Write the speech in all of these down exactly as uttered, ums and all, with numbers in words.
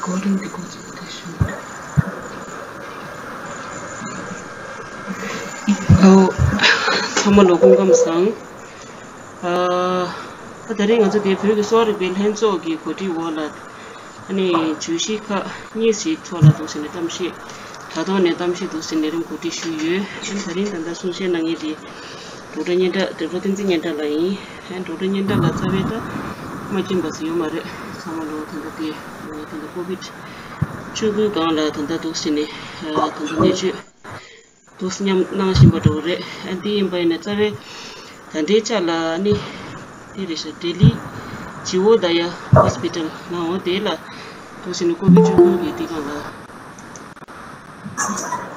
གོ་རིམ་འདི་གོ་ཚོད་དེ་ཞུ། ཨོ། ཚང་མ་ལོ་སྐུ་ཁམས་བཟང་། ཨ། ད་དེ་རིང་ང་ཚོ་དེ་བོད་ཀྱི་གསོ་བ་རིག་པའི་ལྷན་ཚོགས་ཀྱི་གོ་སྒྲིག་འོག་ལ། ཨ་ནི་བརྗོད་གཞི་ཁག་གཉིས་ཤིག་ཐོག་ལ་འདུག་ཟེར་ནས་གཏམ་བཤད། དྲ་ཐོག་ནས་གཏམ་བཤད་འདུག་ཟེར་ནས་རིམ་གོ་སྒྲིག་ཞུས་ཡོད། ཨ་ནི་དེ་རིང་ད་ལྟ་གསུང་བཤད་གནང་མཁན་དེ་ཌོག་ཊར་སྙན་གྲགས། ཌོག་ཊར་བསྟན་འཛིན་སྙན་གྲགས་ལགས་ཡིན། ཨ་ནི་ཌོག་ཊར་སྙན་གྲགས་ལགས་རྩ་བའི་ད་མ་མཁྱེན་པ་ཟེར་ཡོད་མ་རེད། ཚང་མ་ལོ་ད་ལྟ་དེ་ད་ལྟ་ཀོ་བིཌ་བཅུ་དགུ་སྒང་ལ་ད་ལྟ་འདུག་ཟེར་ནས་ད་ལྟ་གནས་སྤོས་འདུག་སེ་མཉམ་གནང་བཞིན་པ་འདྲ་བོ་རེད། ཨ་འདི་ཡིན་པ་ཡིན་ན་རྩ་བའི་ད་ལྟའི་ཆ་ལ་ནི་དེ་རེད་ཤག་ལྡི་ལི་ཇི་ཨོ་དྷ་ཡ་ཧོ་སི་པི་ཊལ་ནང་འོ་དེ་ལ་འདུག་སེ་ནི་ཀོ་བིཌ་བཅུ་དགུ་གི་དེ་སྒང་ལ་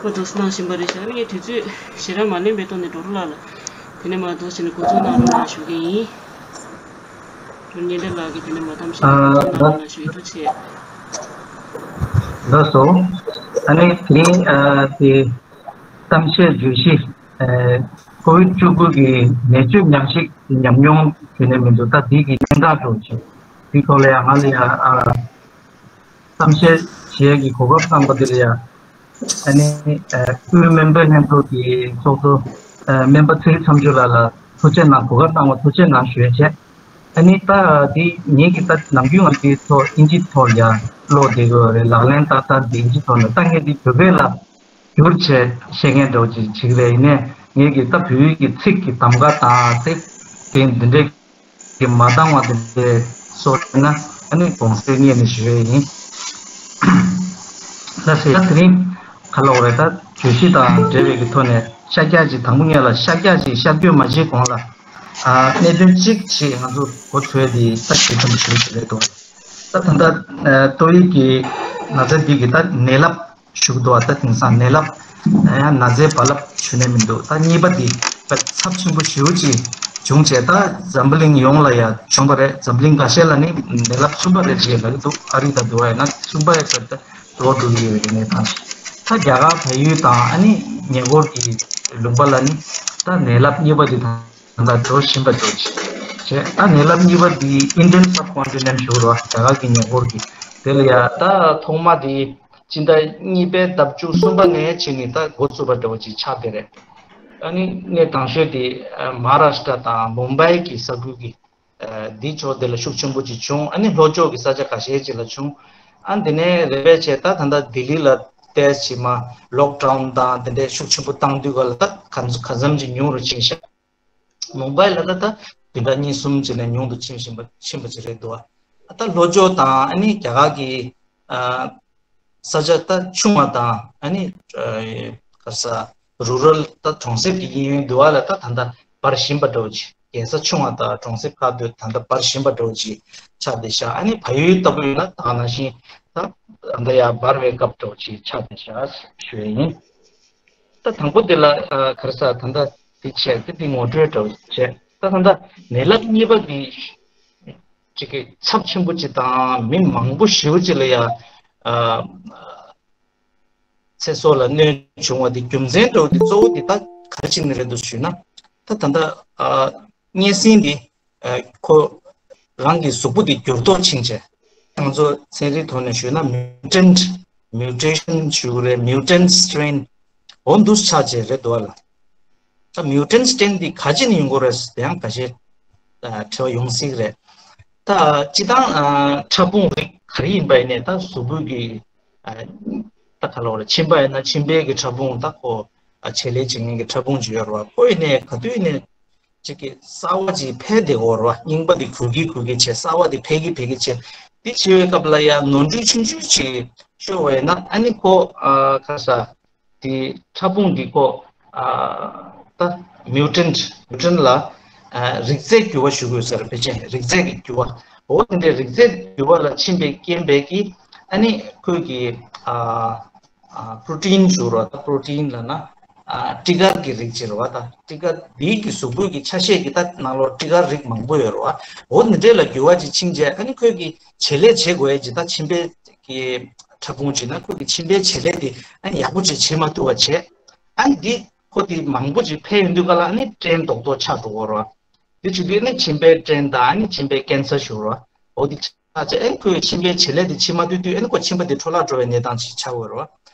ཁོ་འདུག་སེ་གནང་བཞིན་པ་རེད་ཤག་ངས་དུས་ཚོད་ཞེ་དྲག་མ་ལེན་པའི་ཐོག་ནས་ཌོག་ཊར་ལགས་ལ་དེ་ནས་མར་འདུག་སེ་ནི་འགོ་འཛུགས་གནང་རོགས་གནང་ཞུ་གི་ཡིན། སྙན་གྲགས་ལགས་ཀྱིས་དེ་ནས་མར་གཏམ་བཤད་ཨ་གནང་རོགས་གནང་ཞུ་ཡིན། ཐུགས་རྗེ་ཆེ། ལགས་སོ། ཨ་ནི་དེ་རིང་ཨ་དེ་གཏམ་བཤད་བརྗོད་གཞི་ཨ་ཀོ་བིཌ་བཅུ་དགུ་གི་ནད་བཅོས་མྱང་ཤིག་ཉམས་མྱོང་བྱས་ནས་མི་འདུག་ད་འདི་གི་སྙན་གྲགས་འགྲོ་བྱེད་འདི་ཐོག་ལ་ཡང་ང་ལ་ཡང་ཨ་གཏམ་བཤད་བྱེད་ཡས་ཀྱི་གོ་སྐབས་བཏང་པ་འདི་ལ་ཡང་། ཨ་ནི་ཨ་དབུས་སྨན་པའི་ལྷན་ཚོགས་ཀྱི་ཚོགས་གཙོ་ཨ་སྨན་པ་ཚེ་རིང་མཚམས་གཅོད་ལགས་ལ་ཐུགས་རྗེ་གནང་། གོ་སྐབས་བཏང་བ་ཐུགས་རྗེ་གནང་ཞུ་ཡས་བྱས། ཨ་ནི་ད་འདི་ངེད་ཀྱི་ད་ནམ་རྒྱུན་ང་འདི་ཐོག་ཨིན་ཇི་ཐོག་ལ་ཡང་ཀློག་བསྡད་ཡོད་རེད། ལག་ལེན་བསྟར་སྟངས་འདི་ཨིན་ཇི་ཐོག་ལ། ད་ངས་འདི་བོད་སྐད་ལ་བསྒྱུར་བྱས་བཤད་མཁན་འདྲ་བོ་ཅིག་བྱེད་ཀྱི་རེད། ཡིན་ནའི་ངེད་ཀྱི་ད་བོད་ཡིག་གི་ཚིག་གི་གདམ་ག་དང་དེ་དེ་འདི་འདྲའི་གི་མ་འདང་བ་དེ་འདྲའི་སོགས་ཡིན་ན་ཨ་ནི་དགོངས་སེལ་སྙིང་ནས་ཞུ་ཡས་ཡིན། ལགས་སེ། ད་དེ་རིང་ག་ལབ་དགོས་རེད། ད་བརྗོད་གཞི་དང་འབྲེལ་བའི་གི་ཐོག་ནས་ཤར་རྒྱག་ཅིག་དང་པོ་ངས་ལ་ཤར་རྒྱག་ཅིག་ཤར་བསྐྱོད་མ་བྱེད་གོང་ལ་ཨ་གནད་དོན་གཅིག་ཅིག་ང་ཚོ་གོ་ཚོད་དེ་ད་ཞུ་ཐུབ་ཞུ་ཞུ་རེད་འདུག་ད་ད་ལྟ་ཨ་ཏོག་དབྱིབས་ཀྱི་ན་ཚ་འདི་གི་ད་ནད་རླབས་ཞུ་གི་འདུག་བ། ད་དེང་སང་ནད་རླབས་ཡང་ན་ཚའི་རྦ་རླབས་ཞུ་ནས་མི་འདུག་ད་གཉིས་པ་འདི་ཚབས་ཆེན་པོ་ཞེ་པོ་ཅིག་བྱུང་བྱས། ད་འཛམ་བུ་གླིང་ཡོངས་ལ་ཡང་བྱུང་བ་རེད། འཛམ་གླིང་ཁ་ཤས་ལ་ནི་ནད་རླབས་གསུམ་པ་རེད་ཅེས་ལབ་ཀྱི་འདུག་ཨ་རི་དང་འདི་བ་ཡིན་ན་གསུམ་པ་རེད་ཟེར། ད་འགྲོ་འགྲོ་གི་ཡོད་རེད། ནས་ད་ད་རྒྱ་གར་བལ་ཡུལ་དང་ཨ་ནི་ཉེ་འཁོར་གྱི་ལུང་པ་ལ་ནི་ད་ནད་རླབས་གཉིས་པ་འདི་དང་ད་འགྲོ་བཞིན་པ་འདུག་ཅེས། ད་ནད་རླབས་གཉིས་པ་འདི་Indian subcontinent ཞུ་རོགས། རྒྱ་གར་གྱི་ཉེ་འཁོར་གྱི་དེ་ལ་ཡ་ད་ཐོག་མ་འདི་སྤྱི་ཟླ་གཉིས་པའི་ཟླ་བཅུ་གསུམ་པ་ནས་བྱས་ནས་ད་འགོ་བཙུགས་པ་འདྲ་བོ་ཅིག་ཆགས་བསྡད་རེད། ཨ་ནི་གནས་དང་ཤོས་དེ་ཨ་མ་ཧཱ་རཱ་ཤི་ཏྲ་དང་མུམ་བྷའི་གི་ས་ཁུལ་གྱི་ཨ་འདི་ཕྱོགས་དེ་ལ་ཤུགས་ཆེན་པོ་ཅིག་བྱུང་། ཨ་ནི་ལྷོ་ཕྱོགས་ཀྱི་ས་ཆ་ཁ་ཤས་ཅིག་ལ་བྱུང་། ཨ་འདི་ནས་རེ་བས་བྱས་ད་ད་ལྟ་ལྡི་ལི་ལ་ཏོག་ཙམ་མར་ལོག་ཌའུན་དང་དེ་འདྲའི་ཤུགས་ཆེན་པོ་བཏང་དུས་ག་ལ་ད་ག་ག་ཙམ་ཅིག་ཉུང་རུ་ཕྱིན་ཤག་མུམ་བྷའི་ལ་ད་ད་བདུན་ཕྲག་གཉིས་གསུམ་ཅིག་ནས་ཉུང་དུ་ཕྱིན་བཞིན་པ་ཕྱིན་པ་ཅིག་རེད་འདུག་ཨ་ད་ལྷོ་ཕྱོགས་དང་ཨ་ནི་རྒྱ་གར་གྱི་ཨ་ས་ཆ་ད་ཆུང་བ་དང་ཨ་ནི་ཨ་ག་ས་རུ་རལ་ད་གྲོང་གསེབ་ཀྱི་གཡས་གཡོན་འདི་བ་ལ་ད་ད་ལྟ་འབར་བཞིན་པ་འདྲ་བོ་ཅིག་རྒྱལ་ས་ཆུང་བ་དང་གྲོང་གསེབ་ཁག་ཏུ་ད་ལྟ་འབར་བཞིན་པ་འདྲ་བོ་ཅིག་ཆགས་བསྡད་ཤག་ཨ་ནི་བལ་ཡུལ་ལྟ་བུ་ཡིན་ན་ད་ག་ནང་བཞིན་ད་ད་ལྟ་ཡར་འབར་བའི་སྐབས་འདྲ་བོ་ཅིག་ཆགས་བསྡད་ཤག་ཞུ་ཡས་ཡིན། ད་དང་པོ་དེ་ལ་ཨ་ག་རེ་ཟ་ད་ལྟ་དེ་བྱས་ཏེ་དེ་ངོ་སྤྲོད་འདྲ་བོ་བྱས། ད་ད་ལྟ་ནད་རླབས་གཉིས་པ་འདི་ཅིག་གི་ཚབས་ཆེན་པོ་ཅིག་དང་མི་མང་པོ་ཞེ་པོ་ཅིག་ལ་ཡ་ཨ་ཚེ་སྲོག་ལ་གནོད་བྱུང་བ་དེ་རྒྱུ་མཚན་འདྲ་བོ་དེ་གཙོ་བོ་དེ་ད་ག་རེ་བྱས་ནས་རེད་འདུག་ཞུས་ན། ད་ད་ལྟ་ཨ་གཉན་སྲིན་དེ་ཨ་ཁོ་རང་གི་གཟུགས་པོ་དེ་འགྱུར་ལྡོག་ཕྱིན་བྱས། ང་ཚོ་ཚན་རིག་ཐོག་ནས་ཞུས་ན་mutant, mutation ཞུ་གི་རེད། Mutant strain འོ་འདུག་ཆགས་བྱས་རེད་འདུག་བ་ལ། ད་mutant strain འདི་ག་ཅི་ནས་ཡོང་གི་རེད་ཟེར་དེ་ཡང་ཁ་ཤས་ཨ་དྲི་བ་ཡོང་སྲིད་ཀྱི་རེད། ད་སྤྱིར་བཏང་ཨ་ཕྲ་ཕུང་རིགས་ག་རེ་ཡིན་པ་ཡིན་ནའི་ད་གཟུགས་པོའི་གི་ཨ་ད་ག་ལབ་དགོས་རེད། མཆིན་པ་ཡིན་ན་མཆིན་པའི་གི་ཕྲ་ཕུང་ད་ཁོ་ཨ་བྱེད་ལས་བྱེད་མཁན་གྱི་ཕྲ་ཕུང་ཅིག་ཡོད་རེད་བ། ཁོ་ཡིན་ནའི་ག་དུས་ཡིན་ནའི་ཅིག་གི་གསར་བ་ཅིག་འཕེལ་བསྡད་ཀྱི་ཡོད་རེད་བ། རྙིང་པ་དེ་འགུལ་གྱིན་འགུལ་གྱིན་བྱས། གསར་བ་དེ་འཕེལ་གྱིན་འཕེལ་གྱིན་བྱས། དེ་བྱེད་པའི་སྐབས་ལ་ཡང་ནོར་འཁྲུལ་ཆུང་ཆུང་ཅིག་ཤོར་བ་ཡིན་ན་ཨ་ནི་ཁོ་ཨ་ག་རེ་ཟ། དེ་ཕྲ་ཕུང་འདི་ཁོ་ཨ་ད་mutant, mutant ལ་ཨ་རིགས་རྫས་འགྱུར་བ་ཞུ་དགོས་ཟེར། ཕལ་ཆེར་རིགས་རྫས་ཀྱི་འགྱུར་བ། འོ་དེ་འདྲའི་རིགས་རྫས་འགྱུར་བ་ལ་ཕྱིན་པའི་རྐྱེན་པས་ཀྱིས་ཨ་ནི་ཁོས་ཀྱི་ཨ་ཨ་protein ཞུ་རོགས། ད་protein ལབ་ན་ཨ་སྤྲི་དཀར་གྱི་རིགས་ཅིག་རེད་བ། ད་སྤྲི་དཀར་འདིའི་གི་གཟུགས་པོའི་གི་ཆ་ཤས་ཀྱི་ད་ནང་ལོགས་སྤྲི་དཀར་རིགས་མང་པོ་ཡོད་རེད་བ། འོ་དེ་འདྲའི་ལ་འགྱུར་བ་ཅིག་ཕྱིན་རྗེས་ཨ་ནི་ཁོས་ཀྱི་བྱེད་ལས་བྱེད་དགོས་ཡས་ཅིག་ད་མཆིན་པའི་གི་ཕྲ་ཕུང་བྱས་ན་ཁོ་གི་མཆིན་པའི་བྱེད་ལས་དེ་ཨ་ནི་ཡག་པོ་ཅིག་བྱེད་མ་ཐུབ་པ་བྱས། ཨ་ནི་འདི་ཁོ་དེ་མང་པོ་ཅིག་འཕེལ་ཡོང་དུས་ག་ལ་ཨ་ནི་སྐྲན་རྡོག་རྡོག་ཆགས་འགྲོ་གི་རེད་བ། དེ་བྱེད་དུས་ཨ་ནི་མཆིན་པའི་སྐྲན་དང་ཨ་ནི་མཆིན་པའི་ཀན་སར་ཞུ་རེད་བ། འོ་དེ་ཆགས་ ད་ཅི་ཨེ་ཁོའི་མཆིན་པའི་བྱེད་ལས་དེ་བྱེད་མ་ཐུབ་དུས་ཨེ་ཁོ་མཆིན་པ་དེ་འཕྲོ་བརླག་འགྲོ་བའི་གནས་སྟངས་ཤིག་ཆགས་ཡོད་རེད་བ།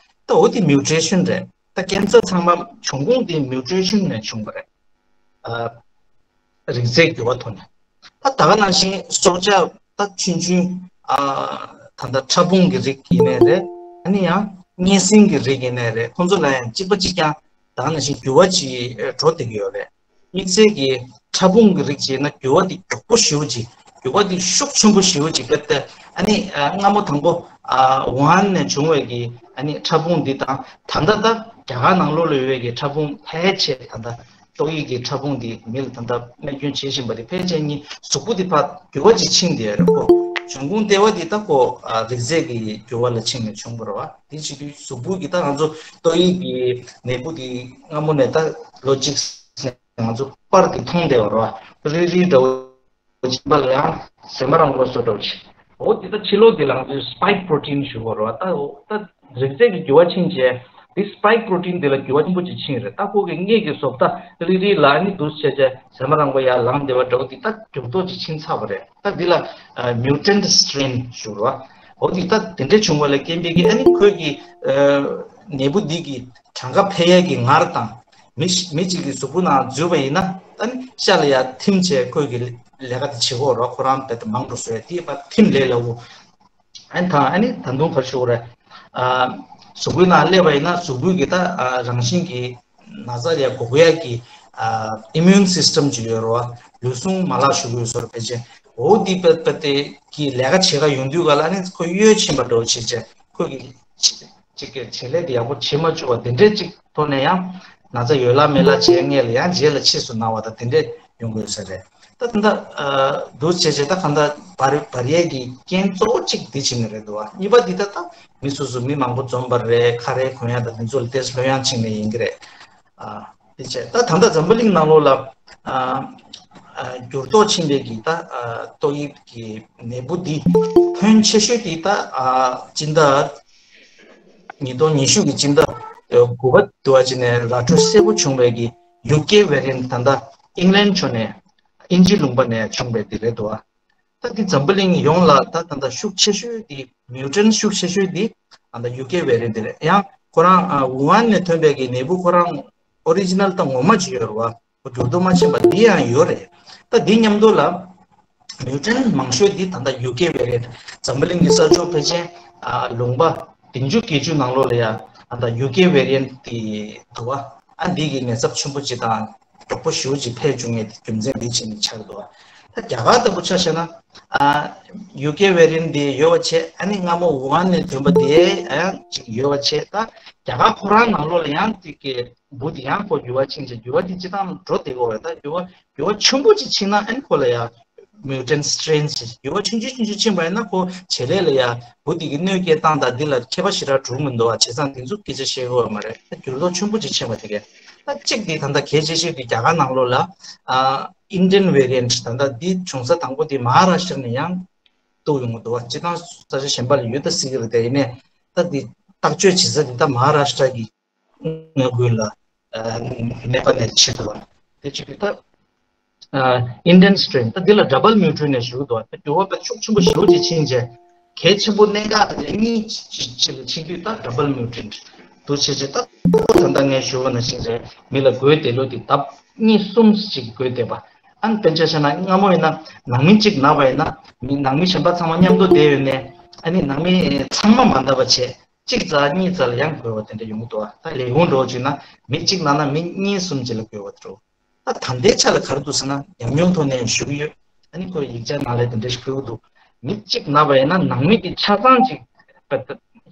ད་འོ་དེ་མིའུ་ཊེ་ཤན་རེད། ད་ཀེན་སར་ཚང་མ་འབྱུང་ཁུངས་དེ་མིའུ་ཊེ་ཤན་ནས་བྱུང་བ་རེད། ཨ། རིགས་རྫས་འགྱུར་བ་ཐོག་ནས། ད་ད་ག་ནང་བཞིན་སྲོག་ཆགས་ད་ཆུང་ཆུང་ཨ། ད་ལྟ་ཕྲ་ཕུང་གི་རིགས་ཡིན་ནའི་རེད། ཨ་ནི་ཡང་གཉན་སྲིན་གྱི་རིགས་ཡིན་ནའི་རེད། ཁོང་ཚོ་ལ་ཡང་གཅིག་པ་གཅིག་རྐྱང་ད་ག་ནང་བཞིན་འགྱུར་བ་ཅིག་འགྲོ་བསྡད་ཀྱི་ཡོད་རེད། དམིགས་བསལ་གྱི་ཕྲ་ཕུང་གི་རིགས་བྱས་ན་འགྱུར་བ་དེ་མགྱོགས་པོ་ཞེ་པོ་ཅིག་འགྱུར་བ་དེ་ཤུགས་ཆེན་པོ་ཞེ་པོ་ཅིག་སྐབས་དེ་ཨ་ནི་སྔ་མོ་དང་པོ་ཝུ་ཧན་ནས་བྱུང་བའི་གི་ཨ་ནི་ཕྲ་ཕུང་འདི་དང་ད་ལྟ་ད་རྒྱ་གར་ནང་ལོགས་ལ་ཡོད་པའི་གི་ཕྲ་ཕུང་ཕལ་ཆེར་ད་ལྟ་ཏོག་དབྱིབས་ཀྱི་ཕྲ་ཕུང་འདི་མི་ལ་ད་ལྟ་རྨས་སྐྱོན་བྱེད་བཞིན་པ་དེ་ཕལ་ཆེར་གཉིས་གཟུགས་པོ་འདི་ཕར་འགྱུར་བ་ཅིག་ཕྱིན་བསྡད་ཡོད་རེད་ཁོ། འབྱུང་ཁུངས་ལྟེ་བ་འདི་ད་ཁོ་རིགས་རྫས་ཀྱི་འགྱུར་བ་ལ་ཕྱིན་ནས་བྱུང་བ་རེད་བ། དེ་བྱེད་དུས་གཟུགས་པོ་གི་ད་ང་ཚོ་ཏོག་དབྱིབས་ཀྱི་ནད་འབུ་འདི་སྔ་མོ་ནས་ད་ལོ་གཅིག་ནས་ང་ཚོ་པར་གྱིས་མཐོང་བསྡད་པ་རེད་བ། རིལ་རིལ་འདྲ་བོ། མཆིན་པ་ལ་ཡང་ཟེ་མ་ར་མགོ་བཟོ་འདྲ་བོ་ཅིག་འོ་དེ་ད་ཕྱི་ལོགས་དེ་ལ་ང་ཚོས་spike protein ཞུ་དགོས་རེད་བ། ད་འོ་ད་རིགས་རྫས་ཀྱི་འགྱུར་བ་ཕྱིན་རྗེས་དེ་spike protein དེ་ལ་འགྱུར་བ་ཆེན་པོ་ཅིག་ཕྱིན་རེད། ད་ཁོ་གི་སྔས་ཀྱི་བཟོ་ལྟ་རིལ་རིལ་ལ་ནི་འདུག་བྱས་བྱས་ཟེ་མ་ར་མགོ་ཡར་ལངས་བསྡད་པ་འདྲ་བོ་དེ་ད་འགྱུར་ལྡོག་ཅིག་ཕྱིན་ཚར་བ་རེད། ད་འདི་ལ་mutant strain ཞུ་དགོས་རེད་བ། འོ་དེ་ད་དེ་འདྲ་བྱུང་བ་ལ་རྐྱེན་པས་ཀྱི་ཨ་ནི་ཁོས་ཀྱི་ནད་འབུ་འདི་གི་གྲངས་ཀ་འཕེལ་ཡས་ཀྱི་ངར་དང་། མི་ཞིག་མི་གཅིག་གི་གཟུགས་པོ་ནང་འཛུལ་བ་ཡིན་ན་ཨ་ནི་ཤ་ལ་ཡར་ཐིམ་བྱས་ཁོས་ཀྱི་ལས་ཀ་དེ་བྱེད་ཀྱི་ཡོད་རེད། ཁོ་རང་རྦད་དེ་མང་དུ་བཟོ་ཡས་དེ་ཕར་ཐིམ་ལས་སླ་པོ། ཨ་ནི་ད་ཨ་ནི་ད་དུང་ག་རེ་ཞུ་དགོས་རེད། ཨ། གཟུགས་པོའི་ནང་སླེབས་པ་ཡིན་ན་གཟུགས་པོའི་གི་ད་ཨ་རང་བཞིན་གྱི་ན་ཚ་ལ་ཡར་འགོག་ཡས་ཀྱི་ཨ་immune system ཅིག་ཡོད་རེད་བ། ལུས་ཟུངས་མ་ལག་ཞུ་གི་ཡོད་ཟེར་བ་ཕལ་ཆེར། འོ་འདི་རྦད་དེ་གི་ལས་ཀ་བྱེད་ག་ཡོང་དུས་ག་ལ་ཨ་ནི་ཁོ་གཡོལ་ཕྱིན་པ་འདྲ་བོ་བྱས་བྱས་ཁོ་གི་གཅིག་གི་བྱེད་ལས་དེ་ཡག་པོ་བྱེད་མ་བཅུག་པ་དེ་འདྲས་ཅིག་ཐོག་ནས་ཡང་ན་ཚ་ཡོད་ལ་མེད་ལ་བྱས་སྔས་ལ་ཡང་རྗེས་ལ་ཕྱིས་སུ་ན་བ་དང་དེ་འདྲས་ཡོང་གི་ཡོད་ས་རེད། ད་ད་ལྟ་འདུག་བྱས་བྱས་ད་གང་ལྟར་འབར་འབར་ཡས་ཀྱི་རྐྱེན་གཙོ་བོ་གཅིག་འདི་བྱས་ནས་རེད་འདུག་བ། གཉིས་པ་འདི་ད་ད་མི་སོ་སོ་མི་མང་པོ་འཛོམས་པ་རེད། ཁ་རས་གོན་ཡ་དང་དེ་ཚོ་ལ་ཏོག་ཙམ་ལྷོད་ཡངས་ཕྱིན་ནས་ཡིན་གྱི་རེད། ཨ། དེ་བྱས་ད་ད་ལྟ་འཛམ་བུ་གླིང་ནང་ལོགས་ལ་ཨ་ཨ་འགྱུར་ལྡོག་ཕྱིན་པའི་གི་ད་ཨ་ཏོག་དབྱིབས་ཀྱི་ནད་འབུ་འདི་ཕོན་ཆེ་ཤོས་དེ་ད་ཨ་སྤྱི་ཟླ་ཉིས་སྟོང་ཉི་ཤུ་གི་སྤྱི་ཟླ་དགུ་པ་དུ་བ་ཅིག་ནས་ར་སྤྲོད་གསལ་པོ་བྱུང་བའི་གི་ཡུ་ཀེ་ཝེ་རི་ཡན་ཊི་ད་ལྟ་ཨིང་ལན་ཕྱོགས་ནས་དབྱིན་ཇི་ལུང་པ་ནས་བྱུང་བའི་དེ་རེད་འདུག་ཨ། ད་འདི་འཛམ་བུ་གླིང་ཡོངས་ལ་ད་ད་ལྟ་ཤུགས་ཆེ་ཤོས་དེ་མིའུ་ཊན་ཤུགས་ཆེ་ཤོས་དེ་ད་ལྟ་ཡུ་ཀེ་ཝེ་རི་ཡན་ཊི་དེ་རེད། ཡང་ཁོ་རང་ཝུ་ཧན་ནས་ཐོན་པའི་གི་ནད་འབུ་ཁོ་རང་ཨོ་རི་ཇི་ནལ་ད་ངོ་མ་ཅིག་ཡོད་རེད་བ། ཁོ་འགྱུར་ལྡོག་མ་ཕྱིན་པ་འདི་ཡང་ཡོད་རེད། ད་འདི་མཉམ་དུ་ལ་མིའུ་ཊན་མང་ཤོས་འདི་ད་ལྟ་ཡུ་ཀེ་ཝེ་རི་ཡན་ཊི་འཛམ་བུ་གླིང་གི་ས་ཕྱོགས་ཕལ་ཆེར་ཨ་ལུང་པ་བདུན་ཅུ་བརྒྱད་ཅུ་ནང་ལོགས་ལ་ཡ་ད་ལྟ་ཡུ་ཀེ་ཝེ་རི་ཡན་ཊི་དེ་འདུག་བ། ཨ་འདི་གི་ཉེན་ཚབས་ཆེན་པོ་ཅིག་དང་མགྱོགས་པོ་ཞེ་པོ་ཅིག་འཕེལ་བཅུག་མཁན་དེ་རྒྱུ་མཚན་འདི་བྱས་ནས་ཆགས་འདུག་བ། ད་རྒྱ་གར་ལྟ་བུ་ཆ་བཞག་ན་ཨ་ཡུ་ཀེ་ཝེ་རི་ཡན་ཊི་དེ་ཡོད་པ་བྱས། ཨ་ནི་སྔ་མོ་ཝུ་ཧན་ནས་ཐོན་པ་དེ་ཡང་ཅིག་ཡོད་པ་བྱས། ད་རྒྱ་གར་ཁོ་རང་ནང་ལོགས་ལ་ཡང་དེ་གི་འབུ་དེ་ཡང་ཁོ་འགྱུར་བ་ཕྱིན་བྱས་འགྱུར་བ་དེ་སྤྱི་བཏང་འགྲོ་བསྡད་ཀྱི་ཡོད་རེད། ད་འགྱུར་བ་འགྱུར་བ་ཆེན་པོ་ཅིག་ཕྱིན་ན་ཨ་ནི་ཁོ་ལ་ཡ་mutant strain ཞེས་འགྱུར་བ་ཆུང་ཆུང་ཆུང་ཆུང་ཕྱིན་པ་ཡིན་ན་ཁོ་བྱེད་ལས་ལ་ཡ་འབུ་དེ་གི་གནོད་སྐྱེལ་སྟངས་དང་འདི་ལ་ཁྱད་པར་ཞེ་དྲག་འགྲོ་གི་མི་འདུག་བ། བྱས་ཙང་དེ་ཚོ་སྐད་ཆ་བཤད་ཀྱི་ཡོད་མ་རེད། ད་འགྱུར་ལྡོག་ཆེན་པོ་ཅིག་ཕྱིན་པ་དེ་གས། ད་གཅིག་དེ་ད་ལྟ་གལ་ཆེ་ཤོས་དེ་རྒྱ་གར་ནང་ལོགས་ལ་ཨ་Indian variant ད་ལྟ་འདི་བྱུང་ས་དང་པོ་དེ་མ་ཧཱ་རཱ་ཤི་ཊ་ནས་ཡང་གཏུགས་ཡོང་གི་འདུག་བ། སྤྱི་བཏང་ས་ཆ་གཞན་པ་ལ་ཡོད་ད་སྲིད་ཀྱི་རེད། དེ་ཡིན་ནའི་ད་འདི་བརྟག་དཔྱད་བྱེད་ས་དེ་ད་མ་ཧཱ་རཱ་ཤི་ཊ་གི་མངའ་ཁུལ་ལ་ཨ་གནས་པ་ནས་ཕྱིར་དུ་བ། དེ་བྱེད་དུས་ད་ཨ་Indian strain ད་འདི་ལ་double mutant ནས་ཞུ་གི་འདུག་ད་འགྱུར་བ་དཔེ་ཤུགས་ཆེན་པོ་ཞེ་པོ་ཅིག་ཕྱིན་རྗེས་གལ་ཆེན་པོ་གནད་འགག་དེ་གཉིས་ཅིག་ལ་ཕྱིན་དུས་ད་double mutant འདུག་བྱས་རྗེས་ད་ད་ལྟ་ངས་ཞུ་བ་ནང་བཞིན་རེད། མི་ལ་འགོས་བསྡད་ལུགས་དེ་ལྡབ་གཉིས་གསུམ་ཅིག་འགོས་བསྡད་པ། ཨ་ནི་དཔེར་ན་ཆ་བཞག་ན་སྔ་མོ་ཡིན་ན་ནང་མི་གཅིག་ན་བ་ཡིན་ན་མི་ནང་མི་གཞན་པ་ཚང་མ་མཉམ་དུ་བསྡད་ཡོད་ནས་ཨ་ནི་ནང་མི་ཚང་མ་མ་ན་བ་བྱས། གཅིག་ཙམ་གཉིས་ཙམ་ལ་ཡང་འགོས་པ་དེ་འདྲ་ཡོང་གི་འདུག་ད་ལས་ཁུངས་འདྲ་བོ་ཅིག་ན་མི་གཅིག་ན་ན་མི་གཉིས་གསུམ་ཅིག་ལ་འགོས་པ་འདྲ་བོ། ད་ད་ལྟའི་ཆ་ལ་ག་རེ་འདུག་ཟེར་ན་ཉམས་མྱོང་ཐོག་ནས་ཞུ་གི་ཡོད། ཨ་ནི་ཁོས་ཡིག་ཆ་ནང་ལ་དེ་འདྲ་ཞིག་ཕུལ་གི་འདུག་མི་གཅིག་ན་བ་ཡིན་ན་ནང་མི་དེ་ཆ་ཚང་ཅིག་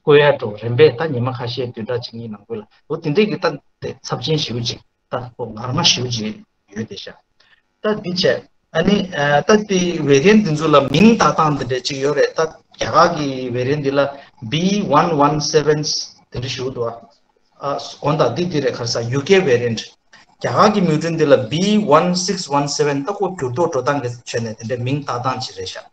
འགོས་ཡ་འདྲ་བོ། རིམ་པས་ད་ཉི་མ་ཁ་ཤས་བདུན་ཕྲག་གཅིག་གཉིས་ནང་ཁུལ་ལ་འོ་དེ་འདྲས་ཀྱི་ད་དེ་ཚབས་ཆེན་ཞེ་པོ་ཅིག་ད་ཁོ་ངར་མ་ཞེ་པོ་ཅིག་ཡོད་དེ་ཤག་ད་འདི་བྱས། ཨ་ནི་ཨ་ད་དེ་ཝེ་རི་ཡན་ཊི་འདི་ཚོ་ལ་མིང་བཏགས་སྟངས་འདི་འདྲ་ཅིག་ཡོད་རེད། ད་རྒྱ་གར་གྱི་ཝེ་རི་ཡན་ཊི་འདི་ལ་B one one seven དེ་འདྲ་ཞུ་འདུག་ཨ་འོན་ཏང་འདི་འདི་རེད། ག་རེ་ཟ་ཡུ་ཀེ་ཝེ་རི་ཡན་ཊི། རྒྱ་གར་གྱི་མིའུ་ཊན་འདི་ལ་B one six one seven ད་ཁོ་འགྱུར་ལྡོག་འགྲོ་སྟངས་ཀྱི་ཆ་ནས་དེ་འདྲ་མིང་བཏགས་སྟངས་ཅིག་རེད་ཤག་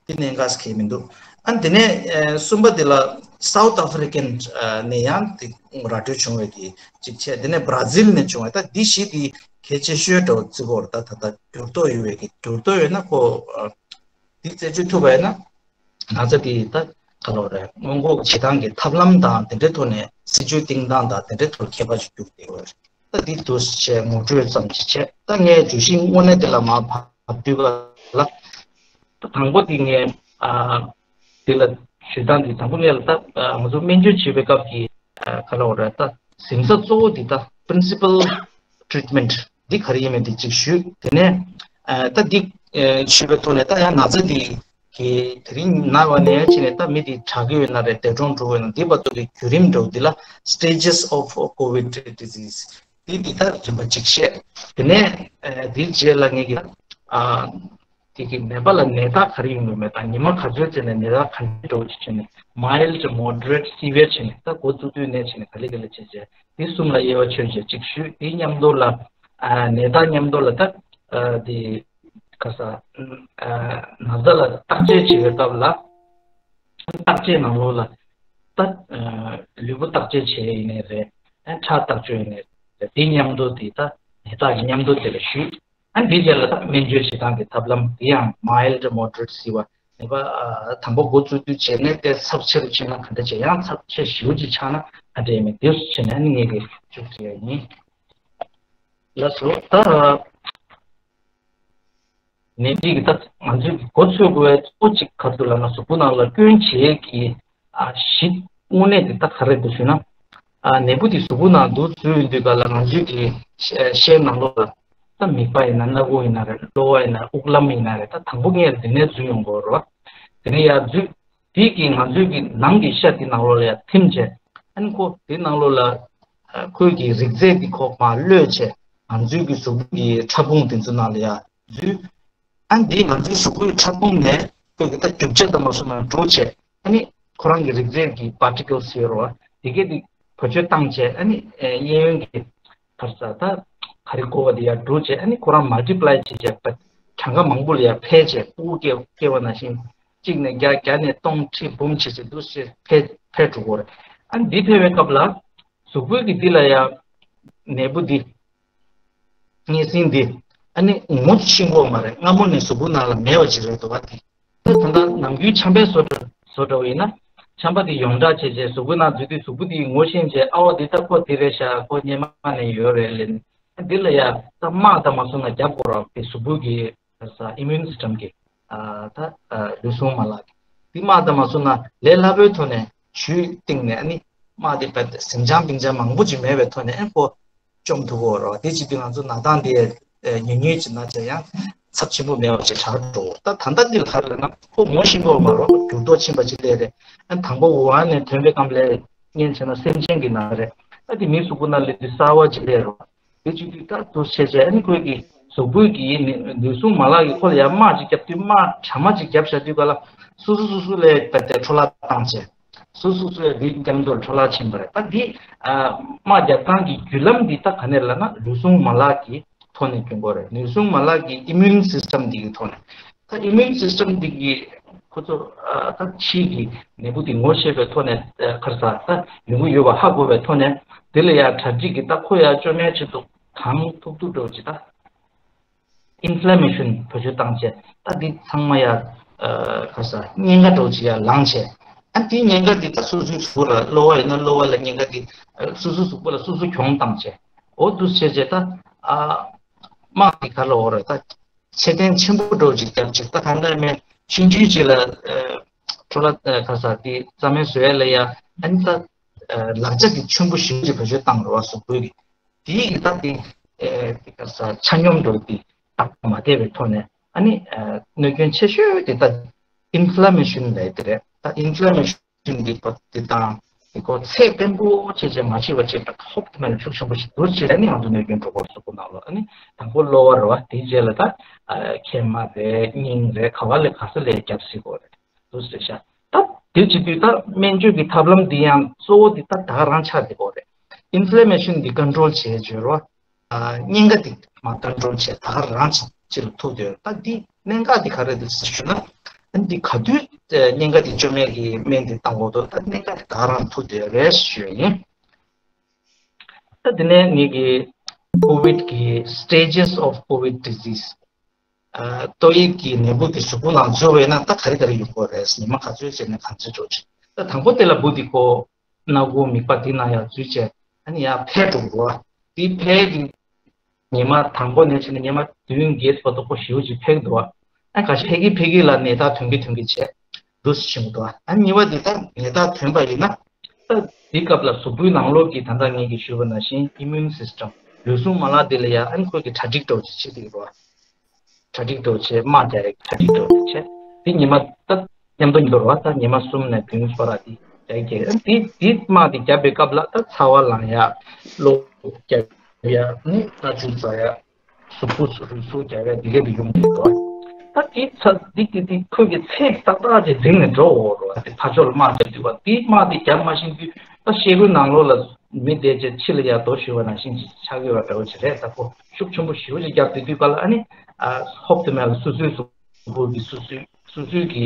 དེ་ནས་འགའ་ཞིག་གི་མི་འདུག་ཨ་དེ་ནས་ཨ་གསུམ་པ་དེ་ལ་South African ནས་ཡང་དེ་ར་སྤྲོད་བྱུང་བའི་གི་གཅིག་བྱས། དེ་ནས་Brazil ནས་བྱུང་བའི་ད་འདི་བཞི་དེ་གལ་ཆེ་ཤོས་འདྲ་བོ་བརྩི་གི་ཡོད་རེད། ད་ད་ལྟ་འགྱུར་ལྡོག་ཡོད་པའི་གི་འགྱུར་ལྡོག་ཡོད་ན་ཁོ་ཨ་འདི་རྩད་གཅོད་ཐུབ་པ་ཡིན་ན་ ན་ཚ་དེ་ད་ག་ལོ་རེད། སྔོན་འགོག་བྱེད་སྟངས་ཀྱི་ཐབས་ལམ་དང་དེ་འདྲའི་ཐོག་ནས་སྲིད་ཇུས་བཏིང་སྟངས་དང་དེ་འདྲའི་ཐོག་ཁྱད་པར་ཅིག་གྱུར་བསྡད་ཡོད་རེད། ད་འདི་འདུག་སེ་ངོ་སྤྲོད་ཙམ་ཅིག་བྱས། ད་ངས་གྲོས་གཞི་དངོས་གནས་དེ་ལ་མར་བབས་དུས་ག་ལ། ད་དང་པོ་དེ་ངས་ཨ་དེ་ལ་ཞུ་སྟངས་དེ་དང་པོ་ངས་ལ་ད་ང་ཚོ་སྨན་བཅོས་བྱེད་པའི་སྐབས་ཀྱི་ཨ་ག་ལ་འོ་ར་ད་གཟིམ་ས་གཙོ་བོ་འདི་ད་principal treatment འདི་ག་རེ་ཡིན་མིན་འདི་གཅིག་ཞུས། དེ་ནས་ཨ་ད་འདི་ཨ་ཞུས་པའི་ཐོག་ནས་ད་ཡང་ན་ཚ་འདི་གི་དེ་རིང་ན་བ་ནས་ཕྱིན་ནས་ད་མི་འདི་དྲག་གི་ཡོད་ན་རེད། འདས་གྲོངས་འགྲོ་གི་ཡོད་ན་འདི་བར་དུ་གི་བརྒྱུད་རིམ་འདྲ་བོ་འདི་ལ་stages of COVID disease འདི་འདི་ད་རིམ་པ་གཅིག་བཤད། དེ་ནས་ཨ་འདིའི་རྗེས་ལ་ངེད་ཀྱི་ཨ། དེ་གི་ནད་པ་ལ་ནད་རྟགས་ག་རེ་ཡོང་གི་མེད་དང་ཉི་མ་ག་ཚོད་ཙམ་ནས་ནད་རྟགས་ག་འདྲ་འགྲོ་ཅིག་བྱས་ནས་mild moderate severe བྱས་ནས་ད་འགོ་བཙུགས་དུས་ནས་བྱས་ནས་ག་ལེ་ག་ལེ་བྱས་བྱས་དེ་གསུམ་ལ་དབྱེ་བ་ཕྱེ་བྱས་གཅིག་ཞུས། དེ་མཉམ་དུ་ལ་ཨ་ནད་རྟགས་མཉམ་དུ་ལ་ད་ཨ་དེ་ག་ས་ཨ་ན་ཚ་ལ་བརྟག་དཔྱད་བྱེད་པའི་སྐབས་ལ་བརྟག་དཔྱད་ནང་ལོགས་ལ་ད་ཨ་ལུས་པོ་བརྟག་དཔྱད་བྱས་ཡིན་ནའི་རེད། ཨ་ཁྲག་བརྟག་དཔྱད་ཡིན་ནའི་རེད། དེ་མཉམ་དུ་དེ་ད་ནད་རྟགས་ཀྱི་མཉམ་དུ་དེ་ལ་ཞུས། ཨ་འདིའི་རྗེས་ལ་ད་སྨན་བཅོས་བྱེད་སྟངས་ཀྱི་ཐབས་ལམ་དེ་ཡང་mild moderate severe ནད་པ་ཨ་དང་པོ་འགོ་བཙུགས་དུས་བྱས་ནས་དེ་ཚབས་ཆེ་རུ་ཕྱིན་ན་ག་འདྲ་བྱེད། ཡང་ཚབས་ཆེ་ཞེ་པོ་ཅིག་ཆགས་ན་ག་འདྲ་ཡིན་མིན་དེ་ཚོ་བྱས་ནས་ཨ་ནི་ངེད་ཀྱིས་བཅུག་བྱས་ཡིན། ལགས་སོ། ད་ནད་འདི་གི་ད་ང་ཚོས་ཀྱི་འགོ་ཚུགས་དགོས་པའི་གཙོ་བོ་གཅིག་ག་རེ་འདུག་ལབ་ན་གཟུགས་པོ་ནང་ལ་སྐྱོན་བྱེད་ཀྱི་ཨ་གཞི་དངོས་གནས་དེ་ད་ག་རེ་འདུག་ཞུས་ན། ཨ་ནད་འབུ་དེ་གཟུགས་པོ་ནང་འདུག་ཚུད་ཡོང་དུས་ག་ལ་ང་ཚོའི་གི་ཤ་ཤའི་ནང་ལོགས་ལ་ད་མིད་པ་ཡིན་ན་སྣ་ཁུག་ཡིན་ན་རེད། གློ་བ་ཡིན་ན་དབུགས་ལམ་ཡིན་ན་རེད། ད་དང་པོ་ངས་དེ་ནས་འཛུལ་ཡོང་དགོས་རེད་བ། དེ་ནས་ཡར་འཛུལ་དེ་གི་ང་ཚོའི་གི་ནང་གི་ཤ་དེ་ནང་ལོགས་ལ་ཡར་ཐིམ་བྱས། ཨ་ནི་ཁོ་དེ་ནང་ལོགས་ལ་ཨ་ཁོའི་གི་རིགས་རྫས་དེ་ཁོ་མར་གློད་བྱས་ང་ཚོའི་གི་གཟུགས་པོ་གི་ཕྲ་ཕུང་དེ་ཚོ་ནང་ལ་ཡར་འཛུལ། ཨ་འདི་ང་ཚོའི་གཟུགས་པོའི་ཕྲ་ཕུང་ནས་ཁོས་ཀྱི་ད་རྒྱུ་ཆ་དང་མ་སོང་ན་འགྲོ་བྱས། ཨ་ནི་ཁོ་རང་གི་རིགས་རྫས་ཀྱི་particles་ཡོད་རེད་བ། དེ་གས་དེ་བེད་སྤྱོད་བཏང་བྱས། ཨ་ནི་ཨེ་གཡས་གཡོན་གྱི་ག་རེ་ཟ་ད་ག་རེ་བཀོད་པ་དེ་ཡར་འགྲོ་བྱས། ཨ་ནི་ཁོ་རང་multiply་བྱས་བྱས་པ་གྲངས་ཀ་མང་པོ་ལ་ཡར་འཕེལ་བྱས་ཕྲུ་གུ་སྐྱེ་སྐྱེ་བ་ནང་བཞིན་གཅིག་ནས་བརྒྱ་བརྒྱ་ནས་སྟོང་ཁྲི་འབུམ་བྱས་བྱས་འདུག་སེ་འཕེལ་འཕེལ་འགྲོ་གི་རེད། ཨ་ནི་འདི་འཕེལ་བའི་སྐབས་ལ་གཟུགས་པོའི་གི་འདི་ལ་ཡར་ནད་འབུ་འདི། གཉན་སྲིན་འདི་ཨ་ནི་ངོ་ཤེས་ཀྱི་ཡོད་མ་རེད། སྔ་མོ་ནས་གཟུགས་པོ་ནང་ལ་མེད་པ་ཅིག་རེད་འདུག་བ། དེ་ད་ད་ལྟ་ནམ་རྒྱུན་ཆམ་པའི་བཟོ་འདྲ་བཟོ་འདྲ་བ་ཡིན་ན་ཆམ་པ་དེ་ཡོངས་གྲགས་བྱས་བྱས་གཟུགས་པོ་ནང་འཛུལ་དུས་གཟུགས་པོ་དེ་ངོ་ཤེས་བྱས། ཨ་བ་འདི་ད་ཁོ་དེ་རེད་ཤག་ཁོ་སྔོན་མ་ནས་ཡོད་རེད་ལབ་ནས་འདི་ལ་ཡ་ད་དམག་དང་མ་སོང་ན་རྒྱབ་དགོས་རེད་བ། དེ་གཟུགས་པོ་གི་ས་immune system་གི་ཨ་ད་ཨ་ལུས་ཟུངས་མ་ལག་གི་འདི་དམག་དང་མ་སོང་ན་ལས་སླ་པོའི་ཐོག་ནས་ཆུའི་སྟེང་ནས་ཨ་ནི་དམག་དེ་བད་ཟིང་ཆ་བིང་ཆ་མང་པོ་ཅིག་མེད་པའི་ཐོག་ནས་ཨ་ནི་ཁོ་བཅོམ་ཐུབ་ཀྱི་ཡོད་རེད་བ། དེ་བྱེད་དུས་ང་ཚོ་ན་ཐང་དེ་ཨ་ཉུང་ཉུང་ཅིག་ན་བྱས་ཡང་ཚབས་ཆེན་པོ་མེད་པ་ཅིག་ཆགས་འགྲོ། ད་ད་ལྟ་འདི་ལ་ག་རེ་ལབ་ན་ཁོ་ངོ་ཤེས་ཀྱི་ཡོད་མ་རེད། འགྱུར་ལྡོག་ཕྱིན་པ་ཅིག་སླེབས་རེད། ཨ་ནི་དང་པོ་ཝུ་ཧན་ནས་ཐོན་པའི་སྐབས་ལ་སྔོན་བྱས་ན་སེམས་ཅན་གྱི་ནང་རེད། ཨ་དེ་མིའི་གཟུགས་པོ་ནང་སླེབས་དུས་གསར་པ་ཅིག་སླེབས་རེད་བ། དེ་བྱེད་དུས་ད་དུ་བྱས་བྱས་ཨ་ནི་ཁོའི་གི་གཟུགས་པོའི་གི་ནི་ལུས་ཟུངས་མ་ལག་གི་ཁོ་ལ་ཡར་དམག་ཅིག་བརྒྱབ་དུས་དམག་དྲག་མ་ཅིག་བརྒྱབ་བཞག་དུས་ག་ལ་སོ་སོ་སོ་སོ་ལ་བད་དེ་འཕྲོ་བརླག་བཏང་བྱས། སོ་སོ་སོ་ཡ་འདི་མཉམ་དུ་འཕྲོ་བརླག་ཕྱིན་པ་རེད། ད་འདི་ཨ་དམག་རྒྱབ་སྟངས་ཀྱི་བརྒྱུད་ལམ་འདི་ད་ག་ནས་ལབ་ན་ལུས་ཟུངས་མ་ལག་གི་ཐོག་ནས་བྱུང་གི་རེད། ལུས་ཟུངས་མ་ལག་གི་immune system་འདི་གི་ཐོག་ནས། ད་immune system་འདི་གི་ཁོ་ཚོ་ཨ་ད་ཕྱིའི་གི་ནད་འབུ་འདི་ངོ་ཤེས་པའི་ཐོག་ནས་ཨ་ག་རེ་ཟ་ད་ཡོང་གི་ཡོད་པ་ཧ་གོ་བའི་ཐོག་ནས་འདི་ལ་ཡ་གྲ་སྒྲིག་གི་ད་ཁོ་ཡ་བཅོམ་ཡ་ཆེད་དུ་གང་ཐུབ་ཐུབ་འགྲོ་ཅིག་ད། inflammation་བེད་སྤྱོད་བཏང་བྱས་ད་འདི་ཚང་མ་ཡ་ཨ་ག་རེ་ཟ་གཉན་ཁ་འདྲ་བོ་ཅིག་ཡ་ལངས་བྱས། ཨ་འདི་གཉན་ཁ་འདི་ད་སོ་སོའི་གཟུགས་ལ་གློ་བ་ཡིན་ན་གློ་བ་ལ་གཉན་ཁ་འདི་ཨ་སོ་སོའི་གཟུགས་པོ་ལ་སོ་སོ་གྱོང་བཏང་བྱས། འོ་འདུག་བྱས་བྱས་ད་ཨ་དམག་འདི་ག་ལ་འོ་རེད། ད་ཚད་ལྡན་ཆེན་པོ་འདྲ་བོ་ཅིག་བརྒྱབ་བྱས་ད་གང་འདྲ་མེད་ཆུང་ཆུང་ཅིག་ལ་ཨ་འཕྲོ་བརླག་ཨ་ག་རེ་ཟ་འདི་རྩ་མེད་བཟོ་ཡ་ལ་ཡ་ཨ་ནི་ད་ཨ་ལག་ཆ་འདི་ཆེན་པོ་ཞེ་པོ་ཅིག་བེད་སྤྱོད་བཏང་རེད་བ་གཟུགས་པོའི་གི། དེའི་གི་ད་དེ་ཨེ་དེ་ག་ས་ཆ་སྙོམས་འགྲོ་དེ་ཏག་ཏག་མ་བསྡད་པའི་ཐོག་ནས་ཨ་ནི་ཨེ་གནོད་སྐྱོན་ཆེ་ཤོས་དེ་ད་inflammation་ལབ་དེ་རེད། ད་inflammation་དེ་ད་དེ་དང་དེ་ཁོ་ཚད་བརྟན་པོ་བྱས་བྱས་མ་བྱས་པ་བྱས་ད་ཧོབ་ཏེ་མ་ནས་ཤུགས་ཆེན་པོ་ཞིག་འདུག་བྱས་ཨ་ནི་ང་ཚོ་གནོད་སྐྱོན་འགྲོ་གི་རེད་གཟུགས་པོ་ནང་ལོགས། ཨ་ནི་དང་པོ་གློ་བ་རེད་བ། དེའི་རྗེས་ལ་ད་ཨེ་མཁལ་མ་རེད། སྙིང་རེད། ག་བ་ལས་ག་ས་ལས་རྒྱབ་སྲིད་གོ་རེད། འདུག་ཟེར་ཤག་ད་དེ་བྱེད་དུས་ད་སྨན་བཅོས་ཀྱི་ཐབས་ལམ་འདི་ཡང་གཙོ་བོ་འདི་ད་ད་ག་རང་ཆགས་བསྡད་ཡོད་རེད། inflammation་འདི་control་བྱེད་བརྗོད་རོགས། ཨ་གཉན་ཁ་འདི་མ་control་བྱེད་ད་ག་རང་ཆགས་ཅི་ལ་ཐུག་བསྡད་ཡོད། ད་འདི་གནད་འགག་འདི་ག་རེ་འདུག་ཟེར་ཞུ་ན། ཨ་འདི་ག་དུས་གཉན་ཁ་འདི་བཅོས་མའི་གི་སྨན་འདི་བཏང་དགོས་འདུག་ད་གནད་འགག་འདི་ད་ག་རང་ཐུག་བསྡད་ཡོད་རེད་ཞུ་ཡ་ཡིན། ད་དེ་ནས་ངེད་ཀྱི་COVID་གི་stages of COVID disease། ཏོག་དབྱིབས་ཀྱི་ནད་འབུ་དེ་གཟུགས་པོ་ནང་འཛུལ་བས་ན་ད་ག་རེ་ག་རེ་ཡོང་གི་རེད། ཉི་མ་ག་ཚོད་བྱས་ནས་ག་ཚོད་འགྲོ་ཆེ། ད་དང་པོ་དེ་ལ་འབུ་དེ་ཁོ་སྣ་ཁུག་མིད་པ་དེ་ནང་ཡར་འཛུལ་བྱས་ཨ་ནི་ཡར་འཕེལ་འགྲོ་གི་འདུག་བ། དེ་འཕེལ་གྱི་ཉི་མ་དང་པོ་ནས་བྱས་ནས་ཉི་མ་བདུན་བརྒྱད་བར་དུ་ཁོ་ཞེ་པོ་ཅིག་འཕེལ་གི་འདུག་བ། ཨ་ག་ཤེད་འཕེལ་གི་འཕེལ་གི་ལ་ནད་རྟགས་ཐོན་གི་ཐོན་གི་བྱས་འདུག་སེ་བྱུང་གི་འདུག་བ། ཨ་གཉིས་པ་དེ་ད་ནད་རྟགས་ཐོན་པ་ཡིན་ན། ད་དེ་སྐབས་ལ་གཟུགས་པོའི་ནང་ལོགས་ཀྱི་ད་ལྟ་ངེད་ཀྱིས་ཞུས་པ་ནང་བཞིན་ཨི་མིའུན་སིས་ཊམ་ལུས་ཟུངས་མ་ལག་དེ་ལ་ཡང་ཨ་ནི་ཁོ་གི་གྲ་སྒྲིག་འདྲ་བོ་ཅིག་བྱེད་དེ་ཡོད་རེད་བ། གྲ་སྒྲིག་འདྲ་བོ་བྱས་དམག་རྒྱག་ཡག་གྲ་སྒྲིག་འདྲ་བོ་བྱས། དེ་ཉི་མ་ད་མཉམ་དུ་འགྱུར་བ་ད་ཉི་མ་གསུམ་ནས་བདུན་བར་དེ་རྒྱག་གི་རེད། དེ་དེ་དམག་དེ་བརྒྱབ་པའི་སྐབས་ལ་ད་ཚ་བ་ལངས་ཡག་གློ་བུར་རྒྱག་ཡག་ནི་སྣ་ཆུ་འཛག་ཡག་གཟུགས་པོ་རུས་ཟུག་རྒྱག་ཡག་དེ་གས་དེ་ཡོང་གི་འདུག་ད་དེ་ཚ་དེ་དེ་དེ་ཁོས་ཀྱི་ཚད་ཏག་ཏག་ཅིག་འཛིན་ནས་འགྲོ་འོ་རོ། དེ་ཕར་ཕྱོགས་ལ་དམག་རྒྱག་དུས་བ་དེ་དམག་དེ་རྒྱབ་མ་ཤེས་དུས་ད་ཤེལ་སྒོའི་ནང་ལོགས་ལ་མི་བསྡད་བྱས་ཕྱི་ལ་ཡར་རྡོ་གཞུ་བ་ནང་བཞིན་ཅིག་ཆགས་ཡོད་པ་འདྲ་བོ་ཅིག་རེད། ད་ཁོ་ཤུགས་ཆེན་པོ་ཞེ་པོ་ཅིག་བརྒྱབ་དེ་དུས་ག་ལ་ཨ་ནི་ཨ་ཧོབ་ཏེ་མེད་ལ་སོ་སོའི་གཟུགས་པོ་གི་སོ་སོའི་སོ་སོའི་གི་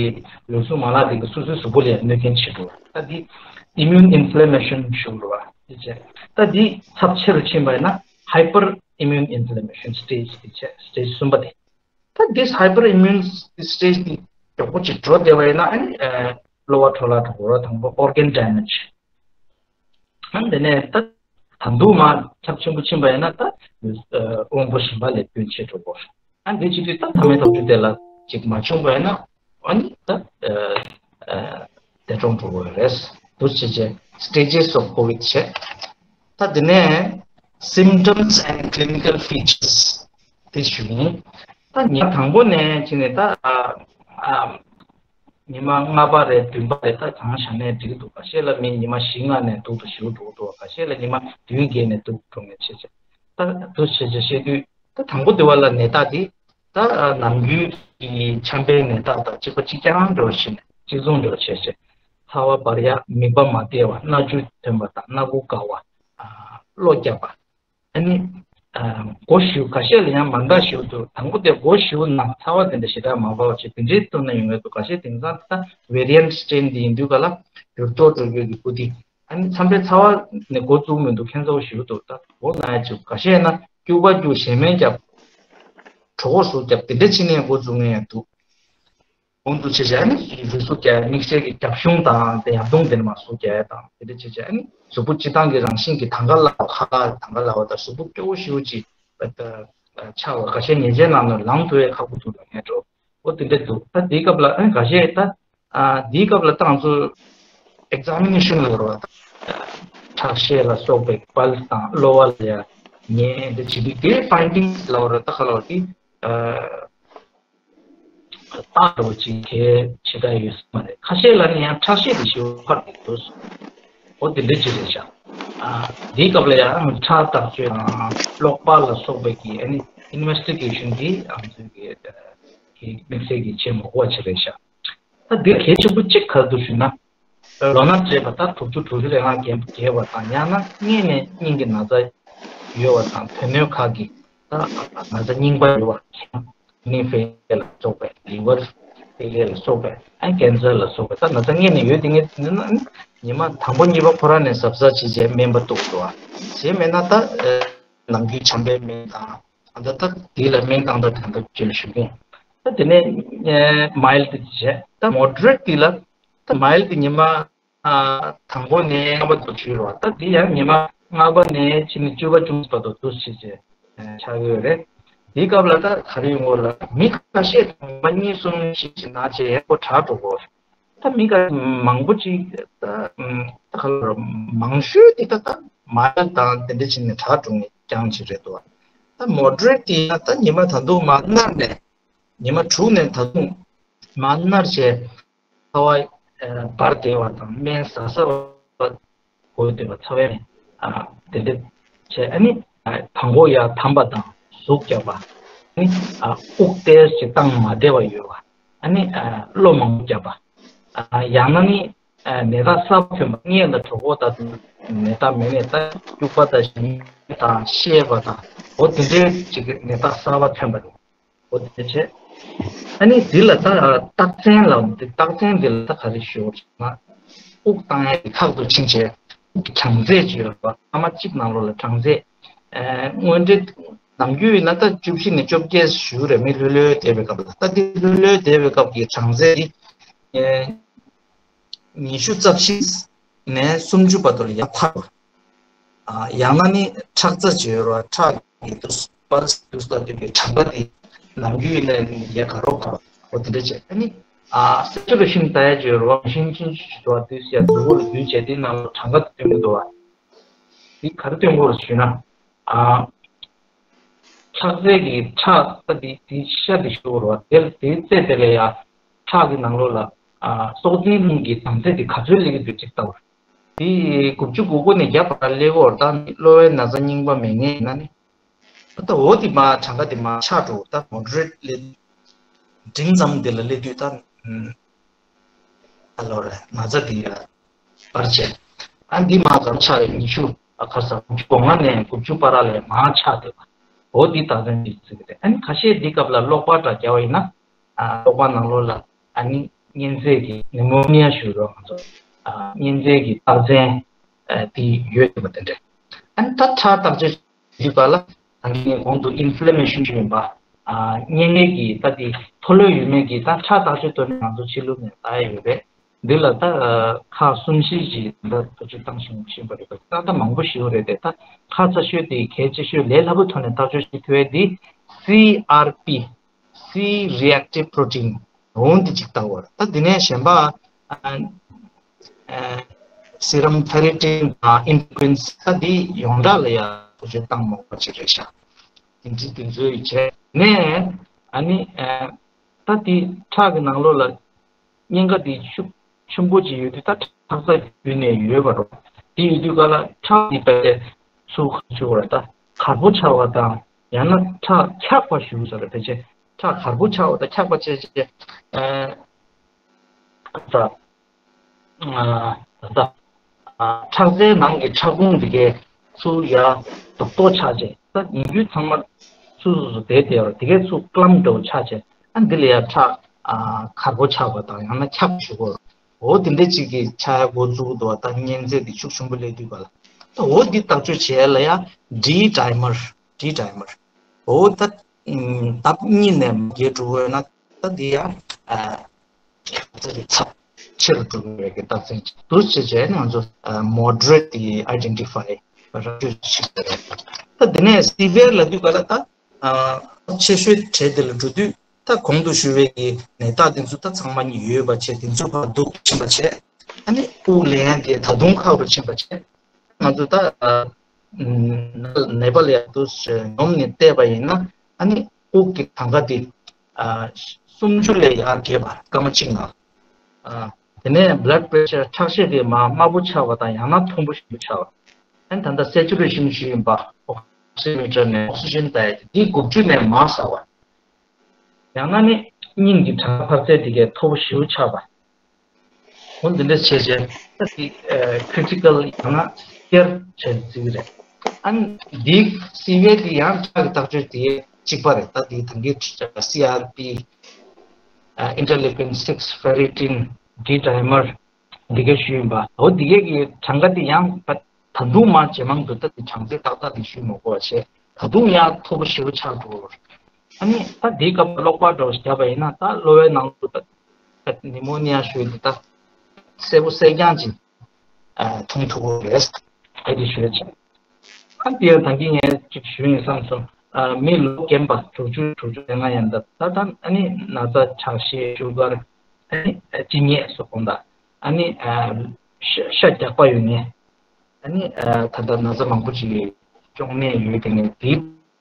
ལུས་ཟུངས་མ་ལག་དེ་གི་སོ་སོའི་གཟུགས་པོ་ལ་ཡང་གནོད་སྐྱོན་བྱེད་འགྲོ་བ། ད་འདི་ཨི་མིའུན་ཨིན་ཕི་ལེ་མེ་ཤན་ཞུ་འགྲོ་བ་དེ་བྱས། ད་འདི་ཚབས་ཆེ་རུ་ཕྱིན་པ་ཡིན་ན་Hyperimmune Inflammation Stage དེ་བྱས། Stage གསུམ་པ་དེ། ད་འདི་Hyperimmune Stage དེ་མགྱོགས་པོ་ཅིག་འགྲོ་བསྡད་པ་ཡིན་ན་ཨ་ནི་ཨ་གློ་བ་འཕྲོ་བརླག་འགྲོ་གི་རེད། དང་པོ་organ damage། ཨ་དེ་ནས་ད་ད་དུང་མར་ཁྱབ་ཆེན་པོ་ཕྱིན་པ་ཡིན་ན་ད་དབང་པོ་གཞན་པ་ལ་སྐྱོན་ཆེ་འགྲོ་གི་རེད། ཨ་འདི་བྱེད་དུས་ད་མཐའ་མའི་ཐག་གཅོད་དེ་ལ་ཅིག་མ་བྱུང་བ་ཡིན་ན་ཨ་ནི་ད་ཨ་ཨ་འདས་གྲོངས་འགྲོ་གི་རེད། འདུག་སེ་བྱས་Stages of COVID བྱས། ད་དེ་ནས་Symptoms and Clinical Features དེ་ཞུ་ཡིན། ད་ཉིན་དང་པོ་ནས་བྱས་ནས་ད་ཨ་ཨ་ཉི་མ་ལྔ་པ་རེད་བདུན་པ་རེད་ད་གང་བྱས་ནས་འགྲིག་འདུག་ཁ་ཤས་ལ་མི་ཉི་མ་བཞི་ལྔ་ནས་སྡུག་ཏུ་ཞེ་པོ་འགྲོ་འདུག་ཁ་ཤས་ལ་ཉི་མ་བདུན་བརྒྱད་ནས་སྡུག་འགྲོ་མཁན་བྱས་བྱས། ད་འདུག་བྱས་བྱས་བཤད་དུས་ད་དང་པོ་དེ་བ་ལ་ནད་རྟགས་དེ་ད་ནམ་རྒྱུན་གྱི་ཆམ་པའི་ནད་རྟགས་དང་གཅིག་པ་གཅིག་རྐྱང་འདྲ་བོ་བྱས་ནས་གཅིག་མཚུངས་འདྲ་བོ་བྱས་བྱས། ཚ་བ་འབར་ཡག་མིད་པ་མ་བདེ་བ་སྣ་ཆུ་ཐོན་པ་དང་སྣ་ཁུག་འགག་པ། གློ་བརྒྱབ་པ། ཨ་ནི་ཨ་མགོ་གཞུ་ཁ་ཤས་ལ་ཡང་མ་འདང་ཞེ་པོ་འདུག་དང་པོ་དེ་མགོ་གཞུ་ན་ཚ་བ་དེ་འདྲ་ཞེ་དྲག་མ་འབར་བ་བྱས་དེ་འདྲའི་ཐོག་ནས་ཡོང་གི་འདུག་ཁ་ཤས་དེང་སང་ད་Variant Strain དེ་ཡིན་དུས་ག་ལ་འགྱུར་ལྡོག་འགྲོ་རྒྱུ་གི་སྐུ་དེ། ཨ་ནི་མཚམས་རེ་ཚ་བ་ནས་འགོ་བཙུགས་མི་འདུག་ཁྱད་མཚར་པོ་ཞེ་པོ་འདུག་ད་འོ་ན་ཡ་ཅིག་ཁ་ཤས་ན་སྐྱུག་པ་སྐྱུག་ཞེ་མེར་བརྒྱབ། གྲོད་ཁོག་ཟུག་བརྒྱབ་དེ་འདྲ་བྱས་ནས་འགོ་བཙུགས་མཁན་ཡང་འདུག་གོང་དུ་བྱས་བྱས་ནི་རུས་ཟུག་རྒྱག་མིག་ཤེལ་གྱི་རྒྱབ་གཞུང་དང་དེ་ཡར་གདོང་དེ་ནས་མར་ཟུག་རྒྱག་དང་དེ་འདྲ་བྱས་བྱས་ནི་གཟུགས་པོ་སྤྱི་བཏང་གི་རང་བཞིན་གྱི་དང་ག་ལ་ཁ་ལག་དང་ག་ལ་བ་དང་གཟུགས་པོ་སྐྱོ་བོ་ཞེ་པོ་ཅིག་ཆགས་པ་ཁ་ཤས་ཉལ་ཆས་ནང་ནས་ལངས་ཐུབ་པའི་ཁག་པོ་འདུག་ལ་ངས་འགྲོ་འོ་དེ་འདྲ་འདུག་ད་དེའི་སྐབས་ལ་ཨ་ཁ་ཤས་ད་ཨ་དེའི་སྐབས་ལ་ད་ང་ཚོ་examination ལ་རོ་ཁྲག་ཤེད་ལ་སོགས་པའི་pulse དང་གློ་བ་ལ་ཡ་ཉན་དེ་བྱེད་དུས་དེའི་findings ལ་རོ་ད་ཁ་ལོ་དེ་ཨ། རྟགས་འདྲ་བོ་ཅིག་གལ་ཆེ་དྲགས་ཡོད་ས་མ་རེད། ཁ་ཤས་ལ་ནི་ཡང་ཁྲག་ཤེད་དེ་ཞེ་པོ་འཕར་བསྡད་འདུག་འོ་དེ་འདྲ་ཅིག་རེད་ཤག་ཨ་འདིའི་སྐབས་ལ་ཡང་ཁྲག་བརྟག་དཔྱད་དང་གློག་པར་ལ་སོགས་པའི་གི་ཨ་ནི་investigation དེ་ང་ཚོའི་གི་གི་དམིགས་བསལ་གྱི་བྱེད་མ་དགོས་པ་ཅིག་རེད་ཤག་ད་འདིར་གལ་ཆེན་པོ་གཅིག་ག་རེ་འདུག་ཞུས་ན། ལོ་ན་བགྲེས་པ་ད་དྲུག་ཅུ་དྲུག་ཅུ་རེ་ལྔ་བརྒལ་བ་དང་ཡང་ན་སྔས་ནས་སྙིང་གི་ན་ཚ་ཡོད་པ་དང་དོན་སྣོད་ཁག་གི་ད་ན་ཚ་རྙིང་པ་ཡོད་པ། kidney failure ལ་སོགས་པའི་liver failure ལ་སོགས་པའི་ཨ་cancer ལ་སོགས་པའི་ད་ན་ཚ་སྔས་ནས་ཡོད་དེ་ངས་ཟེར་ན་ཉི་མ་དང་པོ་གཉིས་པ་ཁོ་རང་ནས་གཟབ་གཟབ་བྱེད་བྱས་སྨན་པ་གཏུག་འགྲོ་བ་བྱས་མེད་ན་ད་ནམ་རྒྱུན་ཆམ་པའི་སྨན་དང་ད་ལྟ་ད་དེ་ལ་སྨན་བཏང་ད་ད་ལྟ་བཅོལ་ཞུ་གི་ཡིན། ད་དེ་ནས་mild བྱས་ད་moderate དེ་ལ་ད་mild དེ་ཉི་མ། དང་པོ་ནས་ལྔ་པ་དུ་བྱུས་རོགས། ད་འདི་ཡང་ཉི་མ་ལྔ་པ་ནས་ཕྱི་ནི་བཅུ་པ་བཅུ་གཅིག་བར་དུ་འདུ་བྱེད་ཅེས་ཆགས་ཡོད་རེད། འདིའི་སྐབས་ལ་ད་ག་རེ་ཡོང་གི་ལ་མི་ཁ་ཤས་དང་མ་གཉིས་གསུམ་ཞིག་ཅིག་ན་བྱས་ཡག་པོ་དྲག་འགྲོ་གོ་ད་མི་ཁ་མང་པོ་ཅིག་ད་ད་ག་ལ་མང་ཤོས་དེ་ད་ད་མ་ཡག་དང་དེ་འདྲ་ཅིག་ནས་དྲག་འགྲོ་ངེས་རྐྱང་ཅིག་རེད་འདུག་ད་moderate དེ་ཡང་ད་ཉི་མ་ད་དུང་མ་མནར་ནས་ཉི་མ་དྲུག་ནས་ད་དུང་མ་མནར་བྱས། ཚ་བ་འབར་བདེ་བ་དང་སྨན་ཟ་ཟ་བ་དགོས་འདོད་པ་ཚ་བའི་དེ་འདྲ་བྱས་ཨ་ནི་བྲང་ཁོག་ཡར་འཐམ་པ་དང་ཟུག་རྒྱག་པ་ཨ་ནི་དབུགས་ཏོག་ཙམ་བཏང་མ་བདེ་བ་ཡོད་པ་ཨ་ནི་གློ་མང་པོ་རྒྱག་པ་ཡང་ན་ནི་ནད་རྟགས་གསར་པ་ཐོན་པ་སྔས་ལ་གྲོད་ཁོག་ལྟ་བུ་ནད་རྟགས་མེད་ནས་ད་སྐྱུག་པ་དང་ཞིམ་དང་ཤེས་པ་དང་འོ་དེ་འདྲའི་ཅིག་ནད་རྟགས་གསར་པ་ཐོན་པ་རེད། འོ་དེ་བྱས། ཨ་ནི་འདི་ལ་ད་རྟགས་མཚན་ལ་འདི་རྟགས་མཚན་འདི་ལ་ད་ག་རེ་ཞུ་ན། དབུགས་བཏང་ཡས་ཀྱི་ཁག་ཏུ་ཕྱིན་བྱས་དབུགས་གྲང་ཚད་ཅིག་ཡོད་པ་སྐར་མ་གཅིག་ནང་ལོགས་ལ་གྲང་ཚད། ཨ་སྔོན་འགྲོའི་ ནམ་རྒྱུན་ཡིན་ན་ད་བཅུ་བཞི་ནས་བཅོ་བརྒྱད་ཞུ་རེད། མི་ལྷོད་ལྷོད་བསྡད་པའི་སྐབས་ལ། ད་འདི་ལྷོད་ལྷོད་བསྡད་པའི་སྐབས་ཀྱི་གྲངས་ཚད་འདི་ཉི་ཤུ་རྩ་བཞི་ནས་སུམ་ཅུ་བར་དུ་ལ་ཡར་འཕར་བ། ཡང་ན་ནི་ཁྲག་རྩ་བརྗེ་བ། ཁྲག་གི་དུས་པར་དུས་ལ་དུས་ཀྱི་གྲངས་ཀ་དེ་ནམ་རྒྱུན་ཡིན་ན་ཡར་ག་རོ་འཕར་བ། འོ་དེ་འདྲ་བྱས། ཨ་ནི་ཨ་སེ་ཅུ་རེ་ཤན་ཟེར་ཡ་བརྗེ་བ། ཤིང་ཆུང་ཆུང་ཆུང་དུ་བ་དུས་ཡར་མཛུབ་གུ་ལ་བསྡུས་བྱས་དེ་ནང་ལ་གྲངས་ཀ་སྟོན་གྱི་འདུག་བ། དེ་ག་རེ་སྟོན་གྱི་ཡོད་ཞུས་ན། ཨ་ཁྲག་རྩའི་གི་ཁྲག་རྩ་དེ་དེ་ཤ་དེ་ཞུ་བ། དེ་དེའི་རྩེ་དེ་ལ་ཡ་ཁྲག་གི་ནང་ལོགས་ལ་ཨ་སྲོག་རྩའི་རླུང་གི་དམ་ཚིག་དེ་ག་ཚོད་སླེབས་ཀྱི་འདུག་ཅིག་ལྟ་བ། དེ་དགུ་བཅུ་གོ་དགུ་ནས་བརྒྱ་བར་སླེབས་ཀྱི་ཡོད་རེད། ད་གློ་བའི་ན་ཚ་རྙིང་པ་མེད་མཁན་ཡིན་ན་ནི། ད་འོ་དེ་མར་གྲངས་ཀ་དེ་མར་ཆག་འགྲོ། ད་མོ་ཌི་རེཊ་སླེབས། འབྲིང་ཙམ་དེ་ལ་སླེབས་དུས་ད་ཨ་ལོ་རེད། ན་ཚ་དེ་ཡར་འཕར་བྱས། ཨ་འདི་མར་ག་རེ་ཆག་རེད། ཉི་ཤུ་ཨ་ཁ་སང་དགུ་བཅུ་གོ་ལྔ་ནས་དགུ་བཅུ་བར་ལ་མར་ཆག་བསྡད་པ། འོ་འདི་རྟགས་མཚན་ཅིག་བརྩི་གི་རེད། ཨ་ནི་ཁ་ཤས་འདི་སྐབས་ལ་གློག་པར་འདྲ་རྒྱག་པ་ཡིན་ན། ཨ་གློག་པར་ནང་ལོགས་ལ་ཨ་ནི་གཉན་ཚད་ཀྱི་ནི་མོ་ནི་ཡ་ཞུ་རོགས། ང་ཚོ་ཨ་གཉན་ཚད་ཀྱི་རྟགས་མཚན་ཨ་དེ་ཡོད་པ་དེ་འདྲ། ཨ་ནི་ད་ཁྲག་བརྟག་དཔྱད་བྱེད་པ་ལ་ད་གིན་ངས་གོང་དུ་ཨིན་ཕི་ལེ་མེ་ཤན་ཞུས་ཡིན་པ། ཨ་གཉན་ཚད་ཀྱི་ད་དེ་མཐོ་ལོས་ཡོད་མེད་ཀྱི་ད་ཁྲག་བརྟག་དཔྱད་ཐོག་ནས་ང་ཚོ་ཕྱི་ལུགས་ནས་ལྟ་ཡ་ཡོད་པས། འདི་ལ་ད་ཁག་གསུམ་བཞི་ཞིག་ད་བེད་སྤྱོད་བཏང་བཞིན་བཞིན་པ་རེད་པ། ད་ལྟ་མང་པོ་ཞིག་རེད་དེ། ད་ཁག་རྩ་ཤོས་དེ་གལ་ཆེ་ཤོས་ལས་སླ་པོ་ཐོག་ནས་བརྟག་དཔྱད་བྱེད་ཐུབ་ཡ་དེ་སི་ཨར་པི། སི་རི་ཨེག་ཊིབ་པོ་རོ་ཊིན། འོ་འདི་གཅིག་ལྟ་བར། ད་འདི་ནས་གཞན་པ་ཨ་ཨ་སི་རམ་ཕེ་རི་ཊིན་དང་ཨིན་ཊར་ལོ་ཀིན། ད་འདི་ཡོངས་གྲགས་ལ་ཡ་བེད་སྤྱོད་བཏང་མང་པོ་ཅིག་རེད་ཤག་དེ་འདྲ་དེ་ཚོ་ཡི་བྱས་ནས་ཨ་ནི་ཨ་ད་འདི་ཁྲག་གི་ནང་ལོགས་ལ་གཉན་ཁ་འདི་ཤུགས་ཆེན་པོ་ཅིག་ཡོད་དུས། ད་ཁྲག་རྩ་བརྒྱུད་ནས་ཡོད་པ་རེད། དེ་ཡོད་དུས་ག་ལ་ཁྲག་འདི་ཕལ་ཆེར་ཚུར་ཁ་ཆུ་བར་ད་གར་པོ་ཆགས་པ་དང་། ཡང་ན་ཁྲག་འཁྱག་པ་ཞུ་ས་རེད། ཕལ་ཆེར་ཁྲག་གར་པོ་ཆགས་པ་དང་འཁྱག་པ་བྱས་བྱས་ཨ་ད་ད་ཨ་ཁྲག་རྩའི་ནང་གི་ཁྲག་ཁུང་འདི་གའི་ཚུར་ཡར་རྡོག་རྡོག་ཆགས་བྱས། ད་ཉིན་རྒྱུན་ཚང་མ་སོ་སོ་སོ་བསྡད་བསྡད་པ་འདི་གའི་ཚུར་ཀླམ་འདྲ་བོ་ཆགས་བྱས། ཨ་འདི་ལ་ཡ་ཁྲག་ཨ་གར་པོ་ཆགས་པ་དང་ཡང་ན་འཁྱག་ཞུ་གོ། འོ་དེ་འདྲ་ཅིག་གི་ཆགས་ཡ་འགོ་བཙུགས་འདུག་ད་གཉན་ཚད་འདི་ཤུགས་ཆེན་པོ་སླེབས་དུས་ག་ལ། ད་འོ་འདི་བརྟག་དཔྱད་བྱས་ལ་ཡ་ཌི་ཌའི་མར། ཌི་ཌའི་མར། འོ་ད་ཨམ་ལྡབ་གཉིས་ནས་མར་བརྒལ་འགྲོ་བས་ན་ད་འདི་ཡ་ཨ་ཁྲག་རྩ་གི་ཚབས་ཆེ་རུ་འགྲོ་གི་རེད་གི་རྟགས་མཚན་ཅིག་འདུག་ཅེས་བྱས་ནས་ང་ཚོ་ཨ་མོ་ཌི་རེཊ་དེ་ཨའི་ཌེན་ཊི་ཕའི་ར་སྤྲོད་བྱེད་ཀྱི་རེད། ད་དེ་ནས་སི་ཝི་ཡར་ལབ་དུས་ག་ལ་ད་ཨ་ཆེ་ཤོས་གྲས་དེ་ལ་འགྲོ་དུས། ད་གོང་དུ་ཞུ་བའི་གི་ནད་རྟགས་དེ་ཚོ་ད་ཚང་མ་ཡོད་པ་བྱས། དེ་ཚོ་ཕར་སྡུག་ཕྱིན་པ་བྱས། ཨ་ནི་དབུགས་ལེན་ཡ་དེ་ད་དུང་ཁག་རུ་ཕྱིན་པ་བྱས། ང་ཚོ་ད་ཨ་ནད་པ་ལ་ཡ་དུ་ངོམ་ནས་བལྟས་པ་ཡིན་ན། ཨ་ནི་དབུགས་ཀྱི་གྲངས་ཀ་དེ་ཨ་སུམ་ཅུ་ལས་ཡར་རྒྱས་པ་སྐར་མ་གཅིག་ནང་། ཨ་དེ་ནས་བྷ་ལཌ་པེ་རེ་ཤར་ཁྲག་ཤེད་དེ་མར་དམའ་པོ་ཆགས་པ་དང་ཡང་ན་མཐོན་པོ་ཞེ་པོ་ཆགས་པ། ཨ་ནི་ད་ལྟ་སེ་ཅུ་རེ་ཤན་ཞུས་ཡིན་པ། ཨོག་སི་མི་ཊར་ནས་ཨོག་སི་ཇན་ལྟ་ཡ་དེ་དགུ་བཅུ་ནས་མར་ཟག་པ། ཡང་ན་ནི་སྙིང་གི་གྲངས་ཀ་འཕར་ཚད་དེ་གའི་མཐོ་པོ་ཞེ་པོ་ཆགས་པ། འོ་འདི་འདྲ་བྱས་བྱས་ད་དེ་ཨ་ཁི་རི་ཊི་ཀལ་ཡང་ན་སི་ཝི་ཡར་བྱས་བརྩི་གི་རེད། ཨ་ནི་འདི་སི་ཝི་ཡར་དེ་ཡང་ཁྲག་གི་བརྟག་དཔྱད་དེ་གཅིག་པ་རེད། ད་དེ་ད་གིན་སི་ཨར་པི། ཨ་ཨིན་ཊར་ལོ་ཀིན་སིགས། ཕེ་རི་ཊིན། ཌི་ཌའི་མར། འདི་ག་ཞུས་ཡིན་པ། འོ་འདི་གའི་གི་གྲངས་ཀ་དེ་ཡང་ད་ད་དུང་མར་ཇེ་མང་དུ། ད་དེ་གྲངས་ཚད་ཏག་ཏག་དེ་ཞུས་མ་དགོས་པ་བྱས། ད་དུང་ཡང་མཐོ་པོ་ཞེ་པོ་ཆགས་འགྲོ། ཨ་ནི་ད་དེའི་སྐབས་གློག་པར་འདྲ་བོ་བརྒྱབ་པ་ཡིན་ན། ད་གློ་བའི་ནང་དུ་ད་ད་ནི་མོ་ནི་ཡ་ཞུས་དེ་ད་གསལ་པོ་གསལ་རྐྱང་ཅིག་ཨ་མཐོང་ཐུབ་ཀྱི་རེད། ཨ་དེ་ཞུས་ཅིག་ཨ་དེ་ཡང་ད་གིན་ངས་ཅིག་ཞུས་ཡིན་བསམ་སོང་། ཨ་མི་ལོ་རྒན་པ་དྲུག་ཅུ་དྲུག་ཅུ་རེ་ལྔ་ཡན་ད་ད་ད་ཨ་ནི་ན་ཚ་ཆགས་ཤེས། ཤུ་གར། ཨ་ནི་ཨ་ལྕི་ཉེས་སོགས་གོང་ད། ཨ་ནི་ཨ་ཤ་ཤ་རྒྱགས་པ་ཡོད་ངེས། ཨ་ནི་ཨ་ད་ལྟ་ན་ཚ་མང་པོ་ཅིག་གི་གཅོང་ནད་ཡོད་དེ་ངེས། དེའི་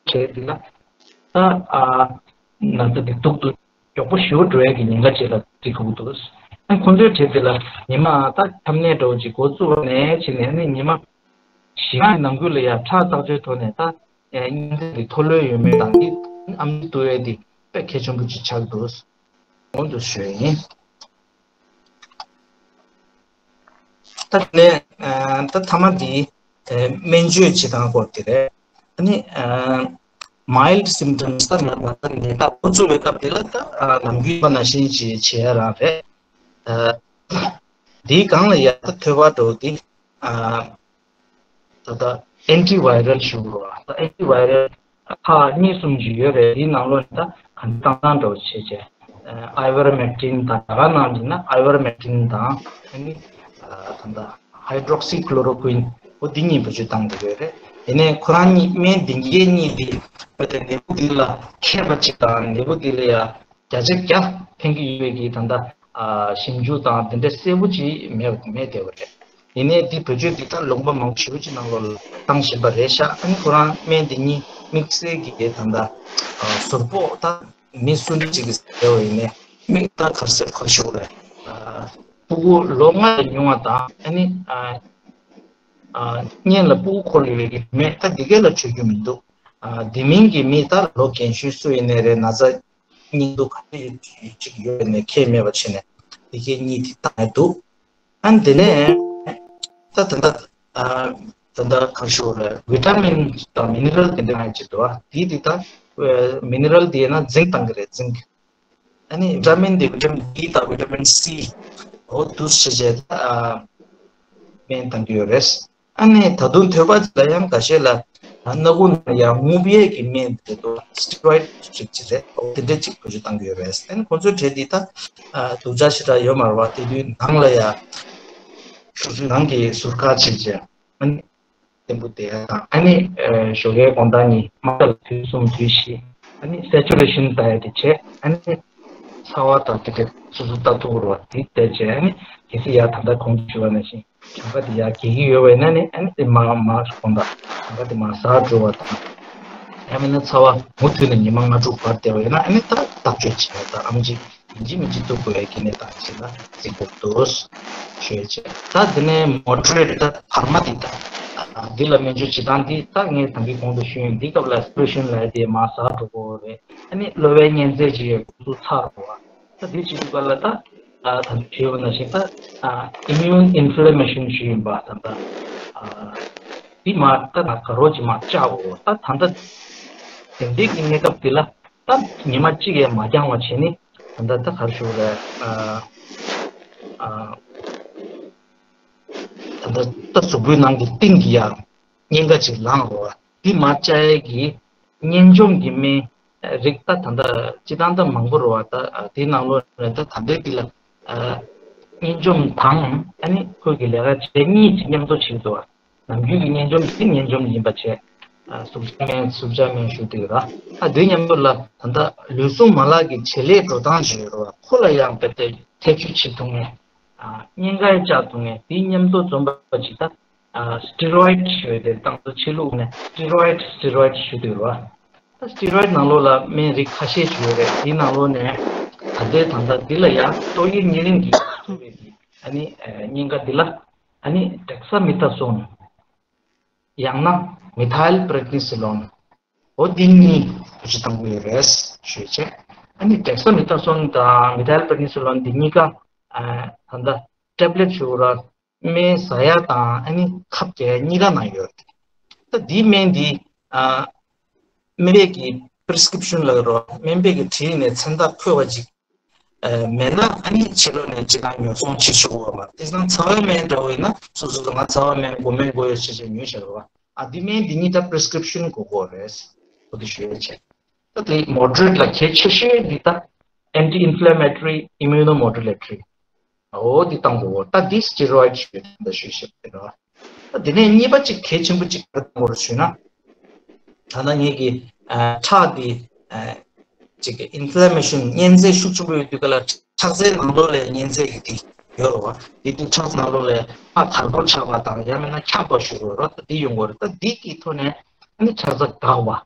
གྲས་དེ་ལ་ད་ཨ་ན་ཚ་དེ་སྡུག་ཏུ་མགྱོགས་པོ་ཞེ་པོ་འགྲོ་ཡ་གི་ཉེན་ཁ་ཅིག་ལ་འགྲིག་དགོས་འདུག་ཨ་ཁོང་ཚོའི་གྲས་དེ་ལ་ཉི་མ་ད་ཆམ་ནད་འདྲ་བོ་ཅིག་འགོ་བཙུགས་པ་ནས་བྱས་ནས། ཨ་ནི་ཉི་མ་བཞི་ལྔའི་ནང་ཁུལ་ལ་ཡ་ཁྲག་བརྟག་དཔྱད་ཐོག་ནས་ད་ཨ་གཉན་ཚད་དེ་མཐོ་ལོས་ཡོད་མེད་དང་། དེ་ཨ་མཆིན་བཏོན་ཡ་དེ་དཔེ་གལ་ཆེན་པོ་ཅིག་ཆགས་འདུག་འོ་འདུག་ཞུ་ཡ་ཡིན། ད་ནས་ཨ་ད་ཐ་མ་འདི་ཨ་སྨན་བཅོས་བྱེད་སྟངས་སྐོར་དེ་རེད། ཨ་ནི་ཨ་མའིལ་ཌི་སིམ་ཊམ་སི། ད་ནད་པ་ད་ནད་རྟགས་འགོ་བཙུགས་པའི་སྐབས་དེ་ལ་ད་ཨ་ནམ་རྒྱུན་པ་ནང་བཞིན་ཅིག་བྱེད་ཡ་རང་རེད། ཨ་འདིའི་སྒང་ལ་ཡ་ད་ཐོད་པ་འདྲ་བོ་འདི་ཨ་ད་ད་ཨེན་ཊི་ཝའི་རལ་ཞུ་དགོས་རེད། ད་ཨེན་ཊི་ཝའི་རལ་ ཁག་གཉིས་གསུམ་ཅིག་ཡོད་རེད། དེའི་ནང་ལོགས་ནས་ད་གང་ལྟར་བཏང་སྟངས་འདྲ་བོ་བྱས་བྱས། ཨ་ivermectin་དང་རྒྱ་གར་ནང་ཡིན་ན་ivermectin་དང་ཨ་ནི་ད་ལྟ་hydroxychloroquine་འོ་འདི་གཉིས་བེད་སྤྱོད་བཏང་གི་ཡོད་རེད། ཡིན་ནའི་ཁོ་རང་གཉིས་སྨན་འདི་གའི་གཉིས་འདི་བོད་དེ་ནད་འབུ་འདི་ལ་མཁས་པ་ཅིག་དང་ནད་འབུ་འདི་ལ་ཡ་བརྒྱ་ཆ་བརྒྱ་ཕན་གྱི་ཡོད་པའི་གི་ད་ལྟ་ཞིབ་འཇུག་དང་དེ་འདྲ་གསལ་པོ་ཅིག་མེད་མེད་བསྡད་པ་རེད། ཡིན་ནའི་འདི་བེད་སྤྱོད་འདི་དག་ལུང་པ་མང་པོ་ཞེ་པོ་ཅིག་ནང་ལོགས་ལ་བཏང་བཞིན་པ་རེད་ཤག་ཨ་ནི་ཁོ་རང་སྨན་འདི་གཉིས་དམིགས་བསལ་གྱི་ད་ལྟ་ཟུར་ཕོག་ད་མི་སུ་འདྲ་ཅིག་གིས་ཟེར་བ་ཡིན་ནའི་མིག་ད་གར་སེར་གར་ཤོར་རེད། སྤུ་གུ་ལོ་ལྔ་ལས་ཉུང་བ་དང་ཨ་ནི་གཉེན་ལ་སྤུ་གུ་འཁོར་ཡོད་པའི་མི་ད་འདི་གས་ལ་བཅོས་རྒྱུ་མི་འདུག་དེ་མིན་གྱི་མི་ད་ལོ་རྒན་གཞོན་སུ་ཡིན་ནའི་རེད། ན་ཚ་སྙིང་སྡུག་ག་ཚོད་ཅིག་ཡོད་ནས་ཁྱད་མེད་པ་བྱས་ནས་འདི་གའི་གཉིས་དེ་བཏང་ཡ་འདུག་ཨ་ནི་དེ་ནས་ད་ད་ལྟ་ད་ལྟ་གང་ཞུ་རེད། ཝི་ཊ་མིན་དང་མི་ནི་རལ་དེ་འདྲ་ཡང་ཅིག་འདུག་ཨ་དེ་དེ་ད་མི་ནི་རལ་དེ་ཡིན་ན་ཛིང་གི་བཏང་གི་རེད། ཛིང་གི་ཨ་ནི་ཝི་ཊ་མིན་དེ་ཝི་ཊ་མིན་ཌི་དང་ཝི་ཊ་མིན་སི་འོ་འདུག་སེ་བྱས་ད་སྨན་བཏང་གི་ཡོད་རེད། ཨ་ནི་ད་དུང་ཐོས་པ་ཅིག་ལ་ཡང་འགའ་ཤས་ལ་སྣ་ཁུག་ནང་ཡང་རྔུབ་ཡས་ཀྱི་སྨན་དེ་ཚོ་སི་ཊི་རོ་ཡིཌ་ཅིག་ཅིག་རེད། འོ་དེ་འདྲ་ཅིག་བེད་སྤྱོད་བཏང་གི་ཡོད་རེད། ཨ་ནི་ཁོང་ཚོའི་གྲས་འདི་ད་སྡུག་ཅག་ཞེ་དྲག་ཡོད་མ་རེད་བ། དེ་དུས་ནང་ལ་ཡ་ཤུགས་ཆུ་ནང་གི་ཟུར་ཁ་ཕྱེ་བྱས་ཨ་ནི་བརྟན་པོ་བསྡད་ཡ་དང་ཨ་ནི་ཞོགས་ཀའི་དགོང་དག་གཉིད་མ་ལ་དུས་གསུམ་དུས་བཞི་ཨ་ནི་སེ་ཅུ་རེ་ཤན་ལྟ་ཡ་དེ་བྱས། ཨ་ནི་ཚ་བ་དང་དེ་འདྲ་སོ་སོ་ལྟ་ཐུབ་རེད་བ། དེ་བལྟས་བྱས་ཨ་ནི་གལ་སྲིད་ཡ་ད་ལྟ་གོང་དུ་ཞུས་པ་ནང་བཞིན། གྱང་ཁ་དེ་ཡར་རྒྱག་གི་ཡོད་པ་ཡིན་ན་ནི་ཨ་ནི་དེ་མར་མར་གོང་དང་གྱང་ཁ་དེ་མར་ཟག་འགྲོ་བ་དང་། ཡང་མིན་ན་ཚ་བ་མུ་མཐུད་ནས་ཉི་མ་ལྔ་དྲུག་བར་བསྡད་པ་ཡིན་ན་ཨ་ནི་ད་བརྟག་དཔྱད་བྱེད་པ་དང་ཨེམ་ཆི་ཡིན་གཅིག་མིན་གཅིག་གཏུབ་དགོས་ཡ་གི་གནས་སྟངས་ཤིག་ལ་གཟིགས་དགོས་འདུག་ཞུ་ཡ་བྱས། ད་དེ་ནས་མོ་ཌི་རེ་ཊི་ད་བར་མ་དེ་ད་འདི་ལ་སྨན་བཅོས་བྱེད་སྟངས་འདི་ད་ངས་ད་གིན་གོང་དུ་ཞུས་ཡིན། འདི་སྐབས་ལ་སི་པི་རེ་ཤན་ལབ་ཡ་དེ་མར་ཟག་འགྲོ་གི་རེད། ཨ་ནི་གློ་བའི་གཉན་ཚད་ཅིག་ཡོད་ཁོ་ཚོ་ཚར་འགྲོ་བ། ད་དེ་བྱེད་དུས་སྐབས་ལ་ད་ད་ལྟ་ཞུས་པ་ནང་བཞིན་ད་ཨ་immune inflammation་ཞུས་ཡིན་པ་ད་ལྟ་ཨ་འདི་མ་ད་ན་ག་རོ་ཅིག་མ་བཅག་འོ། ད་ད་ལྟ་དེ་འདྲའི་གི་གནས་སྐབས་འདི་ལ་ད་ཉི་མ་གཅིག་ཡས་མ་འགྱངས་པ་བྱས་ནི་ད་ལྟ་ད་ག་རེ་ཞུ་དགོས་རེད། ཨ་ཨ་ད་ལྟ་ད་གཟུགས་པོའི་ནང་གི་གཏིང་གི་ཡར་གཉན་ཁ་ཅིག་ལངས་འོ། འདི་མ་བཅག་ཡས་གི་གཉན་འཇོམས་ཀྱི་སྨན་རིགས་ད་ད་ལྟ་སྤྱི་བཏང་ད་མང་པོ་རེད་བ། ད་དེའི་ནང་ལོགས་ནས་ད་ད་ལྟའི་འདི་ལ་གཉན་འཇོམས་དང་ཨ་ནི་ཁོས་ཀྱི་ལས་ཀ་བྱེད་གཉིས་ཀྱིས་མཉམ་དུ་བྱེད་འདུག་བ། ནམ་རྒྱུན་གྱི་གཉན་འཇོམས་དེ་གཉན་འཇོམས་ཡིན་པ་བྱས། ཟུག་གཟེར་སྨན་ཟུག་གཟེར་སྨན་ཞུ་དུས་ར། ཨ་དེ་མཉམ་དུ་ལ་ད་ལྟ་ལུས་ཟུངས་མ་ལག་གི་བྱེད་ལས་འགྲོ་སྟངས་ཞིག་ཡོད་རེད་བ། ཁོ་ལ་ཡང་དཔེ་དེ་ཐེ་བྱུས་བྱེད་ཐུབ་མཁན། གཉན་ཁ་ཡི་བཅག་ཐུབ་མཁན་དེ་མཉམ་དུ་འཛོམས་པ་ཅིག་ད། སི་ཊི་རོ་ཡིཌ་ཞུ་བའི་དེ་དང་དུ་ཆོས་ལུགས་ནས་སི་ཊི་རོ་ཡིཌ་སི་ཊི་རོ་ཡིཌ་ཞུ་དུས་ར། ད་སི་ཊི་རོ་ཡིཌ་ནང་ལོགས་ལ་སྨན་རིགས་ཁ་ཤས་ཤིག་ཡོད་རེད། དེའི་ནང་ལོགས་ནས་ད་ལྟའི་ད་ལྟ་འདི་ལ་ཡང་ཏོག་དབྱིབས་གཉན་རིམས་ཀྱི་ཐུག་པའི་གི་ཨ་ནི་གཉན་ཁ་འདི་ལ་ཨ་ནི་ཌེག་ས་མེ་ཐ་སོན་ཡང་ན་མེ་ཐའིལ་པི་རེད་ནི་སི་ལོན་འོ་འདི་གཉིས་བེད་སྤྱོད་གཏང་གི་ཡོད་རེད་ཞུས་བྱས། ཨ་ནི་ཌེག་ས་མེ་ཐ་སོན་དང་མེ་ཐའིལ་པི་རེད་ནི་སི་ལོན་འདི་གཉིས་ཀ་ཨ་ད་ལྟ་ཊེབ་ལེཊ་ཞུ་ར། སྨན་ཟ་ཡ་དང་ཨ་ནི་ཁབ་རྒྱག་ཡ་གཉིས་ཀ་ནང་ཡོད་རེད། ད་འདིའི་སྨན་འདི་ཨ་སྨན་པའི་གི་པི་རི་སི་ཀི་རིབ་ཤན་ལ་རོ། སྨན་པའི་གི་བྲིས་ནས་མཚན་རྟགས་འཁོད་པ་ཅིག་ཨ་མེད་ན་ཨ་ནི་ཕྱི་ལོགས་ནས་ཅི་གང་ཉོ་ཚོང་བྱེད་ཆོག་གི་ཡོད་མ་རེད། དེང་སང་ཚ་བའི་སྨན་འདྲ་བོ་ཡིན་ན་སོ་སོ་ལ་ང་ཚ་བའི་སྨན་དགོས་སྨན་དགོས་ཡོད་ཟེར་བྱས་ཉོས་བཞག་རེད་བ། ཨ་འདི་སྨན་འདི་གཉིས་ད་པི་རི་སི་ཀི་རིབ་ཤན་དགོས་ཀྱི་ཡོད་རེད། འོ་དེ་ཞུ་ཡ་བྱས། ད་དེ་མོ་ཌི་རེ་ཊི་ལ་གལ་ཆེ་ཤོས་འདི་ད་ཨན་ཊི་ཨིན་ཕི་ལེ་མེ་ཊོ་རི་ཨི་མུ་ནོ་མོ་ཌུ་ལེ་ཊོ་རི། འོ་འདི་བཏང་དགོས། ད་འདི་སི་ཊི་རོ་ཡིཌ་ཞུས་ད་ཞུས་ཞེས་པ་རེད། ད་དེ་ནས་གཉིས་པ་གཅིག་གལ་ཆེན་པོ་གཅིག་ག་རེ་བཏང་དགོས་རེད་ཞུས་ན། ད་ལྟ་ངེད་ཀྱི་ཨ་ཁྲག་འདི་ཨ་གཅིག་གི་ཨིན་ཕི་ལེ་མེ་ཤན་གཉན་ཚད་ཤུགས་ཆེན་པོ་ཡོད་དུས་ག་ལ་ཁྲག་རྩའི་ནང་ལོགས་ལ་གཉན་ཚད་ཀྱི་འདི་ཡོད་རེད་བ། དེ་དུས་ཁྲག་ནང་ལོགས་ལ་ཁྲག་དལ་པོར་ཆགས་པ་དང་ཡང་མིན་ན་འཁྱགས་པ་ཞུ་རོགས་ར། ད་འདི་ཡོང་གི་རེད། ད་འདི་གི་ཐོག་ནས་ཨ་ནི་ཁྲག་རྩ་འགག་པ།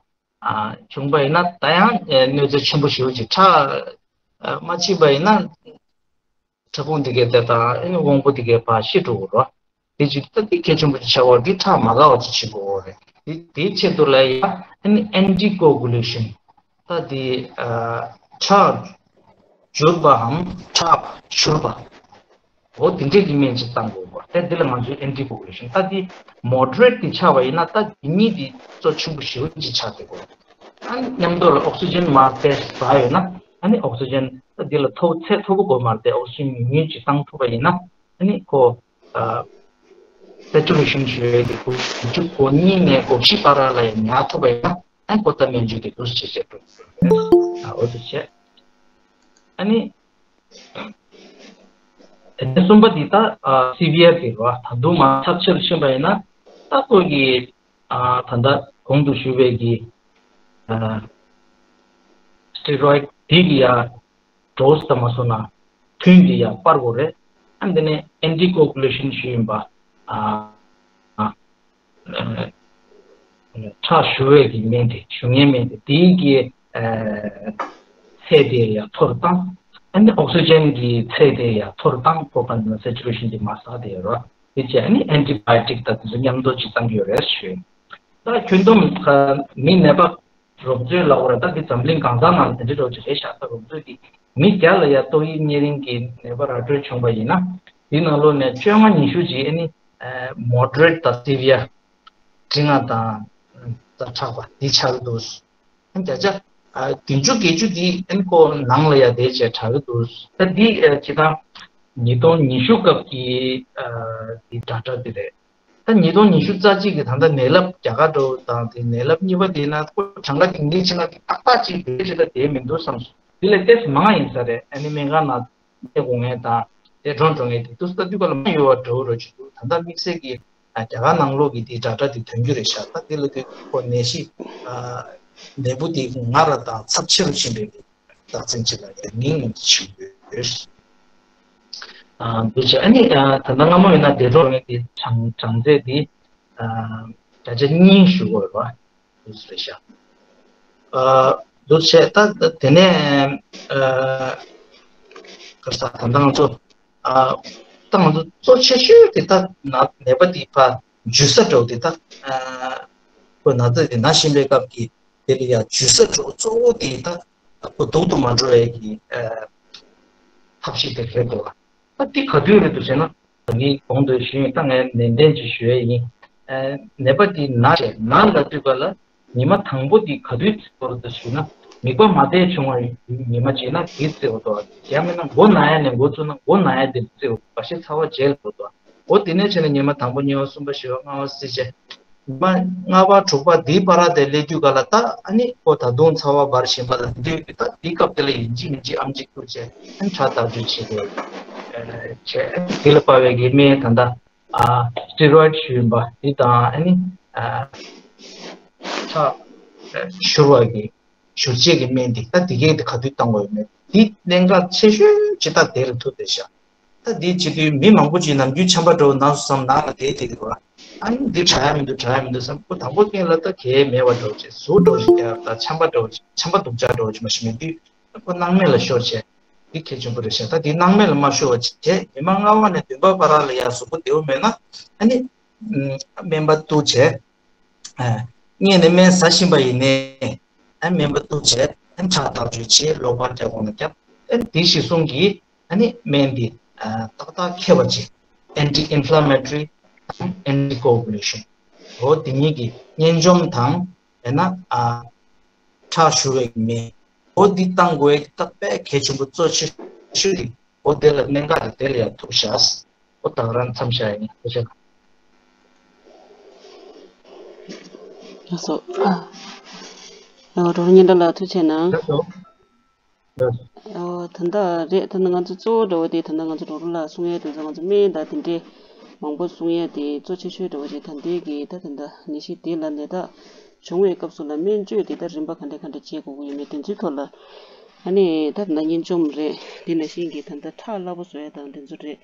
ཨ་བྱུང་པ་ཡིན་ན་ད་ཡང་ཨ་གནོད་འཚེ་ཆེན་པོ་ཞེ་པོ་ཅིག་ཁྲག་ཨ་མ་མཆིས་པ་ཡིན་ན་ཕྲ་ཕུང་འདི་གའི་དེ་དང་ཨ་ནི་དབང་པོ་འདི་གའི་བར་ཤི་འགྲོ་གི་རེད། དེ་ཅིག་ད་འདི་གལ་ཆེན་པོ་ཅིག་ཆགས་པ་འདི་ཁྲག་མ་འགག་པ་ཅིག་བྱེད་དགོས་རེད། འདི་དེའི་ཆེད་དུ་ལ་ཡང་ཨ་ནི་ཨན་ཊི་ཀོ་གུ་ལེ་ཤན་ད་འདི་ཨ་ཁྲག་འཇུ་བའམ་ཁྲག་བཞུར་བ། འོ་དེ་འདྲས་ཀྱི་སྨན་ཅིག་བཏང་དགོས་པ། ད་འདི་ལ་ང་ཚོས་ཨན་ཊི་ཀོ་གུ་ལེ་ཤན་ད་འདི་མོ་ཌི་རེ་ཊི་འདི་ཆགས་པ་ཡིན་ན་ད་འདི་གཉིས་འདི་གཙོ་ཆེན་པོ་ཞེ་པོ་ཅིག་ཆགས་བསྡད་དགོས། ཨ་ནི་མཉམ་དུ་ལ་ཨོག་སི་ཇན་མར་ཏོག་ཙམ་ཟ་ཡོད་ན་ཨ་ནི་ཨོག་སི་ཇན་ད་འདི་ལ་མཐོ་ཚད་མཐོ་པོ་དགོས་མ་རེད་དེ། ཨོག་སི་ཇན་ཉུང་ཉུང་ཅིག་བཏང་ཐུབ་པ་ཡིན་ན་ཨ་ནི་ཁོ་ཨ་སེ་ཅུ་རེ་ཤན་ཞུ་ཡས་དེ་དགུ་བཅུ་གོ་གཉིས་ནས་གོ་བཞི་བར་ལ་ཡང་ཉར་ཐུབ་པ་ཡིན་ན། ཨ་ཁོ་ད་སྨན་བཅོས་དེ་འདུག་སེ་བྱས་བྱས་འགྲོ་དགོས་རེད། ཨ་འོ་དེ་བྱས། ཨ་ནི། དེ་ནས་གསུམ་པ་འདི་ད་ཨ་སི་བི་ཨར་དེ་རེད་བ། ད་དུང་མར་ཚབས་ཆེ་རུ་ཕྱིན་པ་ཡིན་ན་ད་ཁོ་གི་ཨ་ད་ལྟ་གོང་དུ་ཞུས་པའི་གི་ཨ་སི་ཊི་རོ་ཡིཌ་འདི་གི་ཡ་ཌོ་སི་ཙམ་མ་སོང་ན་ཐུན་འདི་ཡ་སྤར་དགོས་རེད། ཨ་འདི་ནས་ཨན་ཊི་ཀོ་གུ་ལེ་ཤན་ཞུས་ཡིན་པ། ཨ་ཨ་ཁྲག་ཞུ་བའི་གི་སྨན་དེ་ཞུ་མཁན་སྨན་དེ་དེའི་གི་ཨ་ཚད་དེ་ཡ་མཐོ་རུ་བཏང་། ཨ་ནི་ཨོག་སི་ཇན་གི་ཚད་དེ་ཡ་མཐོ་རུ་བཏང་། ཁོ་པ་ན་སེ་ཅུ་རེ་ཤན་དེ་མར་ཟག་དེ་ཡ་རོ། དེ་བྱས་ཨ་ནི་ཨན་ཊི་བྷ་ཡོ་ཊིག་དང་དེ་ཚོ་མཉམ་དུ་ཅིག་བཏང་གི་ཡོད་རེད་ཞུ། ད་ཁྱོན་བསྡོམས་ཨ་མི་ནད་པ་རོབ་ཚོད་ལབ་དགོས་རེད། ད་འདི་འཛམ་གླིང་གང་ས་ནང་ལ་དེ་འདྲ་འགྲོ་གི་རེད་ཤག་ད་རོབ་ཚོད་འདི་མི་བརྒྱ་ལ་ཡ་ཏོག་དབྱིབས་གཉན་རིམས་ཀྱི་ནད་པ་ར་སྤྲོད་བྱུང་པ་ཡིན་ན། འདི་ནང་ལོགས་ནས་བཅོ་ལྔ་ཉི་ཤུ་ཅིག་ཨ་ནི་མོ་ཌི་རེཊ་དང་སི་བི་ཡར། འབྲིང་བ་དང་ཛ་དྲག་པ་འདི་ཆགས་ཀྱི་འདུག་ཨ་ནི་བརྒྱ་ཆ་ཨ་བདུན་ཅུ་བརྒྱད་ཅུ་འདི་ཨ་ནི་ཁོ་ནང་ལ་ཡ་བསྡད་བྱས་དྲག་གི་འདུག་ད་འདི་ཨ་སྤྱིར་བཏང་ཉིས་སྟོང་ཉི་ཤུ་སྐབས་ཀྱི་ཨ་འདི་ཌ་ཊ་འདི་རེད། ད་ཉིས་སྟོང་ཉི་ཤུ་རྩ་གཅིག་གི་ད་ལྟ་ནད་རླབས་རྒྱ་གར་འགྲོ་དང་དེ་ནད་རླབས་གཉིས་པ་དེ་ན་ཁོ་གྲངས་ཀ་དེ་ངས་ཕྱིན་ན་དེ་ཏག་ཏག་ཅིག་བེད་སྤྱོད་ད་དེ་མི་འདུག་བསམ་སོང་། དེ་ལས་ཏེས་མང་ཡིན་ས་རེད། ཨ་ནི་སྨན་ཁང་ནང་སླེབས་དགོས་མཁན་དང་དེ་གྲོངས་འགྲོ་མཁན་དེ་དུས་ད་དུས་ག་ལ་མང་ཡོད་པ་འདྲ་བོ་རོ་ཅིག་འདུག་ད་ལྟ་དམིགས་བསལ་གྱི་རྒྱ་གར་ནང་ལོགས་ཀྱི་དེ་ཌ་ཊ་དེ་ཐོན་རྒྱུ་རེད་ཤག་ད་དེ་ལ་དུས་ཁོ་ནད་གཞི་ནད་འབུ་དེ་སྔར་དང་ཚབས་ཆེ་རུ་ཕྱིན་པའི་རྟགས་མཚན་ཅིག་ལ་ཡང་མིང་ཅིག་ཡོད། ཨ་འདི་བྱས་ཨ་ནི་ཨ་ད་ལྟ་སྔ་མོ་ཡིན་ན་འདས་གྲོངས་མཁན་དེ་གྲངས་གྲངས་ཚད་དེ་ཨ་བརྒྱ་ཆ་གཉིས་ཞུ་དགོས་རེད་བ། འདུག་སེ་རེད་ཤག་ཨ་འདུག་བྱས་ད་དེ་ནས་ཨ་ག་རེ་ཟ་ད་ལྟ་ང་ཚོ་ཨ་ད་ང་ཚོ་གཙོ་ཆེ་ཤོས་དེ་ད་ན་ནད་པ་དེ་ཕར་འཇུ་ས་འདྲ་བོ་དེ་ད་ཨ་ཁོ་ན་ཚ་དེ་ན་བཞིན་པའི་སྐབས་ཀྱི་དེ་ལ་ཡང་འཇུ་ས་འདྲ་བོ་གཙོ་བོ་དེ་ད་ཁོ་སྡུག་ཏུ་མ་འགྲོ་བའི་གི་ཨ་ཐབས་ཤེས་དེ་རེད་འདུག་ད་འདི་ག་དུས་རེད་འདུག་ཟེར་ན། ངས་གོང་དུ་ཞུས་ཡིན། ད་ངས་ནན་ཏན་ཅིག་ཞུ་ཡས་ཡིན། ཨ་ནད་པ་འདི་ན་བྱས་ན་ལ་དུས་ག་ལ་ཉི་མ་དང་པོ་འདི་ག་དུས་བརྩི་དགོས་རེད་ཞུས་ན། མིད་པ་མ་བསྡད་བྱུང་བ་ཉི་མ་གཅིག་ན་འདི་བརྩི་དགོས་འདུག་ཡང་མིན་ན་མགོ་ན་ཡ་ནས་འགོ་བཙུགས་ན་མགོ་ན་ཡ་འདིར་བརྩི་དགོས། འབའ་ཞིག་ཚ་བ་བརྗེད་དགོས་འདུག་འོ་དེ་ནས་བྱས་ནས་ཉི་མ་དང་པོ་གཉིས་པ་གསུམ་པ་བཞི་པ་ལྔ་པ་བརྩིས་བྱས། མ་ལྔ་པ་དྲུག་པ་འདིའི་བར་དེ་སླེབས་དུས་ག་ལ་ད་ཨ་ནི་ཁོ་ད་དུང་ཚ་བ་འབར་བཞིན་པ་ལ་འདི་ད་འདི་སྐབས་དེ་ལ་ཡིན་གཅིག་མིན་གཅིག་ཨམ་ཆི་བསྐུར་བྱས་ཨ་ནི་ཁྲག་བརྟག་དཔྱད་བྱེད་དགོས་བྱས། དེ་ལ་དཔག་པའི་གི་སྨན་ད་ལྟ་ཨ་སི་ཊི་རོ་ཡིཌ་ཞུ་ཡིན་པ་འདི་དང་ཨ་ནི་ཨ་ཁྲག་བཞུར་བ་གི་བཞུར་བྱེད་ཀྱི་སྨན་འདི་ད་འདི་གས་འདི་ག་དུས་བཏང་དགོས་ཡོད་མེད་འདི་གནད་འགག་ཆེ་ཤོས་ཅིག་ད་དེ་རུ་ཐུག་བསྡད་ཤག་ད་འདི་བྱེད་དུས་མི་མང་པོ་ཅིག་ནམ་རྒྱུན་ཆམ་པ་འདྲ་བོ་ན་སོང་བསམ་ནང་ལ་བསྡད་བསྡད་ཀྱི་རེད་བ། ཨ་ནི་འདི་དྲག་ཡ་མི་འདུག་དྲག་ཡ་མི་འདུག་བསམ། ཁོ་དང་པོ་སྔོན་ལ་ད་གལ་མེད་པ་འདྲ་བོ་ཅིག་ཟུག་འདྲ་བོ་ཅིག་རྒྱག་ད་ཆམ་པ་འདྲ་བོ་ཅིག་ཆམ་པ་སྡུག་ཅག་འདྲ་བོ་ཅིག་མ་ཤི་མེད་དུས་ཁོ་སྣང་མེད་ལ་ཤོར་བྱས། འདི་གལ་ཆེན་པོ་རེད་ཤག་ད་འདི་སྣང་མེད་ལ་མ་ཤོར་བ་བྱས་ཉི་མ་ལྔ་པ་ནས་བདུན་པ་བར་ལ་ཡ་གཟུགས་པོ་བདེ་བོ་མེད་ན་ཨ་ནི་སྨན་པ་གཏུག་བྱས། སྔོན་ནས་སྨན་ཟ་བཞིན་པ་ཡིན་ནའི། ཨ་སྨན་པ་གཏུག་བྱས་ཨ་ཁྲག་བརྟག་དཔྱད་བྱས་གློ་བར་རྒྱག་གོང་ལ་བརྒྱབ། ཨ་དེ་གཞིར་བཟུང་གིས་ཨ་ནི་སྨན་འདི་ཏག་ཏག་མཁས་པ་ཅིག anti inflammatory དང་anticoagulation འོ་དེ་གཉིས་ཀྱི་གཉན་འཇོམས་དང་ཡང་ན་ཁྲག་བཞུ་བའི་སྨན་འོ་འདི་བཏང་དགོས་ཏག་དཔེ་གལ་ཆེན་པོ་གཙོ་ཆེ་ཤོས་རེད། འོ་དེ་ལ་གནད་འགག་རེད། དེ་ལ་ཡང་ཐུག་ཤག་འོ་ད་ག་རང་མཚམས་བཞག་ཡིན། ཐུགས་རྗེ་ཆེ། ལགས་སོ། ཨ་ཨ་རོགས་སྙན་གྲགས་ལགས་ཐུགས་རྗེ་གནང་། ལགས་སོ། ལགས་སོ། ཨོ་ད་ལྟ་རེད། ད་ལྟ་ང་ཚོ་གཙོ་བོ་འདྲ་བོ་དེ་ད་ལྟ་ང་ཚོ་རོགས་རོགས་ལགས་གསུང་ཡས་དེ་ཚོ་ང་ཚོ་སྨན་དང་དེ་འདྲའི་མང་པོ་གསུང་ཡས་དེ་གཙོ་ཆེ་ཤོས་འདྲ་བོ་ཅིག་ད་ལྟའི་གི་ད་ད་ལྟ་ནད་གཞི་དེ་ལ་ནད་རྟགས་བྱུང་བའི་སྐབས་སུ་ལ་སྨན་བཅོས་དེ་ད་རིམ་པ་ག་འདྲ་ག་འདྲ་བྱེད་དགོས་ཀྱི་ཡོད་མེད་དེ་ཚོའི་ཐོག་ལ་ཨ་ནི་ད་ད་ལྟ་གཉན་འཇོམས་རེད། དེ་ནང་བཞིན་གི་ད་ལྟ་ཁྲག་སླ་པོ་བཟོ་ཡས་དང་དེ་ཚོ་རེད།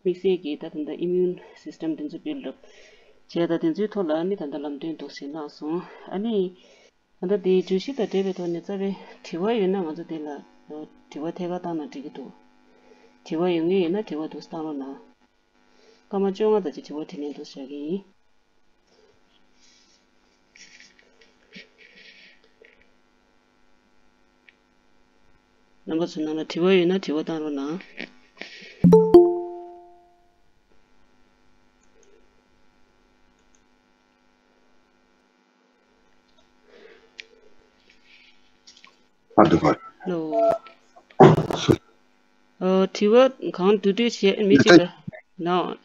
དམིགས་བསལ་གྱིས་ད་ད་ལྟ་immune system དེ་ཚོ་build up བྱས་ད་དེ་ཚོའི་ཐོག་ལ་ཨ་ནི་ད་ལྟ་ལམ་སྟོན་འདུག་ཟེར་གནང་སོང་། ཨ་ནི་ད་ལྟ་དེའི་བརྗོད་གཞི་དང་འབྲེལ་བའི་ཐོག་ནས་རྩ་བའི་དྲི་བ་ཡོད་ན་ང་ཚོ་དེ་ལ་དྲི་བ་ཐད་ཀར་བཏང་ན་འགྲིག་གི་འདུག་དྲི་བ་ཡོད་མཁན་ཡོད་ན་དྲི་བ་འདུག་སེ་བཏང་རོགས་གནང་། སྐར་མ་བཅོ་ལྔ་ཙམ་ཅིག་དྲི་བ་དྲིས་ལན་འདུག་སེ་བྱ་གི་ཡིན། རྣམ་པ་ཚོ་ནང་ལ་དྲི་བ་ཡོད་ན་དྲི་བ་བཏང་རོགས་གནང་། ཨ་འདུག་ག་ལོ། ཨོ་དྲི་བ་གང་འདུག་འདུག་བྱས་མི་གཅིག་ལ་ནའོ།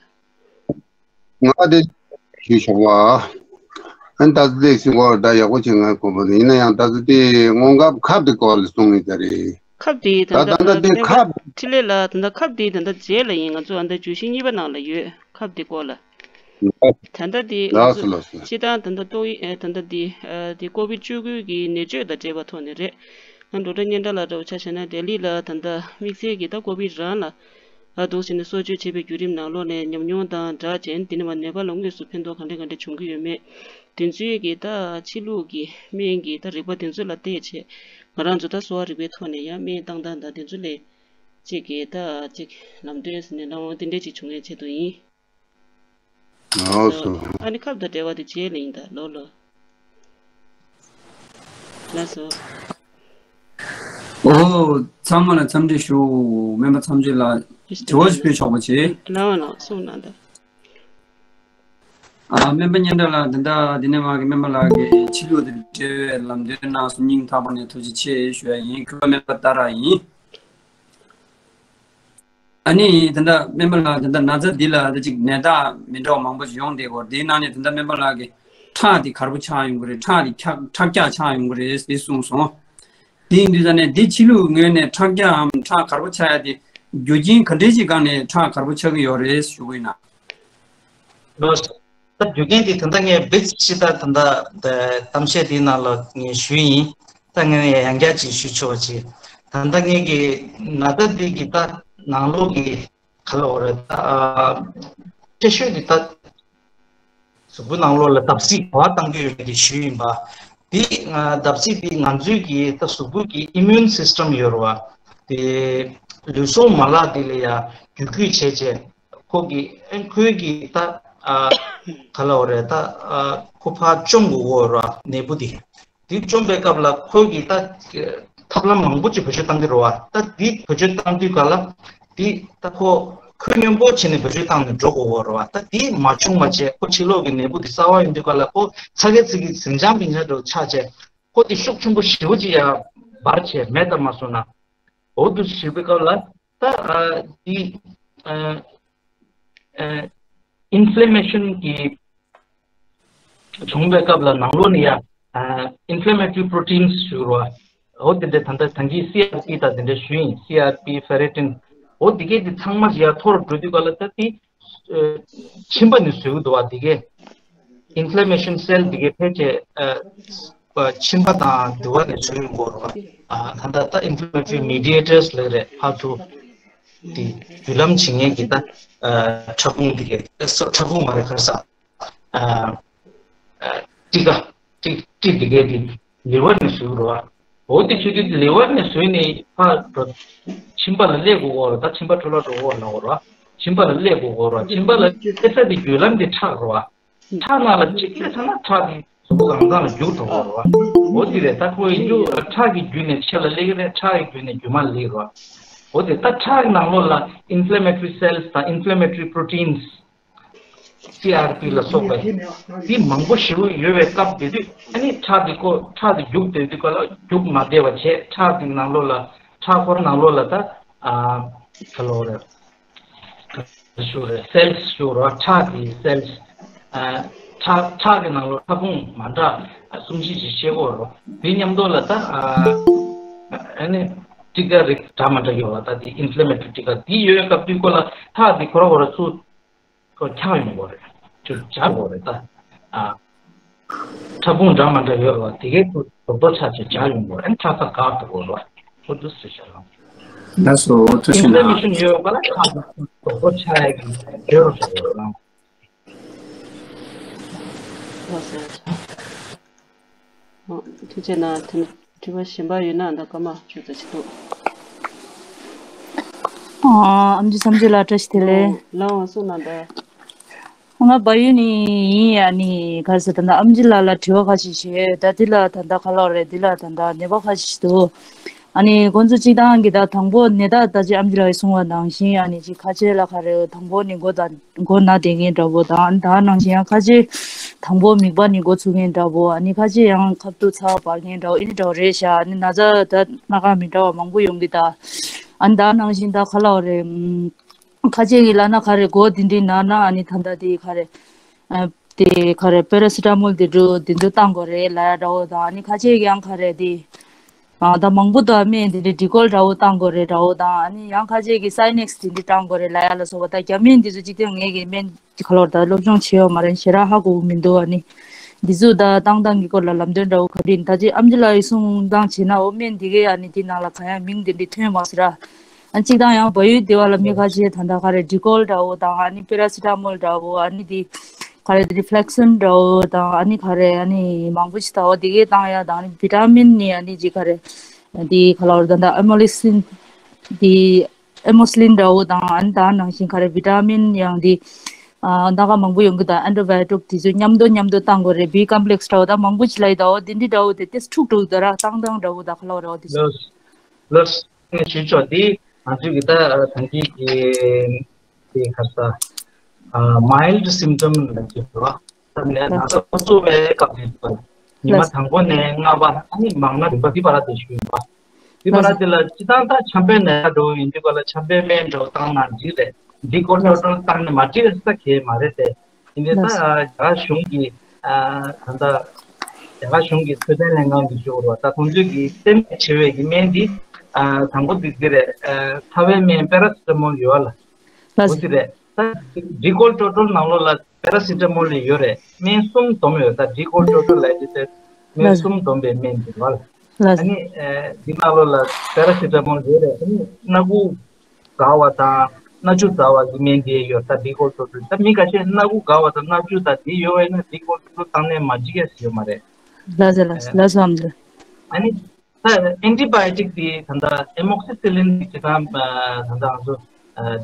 ང་དེ་ཞུས་བྱུང་བ། ཨན་ད་ཚོ་དེ་ཤིང་གོ་ད་ཡག་པོ་བྱེད་ང་དགོས་པ་ཡིན་ན་ཡང་ད་ཚོ་དེ་སྔོན་ཁབ་ཁབ་དེ་སྐོར་ལ་གསུང་ངེས་ད་རེད། ཁབ་དེ་ད་ད་ད་ད་ད་དེ་སྨན་པ་ཁབ། འཕྲིན་ལས་ལགས། ད་ད་ཁབ་དེ་ད་ད་རྗེས་ལ་ཡིན། ང་ཚོ་ཨ་ད་བརྗོད་གཞི་གཉིས་པ་ནང་ལ་ཡོད། ཁབ་དེ་སྐོར་ལ། ད་ལྟ་དེ་ང་ལགས་སོ་ཚོ་ལགས་སོ། སྤྱིར་བཏང་ད་ལྟ་ཏོག་དབྱིབས་ཨེ་ད་ལྟ་དེ་ཨ་དེ་ཀོ་བིད་བཅུ་དགུ་གི་ནད་བཅོས་དང་འབྲེལ་བ་ཐོག་ནས་རེད། ང་ཌོག་ཊར་སྙན་གྲགས་ལགས་འདྲ་བོ་ཆ་བཞག་ན་ལྡི་ལི་ལ་ད་ལྟ་དམིགས་བསལ་གྱི་ད་ཀོ་བིད་རང་ལ་ཨ་འདུག་བྱས་ནས་གསོ་བཅོས་བྱེད་པའི་བརྒྱུད་རིམ་ནང་ལོགས་ནས་ཉམས་མྱོང་དང་སྦྲགས་བྱས་ནས་དེ་ནས་མ་ནད་པ་ལ་དངོས་སུ་ཕན་ཐོགས་ག་འདྲ་ག་འདྲ་བྱུང་གི་ཡོད་མེད། དེ་ཚོའི་གི་ད་ཕྱི་ལུགས་ཀྱི་སྨན་གྱི་ད་རིག་པ་དེ་ཚོ་ལ་བལྟས་བྱས་ང་རང་ཚོ་ད་གསོ་བ་རིག་པའི་ཐོག་ནས་ཡང་སྨན་བཏང་སྟངས་དང་དེ་ཚོ་ལས་ཅིག་གི་ད་ཅིག་ལམ་སྟོན་ཟེར་ནས་ལམ་འོང་དེ་འདྲས་ཅིག་བྱུང་ཡས་ཆེད་དུ་ཡིན། ཨོ་སོ། ཨ་ནི་ཁབ་དང་འབྲེལ་བ་དེ་རྗེས་ལ་ཡིན་ད་ལོ་ལོ། ལགས་སོ། ཨོ། ཚང་མ་ལ་འཚམས་འདྲི་ཞུ། སྨན་པ་མཚམས་གཅོད་ལ་དྲི་བ་ཞིག་ཕུལ་ཆོག་པ་བྱེད། ལགས་ལགས་གསུངས་གནང་དང་། ཨ་སྨན་པ་སྙན་གྲགས་ལགས། ད་ལྟ་འདི་ནས་མ་གི་སྨན་པ་ལགས་ཀྱིས་ཕྱི་ལུགས་དང་འབྲེལ་བའི་ལམ་སྟོན་གནང་སོང་། སྙིང་ཐག་པ་ནས་ཐུགས་རྗེ་ཆེ་ཞུ་ཡ་ཡིན། གུས་པ་སྨན་པ་ཏཱ་ར་ཡིན། ཨ་ནི་ད་ལྟ་སྨན་པ་ལགས་ད་ལྟ་ན་ཚ་འདི་ལ་ད་ཅིག་ནད་རྟགས་མི་འདྲ་བ་མང་པོ་ཞིག་ཡོང་བསྡད་ཡོད་རེད། དེའི་ནང་ནས་ད་ལྟ་སྨན་པ་ལགས་ཀྱིས་ཁྲག་འདི་ག་རེ་པོ་ཆགས་ཡོང་གི་རེད། ཁྲག་འདི་ཁྲག་ཁྲག་རྒྱག་ཆགས་ཡོང་གི་རེད་ཟེར་གསུངས་སོང་། དེ་ཡིན་དུས་ད་ནས་འདི་ཕྱི་ལུགས་ངོས་ནས་ཁྲག་རྒྱག་གམ་ཁྲག་ག་རེ་པོ་ཆགས་ཡ་དེ་རྒྱུ་རྐྱེན་ག་འདྲས་ཅིག་སྒང་ནས་ཁྲག་ག་རེ་པོ་ཆགས་ཀྱི་ཡོད་རེད་ཞུ་གི་ཡིན་ན། ལགས་སོ། ད་རྒྱུ་རྐྱེན་དེ་ད་ལྟ་ངས་བེད་ཤི་ད་ད་ལྟ་གཏམ་བཤད་དེའི་ནང་ལ་ངས་ཞུས་ཡིན། ད་ངས་ཡང་བསྐྱར་ཅིག་ཞུ་ཆོག་ཅིག་ད་ལྟ་ངས་ཀྱི་ན་ཚ་འདི་གི་ད་ནང་ལོགས་ཀྱི་ག་ལ་འོ་རེད་ད། ཨ་ཆེ་ཤོས་ཀྱི་ད་གཟུགས་པོ་ནང་ལོགས་ལ་བརྡབ་གསིག་ག་བ་བཏང་གི་ཡོད་རེད་དེ་ཞུས་ཡིན་པ། འདི་ང་བརྡབ་གསིག་འདི་ང་ཚོའི་གི་ད་གཟུགས་པོ་གི་immune system་ཡོད་རེད་བ། དེ་ལུས་ཟུངས་མ་ལག་འདི་ལ་ཡ་བརྒྱུད་སྐུལ་བྱས་བྱས། ཁོ་གི་ཨེ་ཁོའི་གི་ད་ཨ་ག་ལ་འོ་རེད་ད། ཨ་ཁོ་ཕར་བཅོམ་དགོས་ཀྱི་ཡོད་རེད་བ། ནད་འབུ་འདི། འདི་བཅོམ་པའི་སྐབས་ལ་ཁོའི་གི་ད་ཐབས་ལམ་མང་པོ་ཅིག་བེད་སྤྱོད་བཏང་གི་རེད་བ། ད་འདི་བེད་སྤྱོད་བཏང་དུས་ག་ལ་འདི་ད་ཁོ་ཁོད་སྙོམས་པོ་བྱས་ནས་བེད་སྤྱོད་བཏང་ནས་འགྲོ་དགོས་ཀྱི་ཡོད་རེད་བ། ད་འདི་མ་བྱུང་བ་བྱས་ཁོ་ཕྱི་ལོགས་ཀྱི་ནད་འབུ་འདི་གསར་པ་ཡོང་དུས་ག་ལ་ཁོ་ཚ་གེ་ཚི་གེ་ཟིང་ཆང་བིང་ཆང་འདྲ་བོ་ཆགས་བྱས་ཁོ་འདི་ཤུགས་ཆེན་པོ་ཞེ་པོ་ཅིག་ཡ་འབར་བྱས་མེད་ད་མ་སོང་ན། འོ་འདུག་ཞུས་པའི་སྐབས་ལ་ད་ཨ་འདི་ཨ་ཨ་inflammation་གི་བྱུང་བའི་སྐབས་ལ་ནང་ལོགས་ནས་ཡ་ཨ་inflammatory proteins་ཞུ་རོ། འོ་དེ་འདྲ་ད་ལྟ་ད་གིན་CRP་དང་དེ་འདྲ་ཞུ་ཡིན། CRP, ferritin། འོ་དེ་གས་དེ་ཚང་མ་ཡ་མཐོ་རུ་འགྲོ་དུས་ག་ལ་ད་དེ་ཨ་མཆིན་པ་ནས་བཟོས་འདུག་བ། དེ་གས་inflammation cell་དེ་གས་ཕལ་ཆེར་ཨ་མཆིན་པ་དང་དེ་བ་ནས་བཟོས་ཡོང་གི་རེད་བ། ཨ་ད་ལྟ་ད་inflammatory mediators་ལབ་རེད། ཕར་ཚུར་དེ་བརྒྱུད་ལམ་བྱེད་མཁན་གྱི་ད་ཨ་ཕྲ་ཕུང་དེ་གས་ཕྲ་ཕུང་མ་རེད། ཁ་ས་ཨ་ཨ་ཊི་ཀ་ཊི་ཊི་དེ་གས་དེ་ལི་ཝར་ནས་བཟོས་ཡོང་གི་རེད་བ། འོ་དེ་བྱེད་དུས་ལི་ཝར་ནས་བཟོས་ནས་ཕར་འགྲོ་མཆིན་པ་ལ་སླེབས་དགོས་ཀྱི་ཡོད་རེད། ད་མཆིན་པ་འཕྲོ་བརླག་འགྲོ་གི་ཡོད་རེད་ལབ་ཀྱི་རེད་བ། མཆིན་པ་ལ་སླེབས་དགོས་ཀྱི་ཡོད་རེད་བ། མཆིན་པ་ལ་སླེབས་ས་དེ་བརྒྱུད་ལམ་དེ་ཁྲག་རེད་བ། ཁྲག་ནང་ལ་གཅིག་སླེབས་ཚར་ན་ཁྲག་དེ་གཟུགས་པོ་གང་ཚང་ལ་རྒྱུག་ཐུབ་ཀྱི་ཡོད་རེད་བ། འོ་དེ་རེད། ད་ཁོའི་རྒྱུ་ཁྲག་གི་བརྒྱུད་ནས་ཕྱི་ལ་སླེབས་ཀྱི་རེད། ཁྲག་གི་བརྒྱུད་ནས་རྒྱུ་མ་ལ་སླེབས་ཀྱི་རེད་བ། འོ་དེ་ད་ཁྲག་གི་ནང་ལོགས་ལ་inflammatory cells་དང་inflammatory proteins། སི་ཨར་པི་ལ་སོགས་པ་འདི་མང་པོ་ཞེ་པོ་ཡོད་པའི་སྟབས་བདེ་དུས་ཨ་ནི་ཁྲག་འདི་ཁོ་ཁྲག་འདི་རྒྱུག་བསྡད་དུས་ག་ལ་རྒྱུག་མ་བསྡད་པ་བྱས། ཁྲག་འདི་ནང་ལོགས་ལ་ཁྲག་འཁོར་ནང་ལོགས་ལ་ད་ཨ་ག་ལ་འོ་རེད། ཞུ་རེད། སེལ་སི་ཞུ་རེད། ཁྲག་གི་སེལ་སི། ཨ་ཁྲག་ཁྲག་གི་ནང་ལོགས་ཁྲག་ཕུང་མ་འདྲ་གསུམ་བཞི་ཞིག་ཤེས་དགོས་རེད། དེ་མཉམ་དུ་ལ་ད་ཨ་ཨ་ནི་ཊི་ཀ་རིགས་འདྲ་མ་འདྲ་ཡོད་པ། ད་དེ་ཨིན་ཕི་ལེ་མེ་ཊི་རི་ཊི་ཀ་དེ་ཡོད་སྐབས་དུས་ཁོ་ལ་ཁྲག་དེ་ཁོ་ར་ཁོ་ར་ཚུར་ཁོ་འཁྱག་ཡོང་གི་རེད། ཅིག་འཇགས་དགོས་རེད་ད། ཨ། ཕྲ་ཕུང་འདྲ་མ་འདྲ་ཡོད་རེད་བ། དེ་གའི་ཁོ་རྡོག་རྡོག་ཆགས་ཆགས་འཇགས་ཡོང་གི་རེད། ཁྲག་རྩ་འགག་ཐུབ་ཀྱི་རེད་བ། ཁོ་ཚོ་སུ་ཤེས་རང་། ལགས་སོ། ཐུགས་རྗེ་གནང་། ཨིན་ཕི་ལེ་མེ་ཤན་ཡོད་པ་ལ་ཁྲག་རྡོག་རྡོག་ཆགས་ཡག་གི་ཡོད་རེད་བ། ལགས་སོ། ཐུགས་རྗེ་གནང་། དེ་ནས་དྲི་བ་གཞན་པ་ཡོད་ན་ད་སྐར་མ་བཅུ་ཙམ་ཞིག་འདུག་ཨ་ཨམ་ཆི་མཚམས་གཅོད་ལགས་བཀྲ་ཤིས་བདེ་ལེགས། ལགས་འོང་གསུངས་གནང་དང་། ང་བལ་ཡུལ་ནས་ཡིན། ཡ་ནི་ག་རེ་ཟེར་ད་ལྟ་ཨམ་ཆི་ལགས་ལ་དྲི་བ་ཁ་ཤས་ཤིག་ད་འདི་ལ་ད་ལྟ་ག་ལ་རེད། འདི་ལ་ད་ལྟ་ནད་པ་ཁ་ཤས་ཤིག་འདུག་ཨ་ནི་ཁོང་ཚོ་སྤྱིར་བཏང་གི་ད་དང་པོ་ནད་རྟགས་ད་ཅི་ཨམ་ཆི་ལགས་ཀྱིས་གསུངས་པ་ནང་བཞིན་ཨ་ནི་ཅིག་ཁ་ཆེ་ལ་ག་རེ་དང་པོ་ནི་མགོ་ད་མགོ་ན་བསྡད་མཁན་འདྲ་པོ་དང་། ད་ནང་བཞིན་ཡང་ཁ་ཆེ་དང་པོ་མིད་པ་ནི་མགོ་ཚུགས་མཁན་འདྲ་པོ། ཨ་ནི་ཁ་ཆེ་ཡང་ཁ་ཐུག་ཚ་བ་འབར་མཁན་འདྲ་པོ། ཨ་ནི་འདྲ་པོ་རེད་ཤག་ཨ་ནི་ན་ཚ་ད་སྣ་ཁ་མི་འདྲ་བ་མང་པོ་ཡོང་གི་ད། ཨ་ནི་ད་ནང་བཞིན་ད་ག་ལ་བ་རེད། ཁ་ཆེ་གི་ལབ་ན་ག་རེ་མགོ་འདི་འདྲའི་ན་ན་ཨ་ནི་ད་ད་དེ་ག་རེ། ཨ་ དེ་ག་རེ་པེ་ར་སི་ཊ་མོལ་དེ་འདྲ་དེ་ཚོ་བཏང་དགོས་རེད་ལབ་ཡ་འདྲ་བོ་དང་། ཨ་ནི་ཁ་ཤས་ཀྱིས་ཡང་ག་རེ་དེ་ཨ་ད་མང་པོ་དང་སྨན་དེ་འདྲ་ཌི་ཀོལ་འདྲ་བོ་བཏང་དགོས་རེད་འདྲ་བོ་དང་། ཨ་ནི་ཡང་ཁ་ཤས་ཀྱིས་སའི་ནེག་སི་དེ་འདྲ་བཏང་དགོས་རེད་ལབ་ཡ་ལ་སོགས་པ། ད་རྒྱ་སྨན་དེ་ཚོ་གཅིག་དེ་ངས་ཀྱི་སྨན་ག་ལོར་ད་སློབ་སྦྱོང་བྱས་ཡོད་མ་རེད། ཞེ་དྲག་ཧ་གོ་གི་མི་འདུག་ཨ་ནི་འདི་ཚོ་ད་བཏང་སྟངས་ཀྱི་སྐོར་ལ་ལམ་སྟོན་འདྲ་བོ་ག་རེ་ཡིན། ད་ཅི་ཨམ་ཆི་ལགས་ཀྱིས་གསུང་སྟངས་བྱས་ན། འོ་སྨན་འདི་གའི་ཨ་ནི་འདི་ནང་ལ་གང་ཡང་མིང་དེ་འདྲ་ཐོན་མ་སོང་ར། ཨ་གཅིག་དང་ཡང་བལ་ཡུལ་སྡེ་བ་ལ་མི་ཁ་ཤས་ད་ལྟ་ག་རེ་ཌི་ཀོལ་འདྲ་བོ་དང་། ཨ་ནི་པེ་ར་སི་ཊ་མོལ་འདྲ་བོ། ཨ་ནི་འདི་ག་རེ་རི་ཕ་ལེག་སོན་འདྲ་བོ་དང་། ཨ་ནི་ག་རེ་ཨ་ནི་མང་པོ་ཞིག་ད་འོ་དེ་གའི་བཏང་ཡ་དང་། ཨ་ནི་བི་ཊ་མིན་ནི་ཨ་ནི་ཅི་ག་རེ་འདི་ག་ལོར་ད་ད་ཨེ་མོ་ལི་སིན་འདི་ཨེ་མོ་སི་ལིན་འདྲ་བོ་དང་། ཨ་ནི་ད་ནང་བཞིན་ག་རེ་བི་ཊ་མིན་ཡང་འདི་ཨ་ད་ག་མང་པོ་ཡོང་གི། ད་ཨན་ཊི་བྷའི་ཡོ་ཊིག་དེ་ཚོ་མཉམ་དུ་མཉམ་དུ་བཏང་དགོས་རེད། བི་ཀམ་པི་ལེག་སི་འདྲ་བོ་ད་མང་པོ་ཅིག་ལབ་ཡོད། ད་འོ་དེ་འདྲ་འདྲ་བོ་དེ་ཏེས་འཁྲུག་འགྲོ་གི་འདུག་ར། བཏང་སྟངས་འདྲ་བོ་ད་ག་ལོར་འོ་དེ་ཚོ། ལགས་ལགས། ཞུ་ཆོག་དེ་ང་ཚོའི་གི་ད་ད་གིན་གི་དེ་ག་ས་མའིལ་ཌི་སིམ་ཊམ་ལ་གྱུར་བ། ད་ནས་ན་ཚ་ཁོ་ཚོ་བའི་སྐབས་དེ་ཉི་མ་དང་པོ་ནས་ལྔ་པ། ཨ་ནི་མང་ན་རིམ་པ་འདི་བར་དུ་ཞུས་པ། འདི་བར་དུ་ལ་སྤྱི་བཏང་ད་ཆམ་པའི་ནད་འགྲོ་ཡིན་དུས་ག་ལ་ཆམ་པའི་སྨན་འགྲོ་བཏང་ན་འགྲིག་རེད། འདི་ཀོ་ཊོ་ཊོལ་བཏང་ནས་མ་འགྲིག་ས་གས་མ་རེད་དེ། ཡིན་དུས་ད་རྒྱ་གར་གཞུང་གི་ད་ལྟ་རྒྱ་གར་གཞུང་གི་འཕྲོད་བསྟེན་ལྷན་ཁང་གི་ཞུ་བ་ད་ཁོང་ཚོས་ཀྱི་བསྟེན་གནས་བྱེད་པའི་གི་སྨན་འདི་དང་པོ་འདི་འདི་རེད། ཚ་བའི་སྨན་པེ་ར་སི་ཊ་མོལ་ཡོད་ལ། འོ་དེ་རེད། ད་འདི་ཀོ་ཊོ་ཊོལ་ནང་ལོགས་ལ་པེ་ར་སི་ཊ་མོལ་ལ་ཡོད་རེད། སྨན་གསུམ་བསྡོམས་ཡོད། ད་འདི་ཀོ་ཊོ་ཊོལ་ལབ་ཀྱི་དེ་སྨན་གསུམ་བསྡོམས་པའི་སྨན་འདི་རེད་ལ། ཨ་ནི་འདི་ནང་ལོགས་ལ་པེ་ར་སི་ཊ་མོལ་ཡོད་རེད། ཨ་ནི་སྣ་ཁུག་འགག་པ་དང་སྣ་ཆུ་འཛག་པ་གི་སྨན་དེ་ཡོད། ད་འདི་ཀོ་ཊོ་ཊོལ། ད་མི་ཁ་ཤས་སྣ་ཁུག་འགག་པ་དང་སྣ་ཆུ་དང་འདི་ཡོད་པ་ཡིན་ན་འདི་ཀོ་ཊོ་ཊོལ་བཏང་ནས་མ་འགྲིག་ཡ་ཞིག་ཡོད་མ་རེད། ལགས་སོ་ལགས་སོ་ལགས་སོ་ཨམ་ཆི། ཨ་ནི་ད་ཨན་ཊི་བྷ་ཡོ་ཊིག་དེ་ད་ལྟ་ཨེ་མོག་སི་སི་ལིན་དེ་ཅི་ད་ད་ལྟ་ང་ཚོ་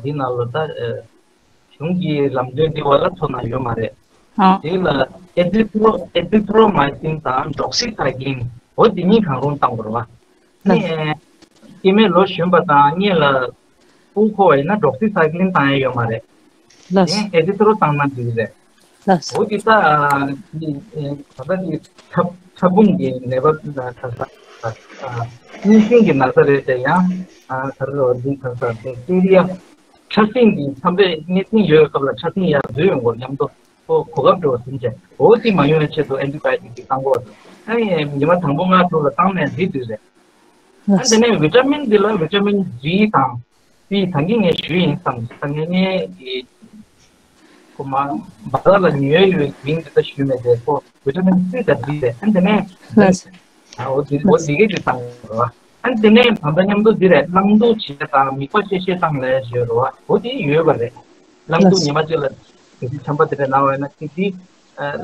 འདི་ནང་ལ་ད་གཞུང་གི་ལམ་སྟོན་འདི་བ་ལ་ཐོ་ན་ཡོད་མ་རེད། ཨ་དེ་ལ་ཨེ་ཛི་ཐོ་ཨེ་ཛི་ཐོ་རོ་མའི་སིན་དང་ཌོག་སི་ཐ་ཀིན། འོ་དེ་གཉིས་གང་རུང་བཏང་དགོས་རེད་བ། ནི་སྐྱེ་དམན་ལོ་གཞོན་པ་དང་གཉིས་ལ་དབུགས་འཁོར་བ་ཡིན་ན་ཌོག་སི་ཐ་ཀིན་བཏང་ཡ་ཡོད་མ་རེད། ལགས། ཨེ་ཛི་ཐོ་རོ་བཏང་ན་འགྲིག་རེད། ལགས། འོ་དེ་ད་ད་ལྟ་དེ་ཕྲ་ཕྲ་ཕུང་གི་ནད་པ་ད་ད་གཉན་སྲིན་གྱི་ན་ཚ་རེད་དེ། ཡང་ད་རེད་འོ་དེ་ད་ད་དེ་ཀི་རི་ཡ་ཕྲ་སྲིན་གྱི་ཚན་པའི་གནས་ཚུལ་ཡོད་སྐབས་ལ་ཕྲ་སྲིན་ཡར་འཛུལ་ཡོང་གི་མཉམ་དུ་ཁོ་གོ་སྐབས་འགྲོ་བ་ཟིན་བྱས། འོ་དེ་མ་ཡོང་བའི་ཆེད་དུ་ཨན་ཊི་བྷ་ཡོ་ཊིག་ཅིག་བཏང་དགོས་པ་དང་། ཨ་ནི་ཉི་མ་དང་པོ་ལྔ་དྲུག་ལ་བཏང་ནས་འགྲིག་འགྲིག་རེད། ཨ་དེ་ནས་བི་ཊ་མིན་འདི་ལ་བི་ཊ་མིན་ཌི་དང་སི་ད་གིན་ངས་ཞུས་ཡིན་བསམ། ད་ངས་ངས་ཀྱི་ཁོ་མ་བ་ད་ལ་ཉོས་ཡོད་མིང་འདི་ལྟ་ཞུས་མེད་དེ། ཁོ་བི་ཊ་མིན་སི་དང་ཌི་རེད། ཨ་དེ་ནས་ལགས། ཨ་འོ་འདི་འོ་འདི་གས་ཅིག་བཏང་རོགས། ཨ་དེ་ནས་ད་ལྟ་མཉམ་དུ་འདི་རེད། རླངས་འདུ་བྱེད་དང་མིད་པ་བཤལ་བཤལ་བཏང་ལས་བྱེད་རོགས། འོ་དེ་ཡོད་པ་རེད། རླངས་འདུ་ལགས། ཉི་མ་གཅིག་ལ་གལ་སྲིད་ཆམ་པ་དེ་འདྲ་ན་བ་ཡིན་ན་དེ་དེ་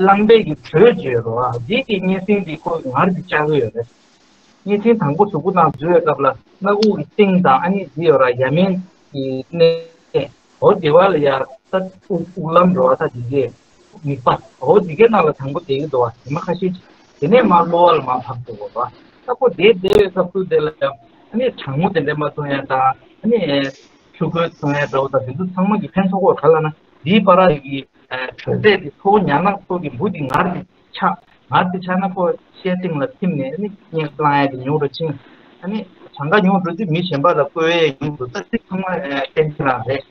རླངས་པས་ཀྱི་དྲོད་བརྗོད་རོགས། འདི་གི་གཉན་སྲིན་འདི་ཁོ་ངར་གྱི་བཅག་གི་ཡོད་རེད། གཉན་སྲིན་དང་པོ་གཟུགས་པོ་ནང་འཛུལ་བའི་སྐབས་ལ་སྣ་ཁུག་གི་སྟེང་དང་ཨ་ནི་འདི་ཡོད་ར་ཡ་མེན་གྱི་གནས། འོ་དེ་བ་ལ་ཡ་ད་དབུགས་དབུགས་ལམ་རོ་ད་དེ་གས་མིད་པ། འོ་དེ་གས་ནང་ལ་དང་པོ་བསྡད་ཀྱི་འདུག་བ། ཉི་མ་ཁ་ཤས་ཤིག་དེ་ནས་མར་གློ་བ་ལ་མར་བབས་འགྲོ་གི་རེད་བ། ད་ཁོ་དེ་བསྡད་པའི་སྐབས་སུ་དེ་ལ་ཡ་ཨ་ནི་གྲང་མོ་དེ་འདྲ་མ་འཐུང་ཡ་དང་ཨ་ནི་ཆུ་ཁོལ་འཐུང་ཡ་འདྲ་བོ་དང་དེ་ཚོ་ཚང་མ་གི་ཕན་ཐོགས་གོ་ག་ལ་ན་འདིའི་བར་གྱི་དྲོད་ཚད་དེ་མཐོ་བོ་ཉར་ན་ཁོ་གི་འབུ་དེ་ངར་གྱི་ཆགས། ང་དེ་ཆགས་ན་ཁོ་ཤའི་སྟེང་ལ་ཐིམ་ནས་ནི་གཉན་སླང་ཡ་དེ་ཉུང་རུ་ཕྱིན། ཨ་ནི་གྲངས་ཀ་ཉུང་འགྲོ་དུས་མི་གཞན་པ་ལ་ཁོའི་ཉུང་འགྲོ་ད་ཚིག་ཚང་མ་བསྟན་གྱི་རང་རེད།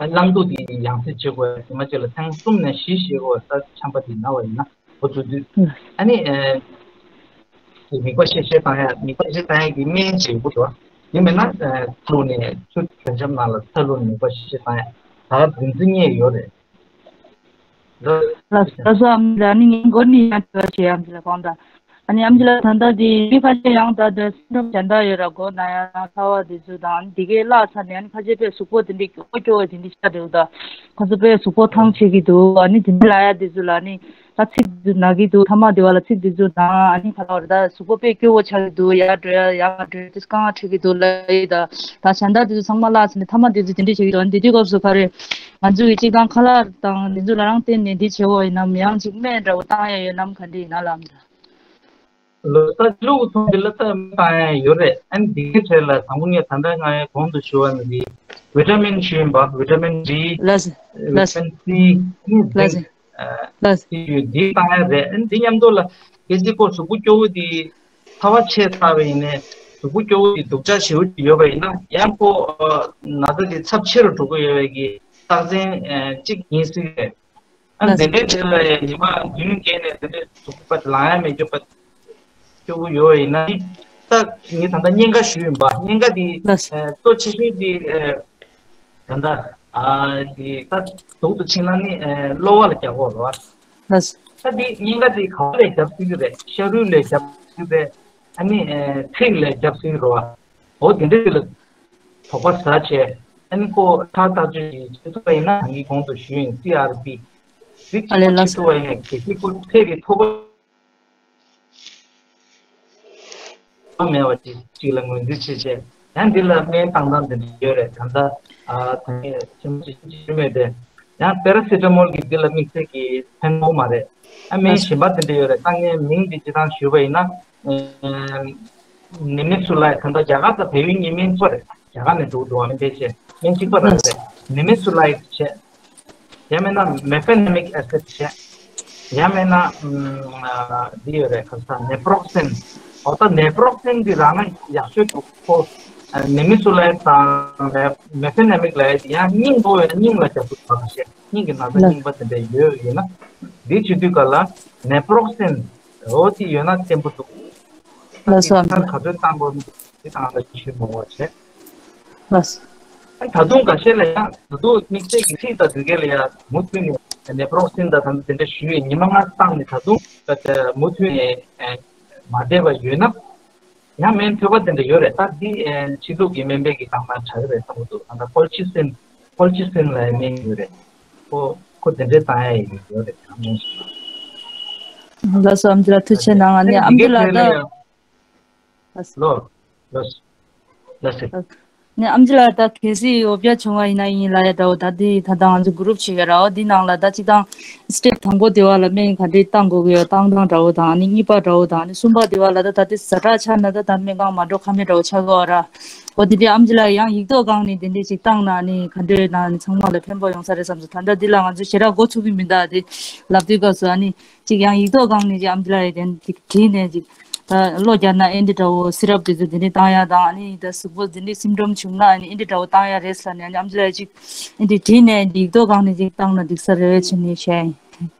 རླངས་འདུ་དེ་ཡང་སེ་བྱེད་དགོས། ཉི་མ་གཅིག་ལ་ཐེངས་གསུམ་ནས་བཞི་བྱེད་དགོས། ད་ཆམ་པ་དེ་ན་བ་ཡིན་ན་འོ་ཚོ་དུས་ཨ་ནི་མིད་པ་བཤལ་བཤལ་བཏང་ཡ། མིད་པ་བཤལ་བཏང་ཡ་གི་སྨན་བྱེད་དགོས་འདུག་དེ་མིན་ན་ཚ་ལུག་ནས་ཆུ་གྱོན་ཆབ་ནང་ལ་ཚ་ལུག་ནས་མིད་པ་བཤལ་བཤལ་བཏང་ཡ་ད་རིམ་འཛིན་རྙེད་ཡོད་རེད། ལགས་སོ་ཨམ་ལགས། ཨ་ནི་ངས་མགོ་ནས་ཡང་དྲི་བ་བྱེད། ཨམ་ཆི་ལགས་གང་ལྟར་ཨ་ནི་ཨམ་ཆི་ལགས་ད་ལྟ་དེ་མི་ཁ་ཤས་ཡང་ད་ལྟ་སིན་ཌོམ་གཞན་དག་ཡོད་ར། མགོ་ན་ཡ་དང་ཚ་བ་དེ་ཚོ་དང་ཨ་ནི་དེ་གའི་བརླག་ཚར་ནས་ཨ་ནི་ཁ་ཤས་དཔེ་གཟུགས་པོ་དེ་འདྲའི་སྐྱོ་བོ་སྐྱོ་བོ་དེ་འདྲའི་ཆགས་འདུག་ད་ཁོ་ཚོ་དཔེ་གཟུགས་པོ་ཐང་ཆད་ཀྱི་འདུག་ཨ་ནི་དེ་འདྲ་ལབ་ཡ་དེ་ཚོ་ལ་ཨ་ནི་ད་ཚིགས་དེ་ཚོ་ན་གི་འདུག་ཐ་མག་དེ་བ་ལ་ཚིགས་དེ་ཚོ་ན་ཨ་ནི་ག་ལ་བ་རེད། ད་གཟུགས་པོ་དཔེ་སྐྱོ་བོ་ཆགས་ཀྱི་འདུག་ཡར་འགྲོ་ཡ་ཡར་མ་འགྲོ་ཡ་དེ་རྐང་བ་འཁྲིག་གི་འདུག་ལབ་ཡི་ད། ད་གཞན་དག་དེ་ཚོ་ཚང་མ་བརླག་ཚར་ནས་ཐ་མག་དེ་ཚོ་དེ་འདྲ་བྱེད་ཀྱི་འདུག་ཨ་ནི་དེ་དུས་སྐབས་སུ་ག་རེ་ང་ཚོ་གི་སྤྱིར་བཏང་ཁ་ལག་དང་དེ་ཚོ་ལ་རང་བརྟེན་ནས་འདི་བྱེད་དགོས་ཡིན་ནམ། ཡང་ཅིག་སྨན་འདྲ་བོ་བཏང་ཡ་ཡོད་ནམ། ག་འདྲ་ཡིན་ན་ལབ་ད། ལོ་ལྟར་ལུགས་མཐོང་གི་ལ་ལྟ་བཏང་ཡ་ཡོད་རེད། ཨ་ནི་འདི་གའི་གྲས་ལ་དང་པོ་ངས་ད་ལྟ་ང་ཡང་གོང་དུ་ཞུ་བ་ནི་འདི་ཝི་ཊ་མིན་ཞུ་ཡིན་པ། ཝི་ཊ་མིན་ཌི། ལགས་སོ། ལགས་སོ། ཝི་ཊ་མིན་སི། ཨ་ནི་ལགས་ཛིང་། སོ། ཨ། ལགས་སོ། དེ་ཡོད་འདི་བཏང་ཡ་རེད། ཨ་ནི་འདི་མཉམ་དུ་ལ་གལ་སྲིད་ཁོ་གཟུགས་པོ་སྐྱོ་བོ་དེ་ཚ་བ་ཆད་ཚར་བ་ཡིན་ནའི་གཟུགས་པོ་སྐྱོ་བོ་དེ་སྡུག་ཅག་ཞེ་པོ་ཅིག་ཡོད་པ་ཡིན་ན་ཡང་ཁོ་ཨ་ན་ཚ་དེ་ཚབས་ཆེ་རུ་འགྲོ་གི་ཡོད་པའི་གི་རྟགས་མཚན་ཨ་གཅིག་ཡིན་སྲིད་རེད། ཨ་ལགས་འདི་འདྲའི་གྲས་ལ་ཡང་ཉི་མ་བདུན་བརྒྱད་ནས་འདི་འདྲའི་ཟུག་པ་ལངས་ཡ་མེད་རྒྱུ་པ་སྐྱོ་པོ་ཡོད་ཡིན་ན། ད་ངས་ད་ལྟ་གཉན་ཁ་ཞུས་ཡིན་པ། གཉན་ཁ་འདི་ལགས་ཨ་གཙོ་ཆེ་ཤོས་འདི་ཨ་ད་ལྟ་ཨ་འདི་ད་སྡུག་ཏུ་ཕྱིན་ན་ནི་ཨ་གློ་བ་ལ་རྒྱག་གོ་རོ། ལགས་ད་འདི་གཉན་ཁ་འདི་ག་བ་ལས་རྒྱབ་སྲིད་ཀྱི་རེད། ཤ་རུས་ལས་རྒྱབ་སྲིད་ཀྱི་རེད། ཨ་ནི་ཨ་མཁྲིས་ལས་རྒྱབ་སྲིད་ཀྱི་རོ། འོ་དེ་འདྲ་ལ་དོགས་པ་ཟ་བྱས། ཨ་ནི་ཁོ་ཁྲག་བརྟག་དཔྱད་ཅིག་བྱེད་ཐུབ་པ་ཡིན་ན། ད་གིན་གོང་དུ་ཞུས་ཡིན། སི་ཨར་པི་ཟིག་ཨ་ལེ་ལགས་བྱེད་ཐུབ་པ་ཡིན་ན། གལ་སྲིད་ཁོ་ཚད་ཀྱི་མཐོ་པོ་མེད་པ་ཅིག་ཅིག་ལ་ངོས་འཛིན་བྱེད་བྱས། ཡང་འདི་ལ་སྨན་བཏང་སྟངས་དེ་འདྲ་ཡོད་རེད། ད་ལྟ་ཨ་ད་ངས་ཆེན་པོ་ཅིག་ཅིག་མེད་དེ། ཡང་པེ་ར་སི་ཊ་མོལ་གྱི་འདི་ལ་དམིགས་བསལ་གྱི་ཕན་ཐོགས་མ་རེད། ཨ་སྨན་གཞན་པ་དེ་འདྲ་ཡོད་རེད། ད་ངས་མིང་འདི་སྤྱིར་བཏང་ཞུས་པ་ཡིན་ན། ནེ་མེ་སུ་ལའིཌ། ད་ལྟ་རྒྱ་གར་དང་བལ་ཡུལ་གཉིས་སྨན་གཅིག་པ་རེད། རྒྱ་གར་ནས་འགྲོ་འགྲོ་བ་མིན་པས་བྱས། སྨན་གཅིག་པ་རེད། ནེ་མེ་སུ་ལའིཌ་བྱས། ཡང་མིན་ན་མེ་ཕེ་ནེ་མིག་ཨེ་སིཌ་བྱས། ཡང་མིན་ན་ཨ་འདི་ཡོད་རེད། ཁ་སང་ནེ་པོ་རོག་སིན། འོ་ད་ནེ་པོ་རོག་སིན་འདི་རང་ན་ཡག་ཤོས་འདུག་ཁོ་ནེ་མེ་སུ་ལའིཌ་དང་མེ་ཕེ་ནེ་མིག་ལ་ཡང་སྙིང་པོ་ཡོད་ན་སྙིང་ལ་རྒྱབ་ཐུབ་པ་བྱས། སྙིང་གི་ན་ཚ་རྙིང་པ་དེ་འདྲ་ཡོད་ཡིན་ན། འདི་བྱེད་དུས་ག་ལ་ནེ་པོ་རོག་སིན་འོ་དེ་ཡོད་ན་བརྟན་པོ་འདུག་ལགས་སོ། ཨ་མ་ག་ཚོད་བཏང་དགོས་མིན་དེ་ཚང་ལ་ཞུ་མ་དགོས་བྱས། ལགས་སོ། ད་དུང་འགའ་ཤས་ལ་ཡང་ད་དུང་དམིགས་བསལ་གྱི་མཁྲིས་དང་དེ་གའི་ལ་ཡང་མུ་མཐུད་ནས་ནེ་པོ་རོག་སིན་དང་ད་དུང་དེ་འདྲ་ཞུས་ཡོད། ཉི་མ་ལྔ་བཏང་ནས་ད་དུང་མུ་མཐུད་ནས་མ་བསྡད་པ་ཡོད་ན། ཡང་སྨན་ཐོས་པ་དེ་འདྲ་ཡོད་རེད། ད་འདི་ཕྱི་ལུགས་ཀྱི་སྨན་པས་ཀྱི་བཏང་ན་དྲག་རེད་བསམ་གྱི་འདུག་ད་ལྟ་ཀོལ་ཅི་སིན། ཀོལ་ཅི་སིན་ལ་ཡང་སྨན་ཡོད་རེད། ཁོ་ཁོ་དེ་འདྲའི་བཏང་ཡ་ཡོད་རེད། ད་སྨན་ཞིག་ལ། ལགས་སོ། ཨམ་ཅི་ལགས་ཐུགས་རྗེ་གནང་། ཨ་ནི་ཨམ་ཅི་ལགས་ད། ལོ། ལོ། ལོ་སི། ནས་ཨམ་ཅི་ལགས་ད་གལ་སྲིད་འོ་བརྒྱ་བྱུང་བ་ཡིན་ན་ཡིན་ལ་ཡ་འདྲ་བོ། ད་འདི་ད་ལྟ་ང་ཚོ་གུ་རུབ་བྱེད་ཡ་ར་བ་འདི་ནང་ལ་ད་གཅིག་དང་སི་ཊེབ་དང་པོ་དེ་བ་ལ་སྨན་ག་འདྲས་བཏང་དགོས་ཀྱི་ཡོད། བཏང་སྟངས་འདྲ་བོ་དང་། ཨ་ནི་གཉིས་པ་འདྲ་བོ་དང་། ཨ་ནི་གསུམ་པ་དེ་བ་ལ་ད་ད་དེ་ཛ་དྲག་ཆགས་ན་ད་ད་སྨན་ཁང་མ་འགྲོ་ཁ་མེད་འདྲ་བོ་ཆགས་ཀྱི་ཡོད་ར། འོ་དེ་དེ་ཨམ་ཅི་ལགས་ཡང་ཡིག་ཐོག་སྒང་ནས་དེ་འདྲས་ཅིག་བཏང་ན་ཨ་ནི་ག་འདྲས་ན་ཨ་ནི་ཚང་མ་ལ་ཕན་པོ་ཡོང་ས་རེད་བསམ་སོང་། ད་ལྟ་འདི་ལ་ང་ཚོ་ཞེ་དྲག་འགོ་ཚུགས་ཀྱི་མི་འདུག་དེ་ལབ་དུས་སྐབས་སུ་ཨ་ནི། ཅིག་ཡང་ཡིག་ཐོག་སྒང་ནས་ཅིག་ཨམ་ཅི་ལགས་ཡ་དེ་ཅིག་བྲིས་ནས་ཅིག་ད་གློ་རྒྱག་ན་ཨེ་འདི་འདྲ་བོ་སི་རབ་དེ་ཚོ་དེ་འདྲས་བཏང་ཡ་དང་། ཨ་ནི་ད་གཟུགས་པོ་དེ་འདྲས་སིམ་ཊོམ་བྱུང་ན་ཨ་ནི་ཨེ་འདི་འདྲ་བོ་བཏང་ཡ་རེད་ཟེར་ནས། ཨ་ནི་ཨམ་ཅི་ལགས་ཡ་ཅིག་ཨེ་འདི་བྲིས་ནས་ཡིག་ཐོག་སྒང་ནས་ཅིག་བཏང་ན་འགྲིག་ས་རེད་བྱས་ནས་བཤད་ཡིན།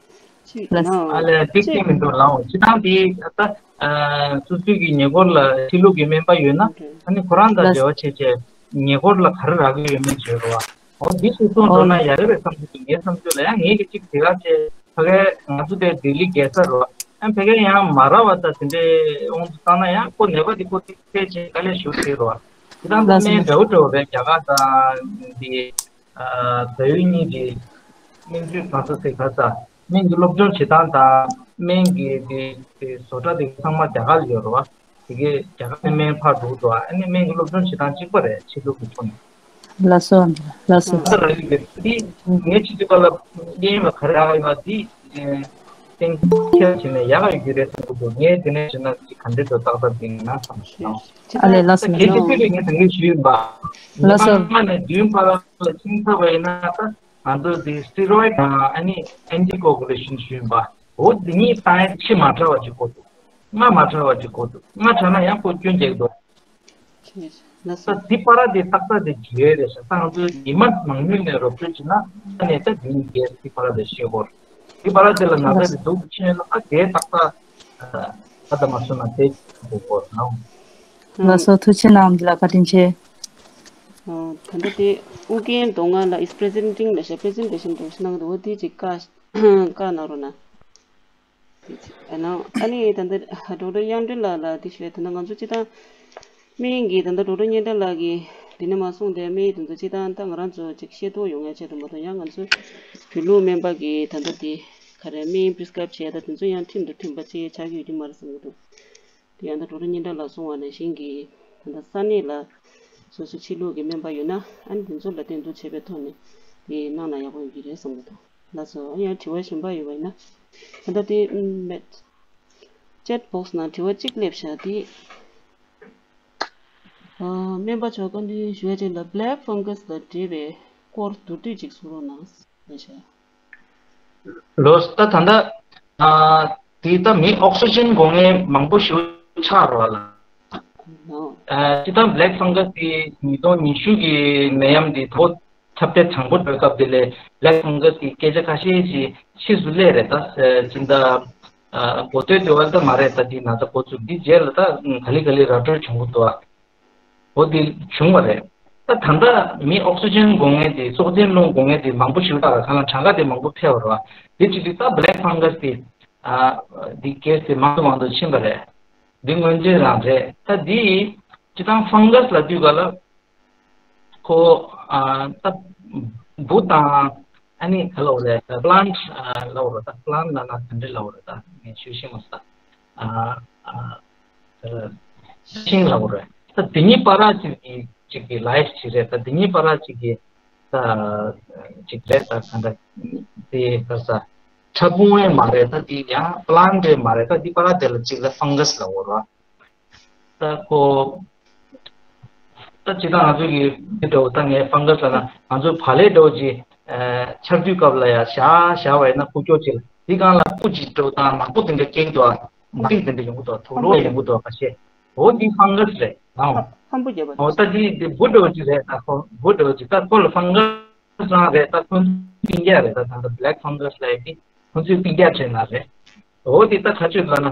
ཅིག་ལགས། ཨ་ལས་ཏིག་ཏིག་མི་འདུག་ལགས། སྤྱིར་བཏང་དེ་ད་སོ་སོའི་གི་ཉེ་འཁོར་ལ་ཕྱི་ལུགས་ཀྱི་སྨན་པ་ཡོད་ན། ཨ་ནི་ཁོ་རང་དང་ལགས། འབྲེལ་བ་བྱས་བྱས་ཉེ་འཁོར་ལ་ག་རེ་རག་གི་ཡོད་མེད་བྱས་རོགས། འོ་འདི་སོ་སོ་འགྲོ་ན་ཡག་གི་རེད་བསམ་གྱི་འདུག་ངའི་བསམ་ཚུལ་ལ། ཡང་ངེད་ཀྱི་གཅིག་དེ་ག་ཆེ་ཕ་གའི་ང་ཚོ་དེ་ལྡི་ལི་རྒྱལ་ས་རོ། ཡང་ཕ་གའི་ཡང་མ་ར་བ་དང་དེ་འདྲའི་དབང་དུ་བཏང་ན་ཡང་ཁོ་ནད་པ་དེ་ཁོ་ཚོས་ཚད་ཆེ་དཀའ་ལས་ཞེ་པོ་རེད་རོ། དེ་དང་ད་སྨན་འདྲ་བོ་འདྲ་བོ་རེད། རྒྱ་གར་དང་དེ་བལ་ཡུལ་གཉིས་ཀྱི་སྨན་བཅོས་གང་ས་ཟེར་ག་ས་སྨན་གྱི་སློབ་སྦྱོང་བྱེད་སྟངས་དང་སྨན་གྱི་དེ་དེ་བཟོ་གྲྭ་དེ་ཚང་མ་རྒྱ་གར་ལ་ཡོད་རོ། དེ་གའི་རྒྱ་གར་ནས་སྨན་ཕར་འགྲོ་འདུག་ཨ་ནི་སྨན་གྱི་སློབ་སྦྱོང་བྱེད་སྟངས་གཅིག་པ་རེད། ཕྱི་ལུགས་ཀྱི་ཐོག་ནས། ལགས་སོ། ལགས་སོ། ད་ར་ཡོད་རེད། དེ་ངས་ཕྱི་དུས་པ་ལ་གཡས་གཡོན་ལ་ག་རེ་ཡག་ཡོད་པ་དེ་གཏན་འཁེལ་བྱས་ནས་ཡག་ཡོད་ཀྱི་རེད་བསམ་གྱི་འདུག་ངས་དེ་ནས་བྱས་ན་ཅིག་ག་འདྲས་འགྲོ་ཏག་ཏག་ཡིན་ན་བསམ་སོང་། ཨ་ལས། ལགས་སོ། ད་གལ་ཏེ་ཕྱི་ལུགས་ངས་ད་ངས་ཞུས་ཡིན་པ། ལགས་སོ། ཉི་མ་ལྔ་ནས་བདུན་བར་ལ་ཕྱིན་ཚར་བ་ཡིན་ན། ད་ང་ཚོ་དེ་སི་ཊི་རོ་ཡིཌ་དང་ཨ་ནི་ཨེན་ཊི་ཀོ་གུ་ལེ་ཤན་ཞུས་ཡིན་པ། འོ་དེ་གཉིས་བཏང་ཡ་ཕྱི་མ་དྲགས་པ་ཅིག་དགོས་འདུག་སྔ་མ་དྲགས་པ་ཅིག་དགོས་འདུག་སྔ་དྲགས་ན་ཡང་ཁོ་སྐྱོན་རྒྱག་གི་འདུག་ལགས་སོ། ད་འདི་བར་དེ་ཏག་ཏག་དེ་བརྗེ་ཡོད་རེད་ཤག་ད་ང་ཚོས་ཉི་མ་མང་ཉུང་ནས་རོབ་ཙམ་བྱས་ན་ད་ནས་ད་འདི་ནས་རྒྱས་འདི་བར་དེ་ཤེས་དགོས་རེད། འདི་བར་དེ་ལ་ན་ཚ་དེ་སྡུག་ཏུ་ཕྱིན་ཡོད་ན་ཨ་རྒྱས་ཏག་ཏག་ཨ་ད་མ་སོང་ན་དེ་དགོས་དགོས་ན། ལགས་སོ། ཐུགས་རྗེ་གནང་། འདི་ལ་བཀའ་དྲིན་ཆེ། ཨ་ད་ལྟ་དེ་ཨུ་རྒྱན་མདོ་སྔགས་ལ་ཨིས་པི་རི་ཛེན་ཊིང་ལ་ཤ་པི་རི་ཛེན་ཊེ་ཤན་འདྲ་བོ་ཞིག་གནང་འདུག་འོ་དེ་ཅིག་བཀའ་བཀའ་གནང་རོགས་གནང་། ཨ་ནི་ད་ལྟ་ཌོག་ཊར་དབྱངས་སྒྲོན་ལགས་ལ་དེ་ཞུ་ཡ་དེ་ན་ང་ཚོ་སྤྱིར་བཏང་སྨན་གྱི་ད་ལྟ་ཌོག་ཊར་གཉན་ཐར་ལགས་ཀྱིས་འདི་ནས་མར་གསུངས་ཏེ་སྨན་དེ་ཚོ་སྤྱིར་བཏང་ད་ང་རང་ཚོ་ཅིག་ཤེས་རྟོགས་ཡོང་ཡ་ཆེད་དུ་མ་གཏོགས་ཡང་ང་ཚོ་བོད་ལུགས་སྨན་པ་གིས་ད་ལྟ་དེ་ག་རེ་སྨན་པི་རི་སི་ཀ་རབ་བྱས་ད་དེ་ཚོ་ཡང་ཁྲིམས་དང་མཐུན་པ་ཅིག་ཆགས་ཀྱི་ཡོད་ཀྱི་མ་རེད་བསམ་གྱི་འདུག་དེ་ཡང་ད་ཌོག་ཊར་གཉན་ཐར་ལགས་གསུངས་པ་ནང་བཞིན་གྱི་ད་ལྟ་ས་གནས་ལ་སོ་སོ་ཕྱི་ལུགས་ཀྱི་སྨན་པ་ཡོད་ན་ཨ་ནི་དེ་ཚོ་ལ་བསྟེན་གཏུག་བྱས་པའི་ཐོག་ནས་དེ་གནང་ན་ཡག་པོ་ཡོང་གི་རེད་བསམ་གྱི་འདུག་ལགས་སོ། ཨ་ཡང་དྲི་བ་གཞན་པ་ཡོད་པ་ཡིན་ན། ད་ལྟ་དེ་མེད། ཅེ་ཊི་བོག་སི་ནང་དྲི་བ་གཅིག་སླེབས་ཤག་དེ། ཨ་སྨན་པ་མཆོག་བཀའ་འདྲི་ཞུ་ཡ་ཅིག་ལ་བྷི་ལེག་ཕང་གྷ་སི་ལ་འབྲེལ་བའི་སྐོར་མདོར་བསྡུས་ཅིག་གསུང་རོགས་གནང་ལབ་ཤག་ལོས་ད་ད་ལྟ་ཨ་དེ་ད་མི་ཨོག་སི་ཇན་དགོས་མཁན་མང་པོ་ཞིག་ཆགས་རོགས་ལ། ཨ་སྤྱིར་བཏང་བྷི་ལེག་ཕང་གྷ་སི་དེ་ཉིས་སྟོང་ཉི་ཤུ་གི་ནད་ཡམས་དེ་དོ་ ཁྱབ་གདལ་དྲང་པོ་འགྲོ་སྐབས་དེ་ལས་black fungus གི་སྐད་ཆ་ཁ་ཤས་ཤིག་ཕྱིས་སུ་སླེབས་རེད། ད་སྤྱི་ཟླ་འགོ་སྟོད་དེ་བར་ད་མ་རེད། ད་འདི་ན་ཚ་འགོ་བཙུགས་འདི་རྗེས་ལ་ད་ག་ལེ་ག་ལེ་ར་སྤྲོད་བྱུང་གི་འདུག་འོ་དེ་བྱུང་བ་རེད། ད་ད་ལྟ་མི་ཨོག་སི་ཅན་དགོས་མཁན་དེ་སྲོག་ཆགས་རླུང་དགོས་མཁན་དེ་མང་པོ་ཞིག་ད་ག་ལ་གྲངས་ཀ་དེ་མང་པོ་འཕེལ་བ་རེད་བ། དེ་བྱེད་དུས་ད་black fungus དེ་ཨ་དེ་case དེ་མང་དུ་མང་དུ་ཕྱིན་པ་རེད། འདི་སྔོན་ཆད་རང་རེད། ད་འདི་སྤྱི་བཏང་fungus ལབ་དུས་ག་ལ་ཁོ་ཨ་ད་འབུ་དང་ཨ་ནི་ག་ལབ་རེད། plant ལབ་རེད། ད་plant ལབ་ན་ག་འདྲ་ལབ་རེད། ད་ངས་ཤེས་ཤེས་མ་སོང་། ཨ་ཨ་ཤིང་ལབ་རེད། ད་འདི་གཉིས་བར་གཅིག་གི་གཅིག་གི་life ཅིག་རེད། ད་འདི་གཉིས་བར་གཅིག་གི་ད་ཅིག་རེད། ད་ག་འདྲ་དེ་ག་ས་ཕྲ་ཕུང་ཡང་མ་རེད། ད་འདི་ཡང་plant ཡང་མ་རེད། ད་འདི་བར་དེ་ལ་གཅིག་ལ་fungus ལབ་རེད། ད་ཁོ། ད་ཇི་ལྟར་ང་ཚོ་གི་འདི་འདྲ་བོ་ད་ངས་fungus ལབ་ན་ང་ཚོ་བག་ལེབ་འདྲ་བོ་ཅིག་ཆར་དུས་སྐབས་ལ་ཡ་བཞག་བཞག་པ་ཡིན་ན་ཁུག་ཀྱོག་ཅིག་ལ་འདི་སྒང་ལ་སྤུ་ཅིག་འདྲ་བོ་དང་ནག་པོ་དེ་འདྲ་སྐྱེ་གི་འདུག་ཨ་ནག་པོ་དེ་འདྲ་ཡོང་གི་འདུག་དུག་ལོག་ཡོང་གི་འདུག་ཁ་ཤས། འོ་འདི་fungus རེད་ཨང་། ཧམ་པོ་བརྒྱབ་པ། འོ་ད་འདི་འདི་འབུ་འདྲ་བོ་ཅིག་རེད། ད་ཁོ་འབུ་འདྲ་བོ་ཅིག་ད་ཁོ་ལ་fungus རང་རེད། ད་ཁོ་ཚོའི་སྤུན་ཀྱག་རེད། ད་ད་ལྟ་black fungus ལབ་ཡ་འདི་ཁོ་ཚོའི་སྤུན་ཀྱག་བྱས་ན་རེད། འོ་འདི་ད་ག་ཚོད་ལབ་ན།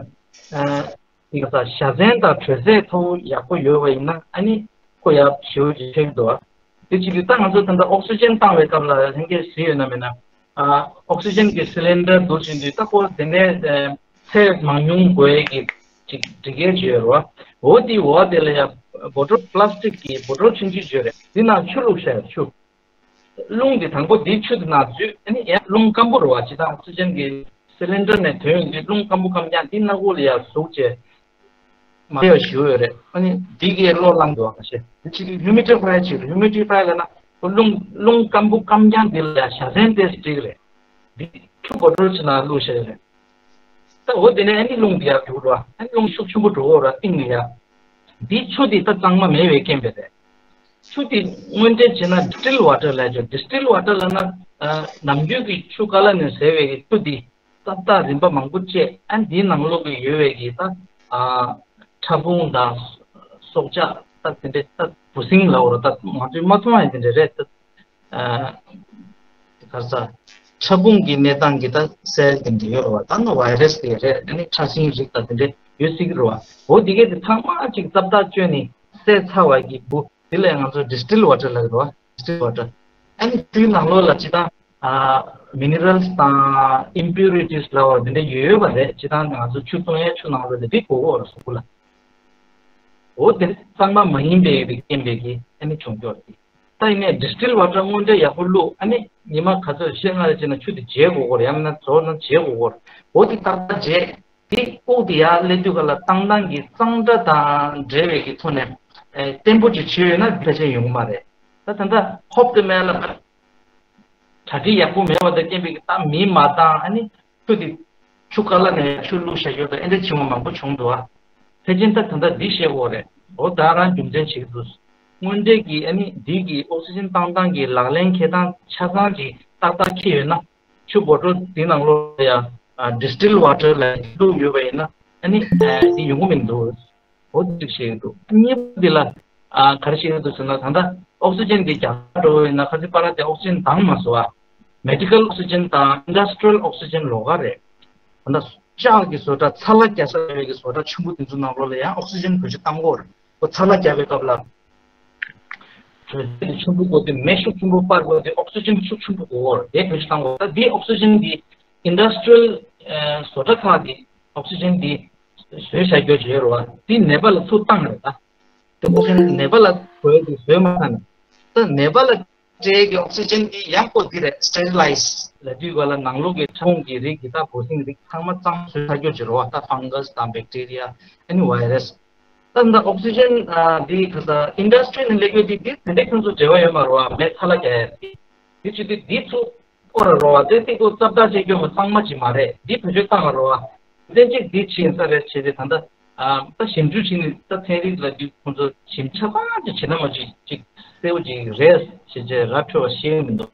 དེ་ག་ས་བཞའ་ཚན་དང་དྲོད་ཚད་མཐོ་པོ་ཡག་པོ་ཡོད་པ་ཡིན་ན་ཨ་ནི་ཁོ་ཡག་ཞེ་པོ་ཅིག་ཆགས་ཀྱི་འདུག་དེ་བྱེད་དུས་ད་ང་ཚོ་ད་ལྟ་ཨོག་སི་ཅན་བཏང་བའི་སྐབས་ལ་ལྷན་རྒྱས་གཟིགས་ཡོད་ན་མེད་ན། ཨོག་སི་ཅན་གྱི་སི་ལིན་ཌར་འདུག་བྱེད་དུས་ད་ཁོ་དེ་ནས་ཚད་མང་ཉུང་དགོས་ཡས་ཀྱི་ཅིག་སྒྲིག་ཡས་ཅིག་ཡོད་རེད་བ། འོ་དེའི་འོག་དེ་ལ་ཡ་བོ་ཊལ་པ་ལ་སི་ཊིག་གི་བོ་ཊལ་ཆུང་ཆུང་ཅིག་ཡོད་རེད། དེ་ནང་ཆུ་བླུགས་བཞག་ཡ་ཆུ། རླུང་འདི་དང་པོ་འདིའི་ཆུ་འདི་ནང་འཛུལ། ཨ་ནི་ཡང་རླུང་སྐམ་པོ་རེད་བ། ཇི་ལྟར་ཨོག་སི་ཅན་གྱི་སི་ལིན་ཌར་ནས་ཐོན་ཡོང་དུས་རླུང་སྐམ་པོ་སྐམ་རྐྱང་འདི་སྣ་ཁུག་ལ་ཡར་ཟུག་བྱས་མ་ཡོད་ཞུ་ཡོད་རེད། ཨ་ནི་འདི་གའི་བློ་བླངས་འདུག་བ། ཁ་ཤས་འདི་ཅིག་ཧིའུ་མི་ཌི་ཕའི་བྱེད། ཧིའུ་མི་ཌི་ཕའི་ལབ་ན་རླུང་རླུང་སྐམ་པོ་སྐམ་རྐྱང་འདི་ལ་ཡར་བཞའ་ཚན་དེ་སྒྲིག་རེད། འདི་ཆུ་བོ་ཊལ་ཆུ་ནང་བླུགས་བཞག་རེད། ད་འོ་དེ་ནས་ཨ་ནི་རླུང་འདི་ཡར་རྒྱུག་རོ། ཨ་ནི་རླུང་ཤུགས་ཆེན་པོ་འགྲོ་འོ་ར་གཏིང་ནས་ཡར། འདི་ཆུ་འདི་ད་གཙང་མ་མེད་པའི་རྐྱེན་པས་རེད། ཆུ་འདི་དངོས་འབྲེལ་བྱས་ན་ཌི་སི་ཊིལ་ཝ་ཊར་ལབ་ཀྱི་ཡོད། ཌི་སི་ཊིལ་ཝ་ཊར་ལབ་ན་ནམ་རྒྱུན་གྱི་ཆུ་ཀ་ལ་ནས་བཟོས་པའི་ཆུ་འདི་ཏག་ཏག་རིམ་པ་མང་པོ་བཅད། ཨ་འདིའི་ནང་ལོགས་ཀྱི་ཡོད་པའི་གི་ད་ཕྲ་ཕུང་དང་སྲོག་ཆགས་ད་དེ་འདྲའི་ད་འབུ་སྲིན་ལབ་འོ་ར། ད་ང་ཚོས་མ་མཐོང་བ་དེ་འདྲ་རེད། ད་ག་ས་ཕྲ་ཕུང་གི་གནས་སྟངས་ཀྱི་ད་སེལ་དེ་འདྲ་ཡོད་རེད་བ། ད་ནི་ཝའི་རས་དེ་རེད། ཨ་ནི་ཕྲ་སྲིན་རིགས་དང་དེ་འདྲ་ཡོད་སྲིད་ཀྱི་རེད་བ། འོ་དེ་གས་དེ་ཚང་མ་ཅིག་ཙབ་ཏག་བཅོས་ནས་བསད་ཚར་བ་གི་འབུ་དེ་ལ་ང་ཚོ་ཌི་སི་ཊིལ་ཝ་ཊར་ལབ་ཀྱི་རེད་བ། ཌི་སི་ཊིལ་ཝ་ཊར། ཨ་ནི་དེའི་ནང་ལོགས་ལ་ཅི་ད་མི་ནི་རལ་སི་དང་ཨིམ་པིའུ་རི་ཊི་སི་ལབ་པ་དེ་འདྲ་ཡོད་པ་རེད། ཅི་ད་ང་ཚོ་ཆུ་བཙོང་ཡས་ཆུ་ནང་ལོགས་ལ་དེ་དགོས་ཀྱི་ཡོད་རེད་གཟུགས་པོ་ལ། འོ་དེ་གཙང་མ་མ་ཡིན་པའི་རིགས་རྐྱེན་པས་ཀྱི་ཨ་ནི་བྱུང་ཀྱོག་དེ། ད་ཡིན་ནའི་ཌི་སི་ཊིལ་ཝ་ཊར་དངོས་འབྲེལ་ཡག་པོ་བླུགས། ཨ་ནི་ཉི་མ་ག་ཚོད་ཤེལ་ལྔ་རེ་བྱས་ན་ཆུ་དེ་བརྗེ་དགོས་ཀྱི་རེད། ཡང་མིན་ན་རྫོགས་ན་བརྗེ་དགོས་ཀྱི་རེད། འོ་དེ་ཏག་ཏག་བརྗེ། དེ་ཨུག་དེ་ཡར་སླེབས་དུས་ག་ལ་བཏང་སྟངས་ཀྱི་གཙང་སྦྲ་དང་འབྲེལ་བའི་གི་ཐོག་ནས་ཨེ་བརྟན་པོ་ཅིག་བྱས་ཡོད་ན་ཕལ་ཆེར་ཡོང་གི་མ་རེད། ད་ད་ལྟ་ཧོབ་ཏེ་མེད་ལ་གྲ་སྒྲིག་ཡག་པོ་མེད་པ་དང་རྐྱེན་པས་ཀྱི་ད་མི་མ་བཏང་། ཨ་ནི་ཆུ་དེ་ཆུ་ཀ་ལ་ནས་ཆུ་བླུགས་བཞག་ཡོད་དང་ཨེ་འདྲ་བྱུང་བ་མང་པོ་བྱུང་འདུག་ཨ། ཕལ་ཆེར་ད་ད་ལྟ་འདི་བཤད་དགོས་རེད། འོ་ད་རང་རྒྱུ་མཚན་བྱེད་ཀྱི་འདུག་དངོས་འབྲེལ་གྱི་ཨ་ནི་འདི་གི་ཨོག་སི་ཇན་བཏང་སྟངས་ཀྱི་ལག་ལེན་འཁེལ་སྟངས་ཆ་ཚང་ཅིག་ཏག་ཏག་འཁེལ་ཡོད་ན། ཆུ་བོ་ཊལ་འདི་ནང་ལོགས་ལ་ཡང་ཌི་སི་ཊིལ་ཝ་ཊར་ལབ་བླུགས་ཡོད་པ་ཡིན་ན་ཨ་ནི་འདི་ཡོང་གི་མི་འདུག་འོ་དེ་ཅིག་བཤད་ཀྱི་འདུག་གཉིས་པ་འདི་ལ་ཨ་ག་རེ་བཤད་ཀྱི་འདུག་ཟེར་ན། ད་ལྟ་ཨོག་སི་ཇན་འདི་རྒྱ་གར་འགྲོ་བ་ཡིན་ན་ཁ་སང་པ་ར་དེ་ཨོག་སི་ཇན་འདང་མ་སོང་བ། མེ་ཌི་ཀལ་ཨོག་སི་ཇན་དང་ཨིན་ཌ་སི་ཊི་རི་ཡལ་ཨོག་སི་ཇན་ལོགས་ཀ་རེད། ད་ལྟ་ལྕགས་ཀྱི་བཟོ་གྲྭ་ཚ་ལ་རྒྱག་ས་ཡོད་པའི་གི་བཟོ་གྲྭ་ཆེན་པོ་དེ་ཚོ་ནང་ལོགས་ལ་ཡང་ཨོག་སི་ཇན་བེད་སྤྱོད་བཏང་གི་ཡོད་རེད། ཁོ་ཚ་ལ་རྒྱག་པའི་སྐབས་ལ། དྲོད་ཚད་ཆེན་པོ་དགོས་དུས་མེ་ཤུགས་ཆེན་པོ་སྤར་དགོས་དུས་ཨོག་སི་ཇན་ཤུགས་ཆེན་པོ་དགོས་ཀྱི་ཡོད་རེད། དེ་བེད་སྤྱོད་བཏང་དགོས། ད་འདི་ཨོག་སི་ཇན་འདི་ཨིན་ཌ་སི་ཊི་རི་ཡལ་བཟོ་གྲྭ་ཁག་གིས་ཨོག་སི་ཇན་འདི་བཟོས་བཞག་རྒྱུ་བྱས་ཡོད་རེད་བ། འདི་ནེ་པ་ལ་ཚུར་བཏང་རེད་ད། དེ་ཨོག་སི་ཇན་ནེ་པ་ལ་དགོས་དུས་བཟོས་མ་ཐག་ནས། ད་ནེ་པ་ལ་སྤྲད་ཀྱི་ཨོག་སི་ཇན་འདི་ཡག་པོ་འདི་རེད། སི་ཊེ་རི་ལའི་ཛི་ལབ་དུས་ག་ལ་ནང་ལོགས་ཀྱི་ཕྲ་ཕུང་གི་རིགས་ཀྱི་ད་འབུ་སྲིན་རིགས་ཚང་མ་གཙང་མ་བཟོས་ཚར་རྒྱུ་བྱས་རེད་བ། ད་ཕང་ག་སི་དང་བེག་ཊི་རི་ཡ་ཨ་ནི་ཝའི་རས། ད་ད་ཨོག་སི་ཇན་ཨ་འདི་ག་ས་ཨིན་ཌ་སི་ཊི་རི་ནས་སླེབས་ཡོད་འདི་འདི་དེ་འདྲའི་ཁྱོད་ཚོ་འབྲེལ་བ་ཡོད་མ་རེད་བ། མེ་ཚ་ལ་རྒྱག་ཡ་འདི་འདི་བྱེད་དུས་འདི་ཚོ་སྐོར་ར་རོ་བ། དེ་ཏིག་ཏོ་ཙབ་ཏག་བྱེད་རྒྱུ་མ་གཙང་མ་ཅིག་མ་རེད། འདི་བེད་སྤྱོད་བཏང་ར་རོ་བ། དེ་གཅིག་འདི་ཕྱིན་ས་རེད་བྱས་ཏེ་ད་ལྟ་ཨ་ད་ཞིབ་འཇུག་བྱས་ནས་ད་ཚན་རིག་ལ་འདི་ཁོང་ཚོ་ཞིབ་ཆ་ཚང་ཅིག་བྱེད་ན་མ་ཅིག་ཅིག་གསལ་པོ་ཅིག་རེད་བྱས་བྱས་ར་འཕྲོད་པ་ཤེས་ཀྱི་མི་འདུག་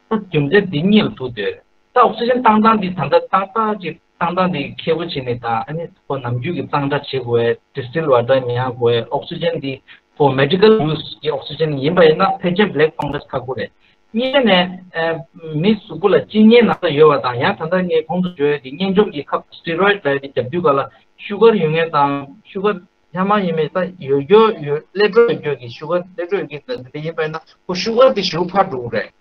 ད་རྒྱུ་མཚན་འདི་གཉིས་ལ་ཐུག་འདོད། ད་ཨོག་སི་ཇན་བཏང་སྟངས་འདི་ད་ལྟ་ཏག་ཏག་ཅིག་བཏང་སྟངས་འདི་མཁས་པོ་བྱས་ནས་ད་ཨ་ནི་ཁོ་ནམ་རྒྱུན་གྱི་གཙང་སྦྲ་བྱེད་དགོས། ཌི་སི་ཊིལ་ཝ་ཊར་ཉར་དགོས། ཨོག་སི་ཇན་འདི་ཁོ་མེ་ཌི་ཀལ་ཡུ་སི་གི་ཨོག་སི་ཇན་ཡིན་པ་ཡིན་ན་ཕལ་ཆེར་བྷེ་ལེག་ཕང་ག་སི་ཁ་ཁུ་རེད། གཉིས་ནས་ཨ་མི་གཟུགས་པོ་ལ་གཅིན་སྙི་ན་ཚ་ཡོད་པ་དང་ཡང་ད་ལྟ་ངས་གོང་དུ་བརྗོད་ཡོད་དེ་གཉན་འཇོམས་ཀྱི་ཁབ་སི་ཊི་རོ་ཡིཌ་ལབ་ཡ་དེ་རྒྱབ་དུས་ག་ལ་ཤུ་གར་ཡོད་མཁན་དང་ཤུ་གར་ཧེ་མ་ཡིན་མིན་ད་ཡོད་རྒྱུ་ཡོད་ཀླད་ཀྲོད་ཡོད་རྒྱུ་གི་ཤུ་གར་ཀླད་ཀྲོད་ཡོད་རྒྱུ་དེ་ཡིན་པ་ཡིན་ན་ཁོ་ཤུ་གར་དེ་ཞེ་པོ་འཕར་འགྲོ་གི་རེད།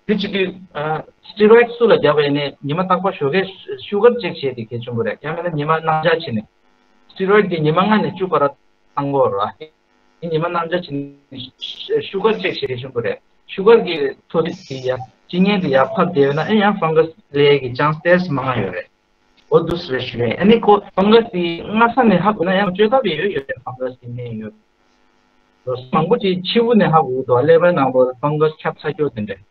དེ་བྱེད་དུས་ཨ་སི་ཊི་རོ་ཡིཌ་སུ་ལ་བརྒྱབ་པ་ཡིན་ནའི་ཉི་མ་རྟག་པར་ཞོགས་ཀས་ཤུ་གར་ཅེག་བྱེད་དེ་གལ་ཆེན་པོ་རེད། ཡང་མིན་ན་ཉི་མ་གནམ་གཤིས་བྱས་ནས་སི་ཊི་རོ་ཡིཌ་དེ་ཉི་མ་ལྔ་ནས་བཅུ་བར་བཏང་དགོས་རེད། དེ་ཉི་མ་གནམ་གཤིས་བྱས་ནས་ཤུ་གར་ཅེག་བྱེད་གལ་ཆེན་པོ་རེད། ཤུ་གར་གྱི་ཐོ་རིས་དེ་ཡ་གཅིན་སྙི་དེ་ཡར་འཕར་བསྡད་ཡོད་ན་ཨེ་ཡང་ཕང་ག་སི་སླེབས་ཀྱི་ཅན་སི་ཏེ་སི་མང་ང་ཡོད་རེད། འོ་འདུག་སེ་རེད་ཞུ་ཡས། ཨ་ནི་ཁོ་ཕང་ག་སི་དེ་སྔ་ས་ནས་ཧ་གོ་ན་ཡང་བཅོས་ཐབས་ཡོད་ཡོད་རེད། ཕང་ག་སི་དེ་ནས་ཡོད། མང་པོ་ཅིག་ཕྱི་པོ་ནས་ཧ་གོ་གི་འདུག་ཀླད་པའི་ནང་ལོགས་ཕང་ག་སི་ཁྱབ་ཚར་ཀྱོག་དེ་འདྲ།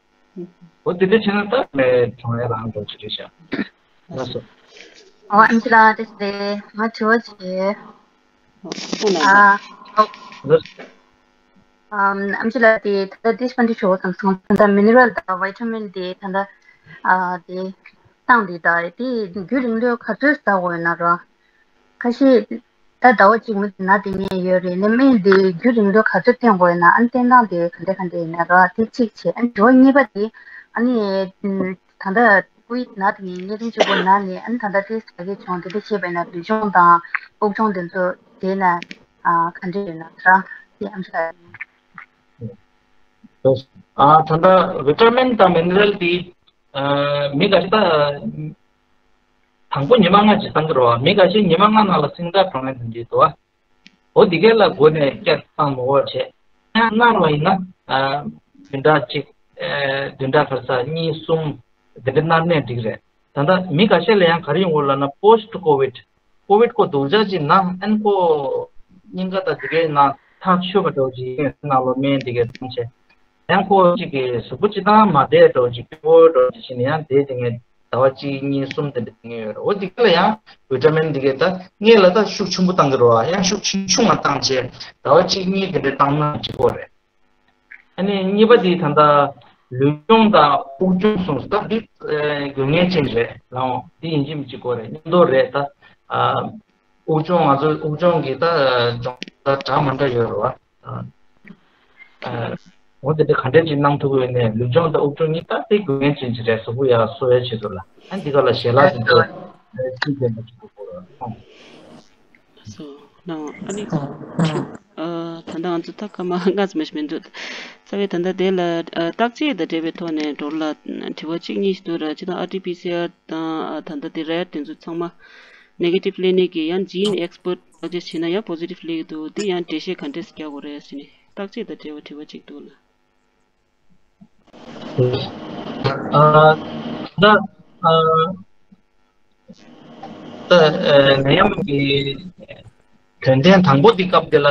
འོ་དེ་འདྲ་བྱས་ན་ད་མེད་གྲོངས་ཡ་རང་འགྲོ་ཅི་རེད་ཤག་ལགས་སོ། ཨོ་ཨེམ་ཆི་ལགས་བཀྲ་ཤིས་བདེ་ལེགས། ང་དྲི་བ་ཅིག་ཨ་ཨོ་ཨམ་ཆི་ལགས་དེ་ད་ལྟ་དེ་སྤན་དྲི་ཞུ་བ་ཙམ་སོང་ད་མི་ནི་རལ་དང་བི་ཊ་མིན་དེ་ད་ལྟ་ཨ་དེ་བཏང་དེ་ད་དེ་རྒྱུན་རིང་ལོས་ག་ཚོད་ཟ་དགོས་ཡོད་ན་རོ། ཁ་ཤས་ད་ཟླ་བ་གཅིག་མ་ཟིན་ན་དེ་ངས་ཡོད་རེད་ནས་སྨན་དེ་རྒྱུན་རིང་ལོས་ག་ཚོད་བསྟེན་དགོས་ཡོད་ན་ཨ་ནི་བསྟེན་སྟངས་དེ་ག་འདྲ་ག་འདྲ་ཡིན་ན་རོ་དེ་གཅིག་བྱས། ཨ་ནི་དྲི་བ་གཉིས་པ་དེ་ཨ་ནི་ད་ལྟ་ཀུའི་ན་དེ་ངས་གཉིས་རིམ་གཅིག་པོ་ན་ནས་ཨ་ནི་ད་ལྟ་དེ་ཟ་གི་བྱུང་དེ་འདྲ་བྱས་པ་ཡིན་ན་ལུས་སྦྱོང་དང་དབུགས་སྦྱོང་དེ་ཚོ་དེ་ན་ག་འདྲ་ཡོད་ན་ར་དེ་ཨ་ནི་ཨ་ད་ལྟ་བི་ཊ་མིན་དང་མི་ནི་རལ་དེ་མི་འགའ་ཞིག་ད་དང་པོ་ཉི་མ་ལྔ་ཅིག་བཏང་གི་རེད་བ། མི་འགའ་ཞིག་ཉི་མ་ལྔ་ནང་ལ་སིང་དར་གྲོངས་ཡ་དེ་འདྲ་འདུག་བ། འོ་འདི་ག་ལ་འགོ་ནས་བསྐྱར་བཏང་མི་འོས་བྱས། ཡང་མནར་བ་ཡིན་ན་བདུན་ཕྲག་གཅིག་བདུན་ཕྲག་ག་རེ་ཟ་གཉིས་གསུམ་འདི་འདྲ་མནར་ནས་འགྲིག་རེད། ད་ལྟ་མི་འགའ་ཤས་ལ་ཡང་ག་རེ་ཡོང་གི་ལབ་ན་པོ་སི་ཊི་ཀོ་ཝི་ཌི། ཀོ་ཝི་ཌི་ཁོ་སྡུག་ཅག་ཅིག་ན་ཨན་ཁོ་སྙིང་ག་དང་འདི་གའི་ནང་ཐག་ཆོད་པ་འདྲ་བོ་ཅིག་ཡིན་ནང་ལོ་སྨན་འདི་གའི་བཏང་བྱས། ཡང་ཁོ་གཅིག་གི་གཟུགས་པོ་སྤྱི་བཏང་མ་བདེ་འདྲ་བོ་ཅིག་སྐྱོ་བོ་འདྲ་བོ་ཅིག་བྱས་ནས་ཡང་དེ་དེ་ངས་ཟླ་བ་གཅིག་གཉིས་གསུམ་དེ་འདྲ་ངས་ཡོད་རེད། འོ་འདི་ག་ལ་ཡང་བི་ཊ་མིན་འདི་གའི་ད་ངས་ལ་ད་ཤུགས་ཆེན་པོ་བཏང་གི་རེད་བ། ཡང་ཤུགས་ཆུང་ཆུང་ང་བཏང་བྱས་ཟླ་བ་གཅིག་གཉིས་དེ་འདྲ་བཏང་ན་འགྲིག་གི་རེད། ཨ་ནི་གཉིས་པ་དེ་ད་ལྟ་ལུས་སྦྱོང་དང་དབུགས་སྦྱོང་གསུངས་སོང་། ད་འདི་དགོས་ངེས་ཅན་རེད་ལགས། འོང་འདི་ཡིན་གཅིག་མིན་གཅིག་དགོས་རེད། མཉམ་དུ་རེད་ད། དབུགས་སྦྱོང་ང་ཚོ་དབུགས་སྦྱོང་གི་ད་སྦྱོང་ད་འདྲ་མ་འདྲ་ཡོད་རེད་བ། འོ་དེ་འདྲ་ག་འདྲས་ཅིག་གནང་ཐུབ་ཀྱི་ཡོད་ནས་ལུས་སྦྱོང་དང་དབུགས་སྦྱོང་གཉིས་ད་དེ་དགོས་ངེས་ཅན་ཅིག་རེད། གཟུགས་པོ་ཡར་གསོ་བའི་ཆེད་དུ་ལ་ཨ་འདི་ག་ལ་ཞལ་ལག་དེ་ཚོ་ཤུགས་ལྡན་པ་ཅིག་དགོས་རེད་བ། སོ། ལགས་འོང་། ཨ་ནི་ཨ་ད་ལྟ་ང་ཚོ་ད་སྐར་མ་ལྔ་ཙམ་ཞིག་མི་འདུག་རྩ་བའི་ད་ལྟ་དེ་ལ་ཨ་བརྟག་དཔྱད་དང་འབྲེལ་བའི་ཐོག་ནས་འགྲོ་ལ་དྲི་བ་གཅིག་གཉིས་ཤིག་འདུག་ར། སྤྱིར་བཏང་ཨར་ཊི་པི་སི་ཨར་དང་ཨ་ད་ལྟ་དེ་རེད་དེ་ཚོ་ཚང་མ་ནེ་གེ་ཊིབ་སླེབས་ནས་ཀྱི་ཡང་ཇིན་ཨེགས་པར་ཊི་བརྟག་དཔྱད་བྱས་ན་ཡང་པོ་ཟི་ཊིབ་སླེབས་ཀྱི་འདུག་འདི་ཡང་འགྲེལ་བཤད་ག་འདྲས་སེ་རྒྱག་དགོས་རེད་ཟེར་ནས་བརྟག་དཔྱད་དང་འབྲེལ་བའི་དྲི་བ་གཅིག་འདུག་ལ། ཨ་ད་ཨ་ད་ཨ་ནད་ཡམས་ཀྱི་དོན་ཚན་དང་པོ་འདི་སྐབས་འདི་ལ་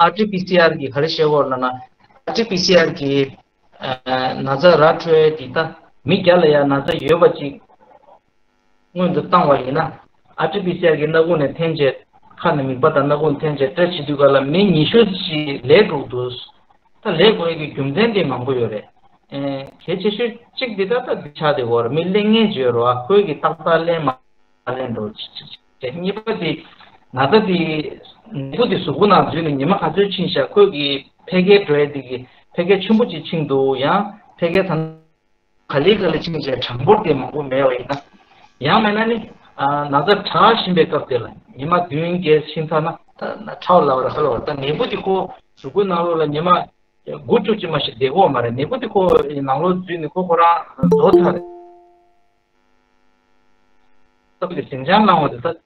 ཨར་ཊི་པི་སི་ཨར་གྱིས་ག་རེ་བཤད་ཀྱི་ཡོད་ལབ་ན་ཨར་ཊི་པི་སི་ཨར་གྱིས་ཨ་ན་ཚ་ར་འཕྲོད་ཡས་འདི་ད་མི་བརྒྱ་ལ་ཡ་ན་ཚ་ཡོད་པ་ཅིག་སྔོན་དུ་བཏང་བ་ཡིན་ན། ཨར་ཊི་པི་སི་ཨར་གྱི་སྣ་ཁུག་ནས་འཐེན་བྱས་ཁ་ནས་མིད་པ་དང་སྣ་ཁུག་འཐེན་བྱས་སྤྲད་བྱེད་དུས་ག་ལ་མི་ཉི་ཤུ་ཞིག་ལས་འགྲོ་འདུག་ད་ལས་འགྲོ་ཡས་ཀྱི་རྒྱུ་མཚན་དེ་མང་པོ་ཡོད་རེད། ཨེ་གལ་ཆེ་ཤོས་གཅིག་དེ་ད་ལྟ་འདི་ཆགས་བསྡད་ཡོད་རེད། མི་ལེན་མཁན་ཅིག་ཡོད་རེད་བ། ཁོས་ཀྱི་ཏག་ཏག་ལེན་མ་ལེན་འགྲོ་ཅིག་ཅིག་ཅིག་གཉིས་པ་དེ་ན་ཚ་དེ་ནད་འབུ་དེ་གཟུགས་པོ་ནང་འཛུལ་ནས་ཉི་མ་ག་ཚོད་ཕྱིན་ཤག་ཁོས་ཀྱི་འཕེལ་རྒྱས་འགྲོ་ཡས་དེ་གི་འཕེལ་རྒྱས་ཆེན་པོ་ཅིག་ཕྱིན་འདུག་ཡང་འཕེལ་རྒྱས་ད། ག་ལེ་ག་ལེ་ཕྱིན་བྱས་གྲངས་འབོར་དེ་མང་པོ་མེད་པ་ཡིན་ན། ཡང་མིན་ན་ནི་ཨ་ན་ཚ་དྲག་བཞིན་པའི་སྐབས་དེ་ལ་ཉི་མ་བདུན་བརྒྱད་ཕྱིན་ཚར་ན་ད་ཁྲག་ལ་བར་ཧ་ལ་བར་ད་ནད་འབུ་དེ་ཁོ་གཟུགས་པོའི་ནང་ལོགས་ལ་ཉི་མ་དགུ་བཅུ་ཅིག་མ་ཞིག་བསྡད་ཀྱི་ཡོད་མ་རེད། ནད་འབུ་དེ་ཁོ་ནང་ལོགས་འཛུལ་ནས་ཁོ་ཁོ་རང་རྫོགས་ཚར་རེད། སྐབས་དེ་ཟིང་ཆ་བསླངས་པ་དེ་ད་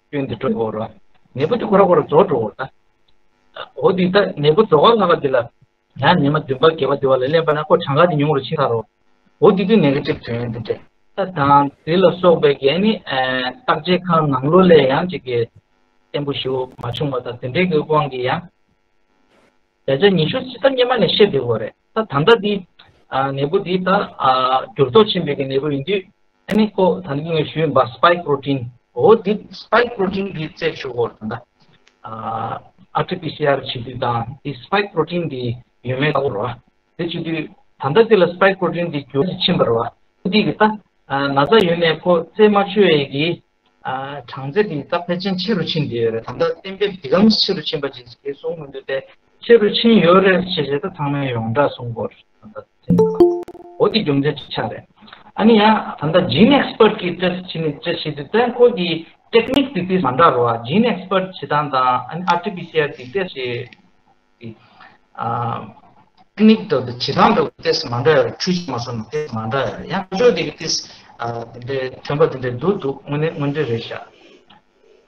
སྐྱོན་དེ་འགྲོ་གི་ཡོད་རེད། ནད་འབུ་དེ་ཁོ་རང་ཁོ་རང་རྫོགས་འགྲོ་གི་ཡོད་རེད། ད་འོ་དེ་ད་ནད་འབུ་རྫོགས་ཁ་ལྷག་པ་དེ་ལ། ཡང་ཉི་མ་བདུན་པ་བརྒྱད་པ་དེ་བ་ལ་ལེན་པ་ན་ཁོ་གྲངས་ཀ་དེ་ཉུང་རུ་ཕྱིན་ཚར་རོ། འོ་དེ་དུས་ནེ་གེ་ཊིབ་ཐོན་ཡོང་དེ་འདྲས། ད་དང་དེ་ལ་སོགས་པའི་གི་ཨ་ནི་ཨ་བརྟག་དཔྱད་ཁང་ནང་ལོགས་ལ་ཡང་ཅིག་གི་བརྟན་པོ་ཞེ་པོ་མ་བྱུང་བ་དང་དེ་འདྲའི་གི་དབང་གིས་ཡང་བརྒྱ་ཆ་ཉི་ཤུ་ཅིག་ད་སྔོན་མ་ནས་བཤད་བསྡད་ཡོད་རེད། ད་ད་ལྟ་འདི་ཨ་ནད་འབུ་འདི་ད་ཨ་འགྱུར་ལྡོག་ཕྱིན་པའི་གི་ནད་འབུ་ཡིན་དུས། ཨ་ནི་ཁོ་ད་ནི་ངས་ཞུས་པ་སི་པའིཀ་པྲོ་ཊིན། འོ་འདི་སི་པའིཀ་པྲོ་ཊིན་འདི་རྩད་ཞུ་དགོས་རེད་ད། ཨ་ཨར་ཊི་པི་སི་ཨར་བྱེད་དུས་དང་འདི་སི་པའིཀ་པྲོ་ཊིན་འདི་ཡོད་མེད་ལྟ་དགོས་རེད་བ། དེ་བྱེད་དུས་ད་ལྟ་འདི་ལ་སི་པའིཀ་པྲོ་ཊིན་འདི་འགྱུར་ཕྱིན་པ་རེད་བ། འདི་གི་ད་ཨ་ན་ཚ་ཡོད་ནས་ཁོ་རྩད་མ་ཆོད་ཡས་ཀྱི་ཨ་གྲངས་ཚད་འདི་ད་ཕལ་ཆེར་ཆེ་རུ་ཕྱིན་བསྡད་ཡོད་རེད། ད་ལྟ་གཏན་འབེབས་འདི་གམ་ཆེ་རུ་ཕྱིན་པ་ཅིག་གིས་གསུང་མི་འདུག་སྟེ་ཆེ་རུ་ཕྱིན་ཡོད་རེད་ཞེས་བྱས་ད་ཚང་མས་ཡོངས་གྲགས་གསུང་དགོས་རེད་ད་ལྟ་ཚེ་འདི་ལ། འོ་དེ་རྒྱུ་མཚན་གཅིག་ཆགས་རེད། ཨ་ནི་ཡང་ད་ལྟ་gene expert གིས་ཊེ་སི་ཊི་བྱེད་ནི་ཊེ་སི་ཊི་བྱེད་དུས་ཙང་ཁོ་གི་ཊེག་ནིག་དེ་ཏིས་མ་འདྲ་རོ། gene expert བྱེད་སྟངས་དང་ཨ་ནི་ཨར་ཊི་པི་སི་ཨར་གི་ཊེ་སི་ཊི་བྱེད་ཀྱི་ཨ་ཊེག་ནིག་དང་བྱེད་སྟངས་དང་ཏིས་མ་འདྲ་ཡ་རེད། འཕྲུལ་ཆས་མ་སོང་ན་ཏིས་མ་འདྲ་ཡ་རེད། ཡང་ཁ་ཕྱོགས་དེ་གི་ཏིས་ཨ་དེ་འདྲའི་ཐོན་པ་དེ་འདྲའི་འདུག་འདུག་དངོས་གནས་དངོས་འབྲེལ་རེད་ཤག་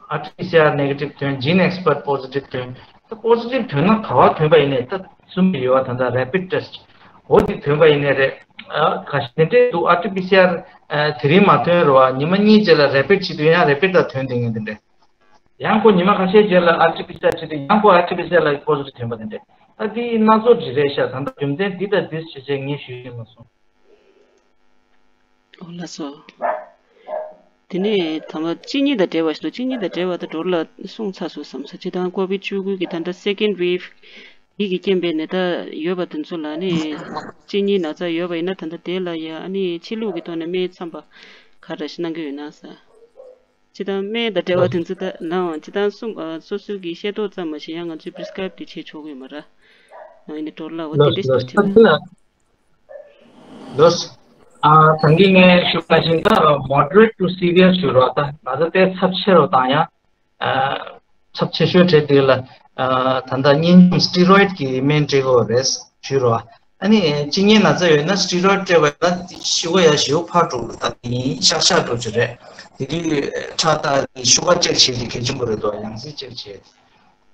ཨར་ཊི་པི་སི་ཨར་ནེ་གེ་ཊིབ་ཐོན། gene expert positive ཐོན། ད་པོ་སི་ཊིབ་ཐོན་ན་ག་བ་ཐོན་པ་ཡིན་ནའི་ད་གསུམ་ཡོད་བ། ད་ལྟ་rapid test འོ་དེ་ཐོན་པ་ཡིན་ནའི་རེད། ཨ་ག་ཞིག་དེ་འདྲས་འདུག་ཨར་ཊི་པི་སི་ཨར་ཨ་དེ་རིང་མ་ཐོན་རོ། ཉི་མ་གཉིས་རྗེས་ལ་rapid བྱེད་དུས་ཡང་rapid ལ་ཐོན་བསྡད་མཁན་དེ་འདྲས། ཡང་ཁོ་ཉི་མ་ཁ་ཤས་རྗེས་ལ་ཨར་ཊི་པི་སི་ཨར་བྱེད་དུས་ཡང་ཁོ་ཨར་ཊི་པི་སི་ཨར་ལ་པོ་སི་ཊིབ་ཐོན་པ་དེ་འདྲས། ད་དེ་སྣ་ཚོགས་ཅིག་རེད་ཤག་ད་ལྟ་རྒྱུ་མཚན་འདི་དང་འདི་བྱས་བྱས་ངས་ཞུས་ཤེས་མ་སོང་། ཨོ་ལགས་སོ། དེ་ནས་ད་མ་གཅིན་སྙི་དང་འབྲེལ་བ་ཞིག་འདུག་གཅིན་སྙི་དང་འབྲེལ་བ་ད་འགྲོ་ལ་གསུངས་ཚར་སོང་བསམ་ས། སྤྱིར་བཏང་ཀོ་བིད་བཅུ་དགུ་གི་ད་ལྟ་second wave དེ་གི་རྐྱེན་པས་ནད་རྟགས་ཡོད་པ་དེ་ཚོ་ལ་ནི་གཅིན་སྙི་ན་ཚ་ཡོད་པ་ཡིན་ན་ད་ལྟ་དེ་ལ་ཡ་ཨ་ནི་ཕྱི་ལུགས་ཀྱི་ཐོག་ནས་སྨན་མཚམས་པ་ག་འདྲ་ཞིག་གནང་གི་ཡོད་ན་ས། སྤྱིར་བཏང་སྨན་དང་འབྲེལ་བ་དེ་ཚོ་ད་ནའང་སྤྱིར་བཏང་གསུམ་ཨ་སོ་སོའི་གི་ཤེས་རྟོགས་ཙམ་མ་ཞིག་ཡང་ང་ཚོས་prescribe དེ་བྱེད་ཆོག་གི་ཡོད་མ་རེད། ཨ་ནི་འགྲོ་ལ་འོ་དེ་འདྲ་ཞིག་བྱེད་ན། ལོས། ཨ་ད་གིན་ངས་ཞུ་བ་བཞིན་ད་moderate to severe ཞུ་རོགས། ད་ང་ཚོ་དཔེ་ཚབས་ཆེ་རུ་བཏང་ཡ། ཨ་ཚབས་ཆེ་ཤོས་གྲས་དེ་ལ་ཨ་ད་ལྟ་གཉན་འཇོམས་སི་ཊི་རོ་ཡིཌ་གི་སྨན་སྤྲད་དགོས་རེད་ཞུ་རོགས། ཨ་ནི་གཅིན་སྙི་ན་ཚ་ཡོད་ན་སི་ཊི་རོ་ཡིཌ་སྤྲད་པ་ཡིན་ན་ཤུ་གར་ཡ་ཞེ་པོ་འཕར་འགྲོ་གི་རེད། ད་དེ་ཡིན་ཤག་ཤག་འགྲོ་གི་རེད། དེ་དུས་ཁྲག་ལྟ་ཤུ་གར་ཅེག་བྱེད་ཀྱི་གལ་ཆེན་པོ་རེད་འདུག་ཡང་སྲིད་ཅེག་བྱེད།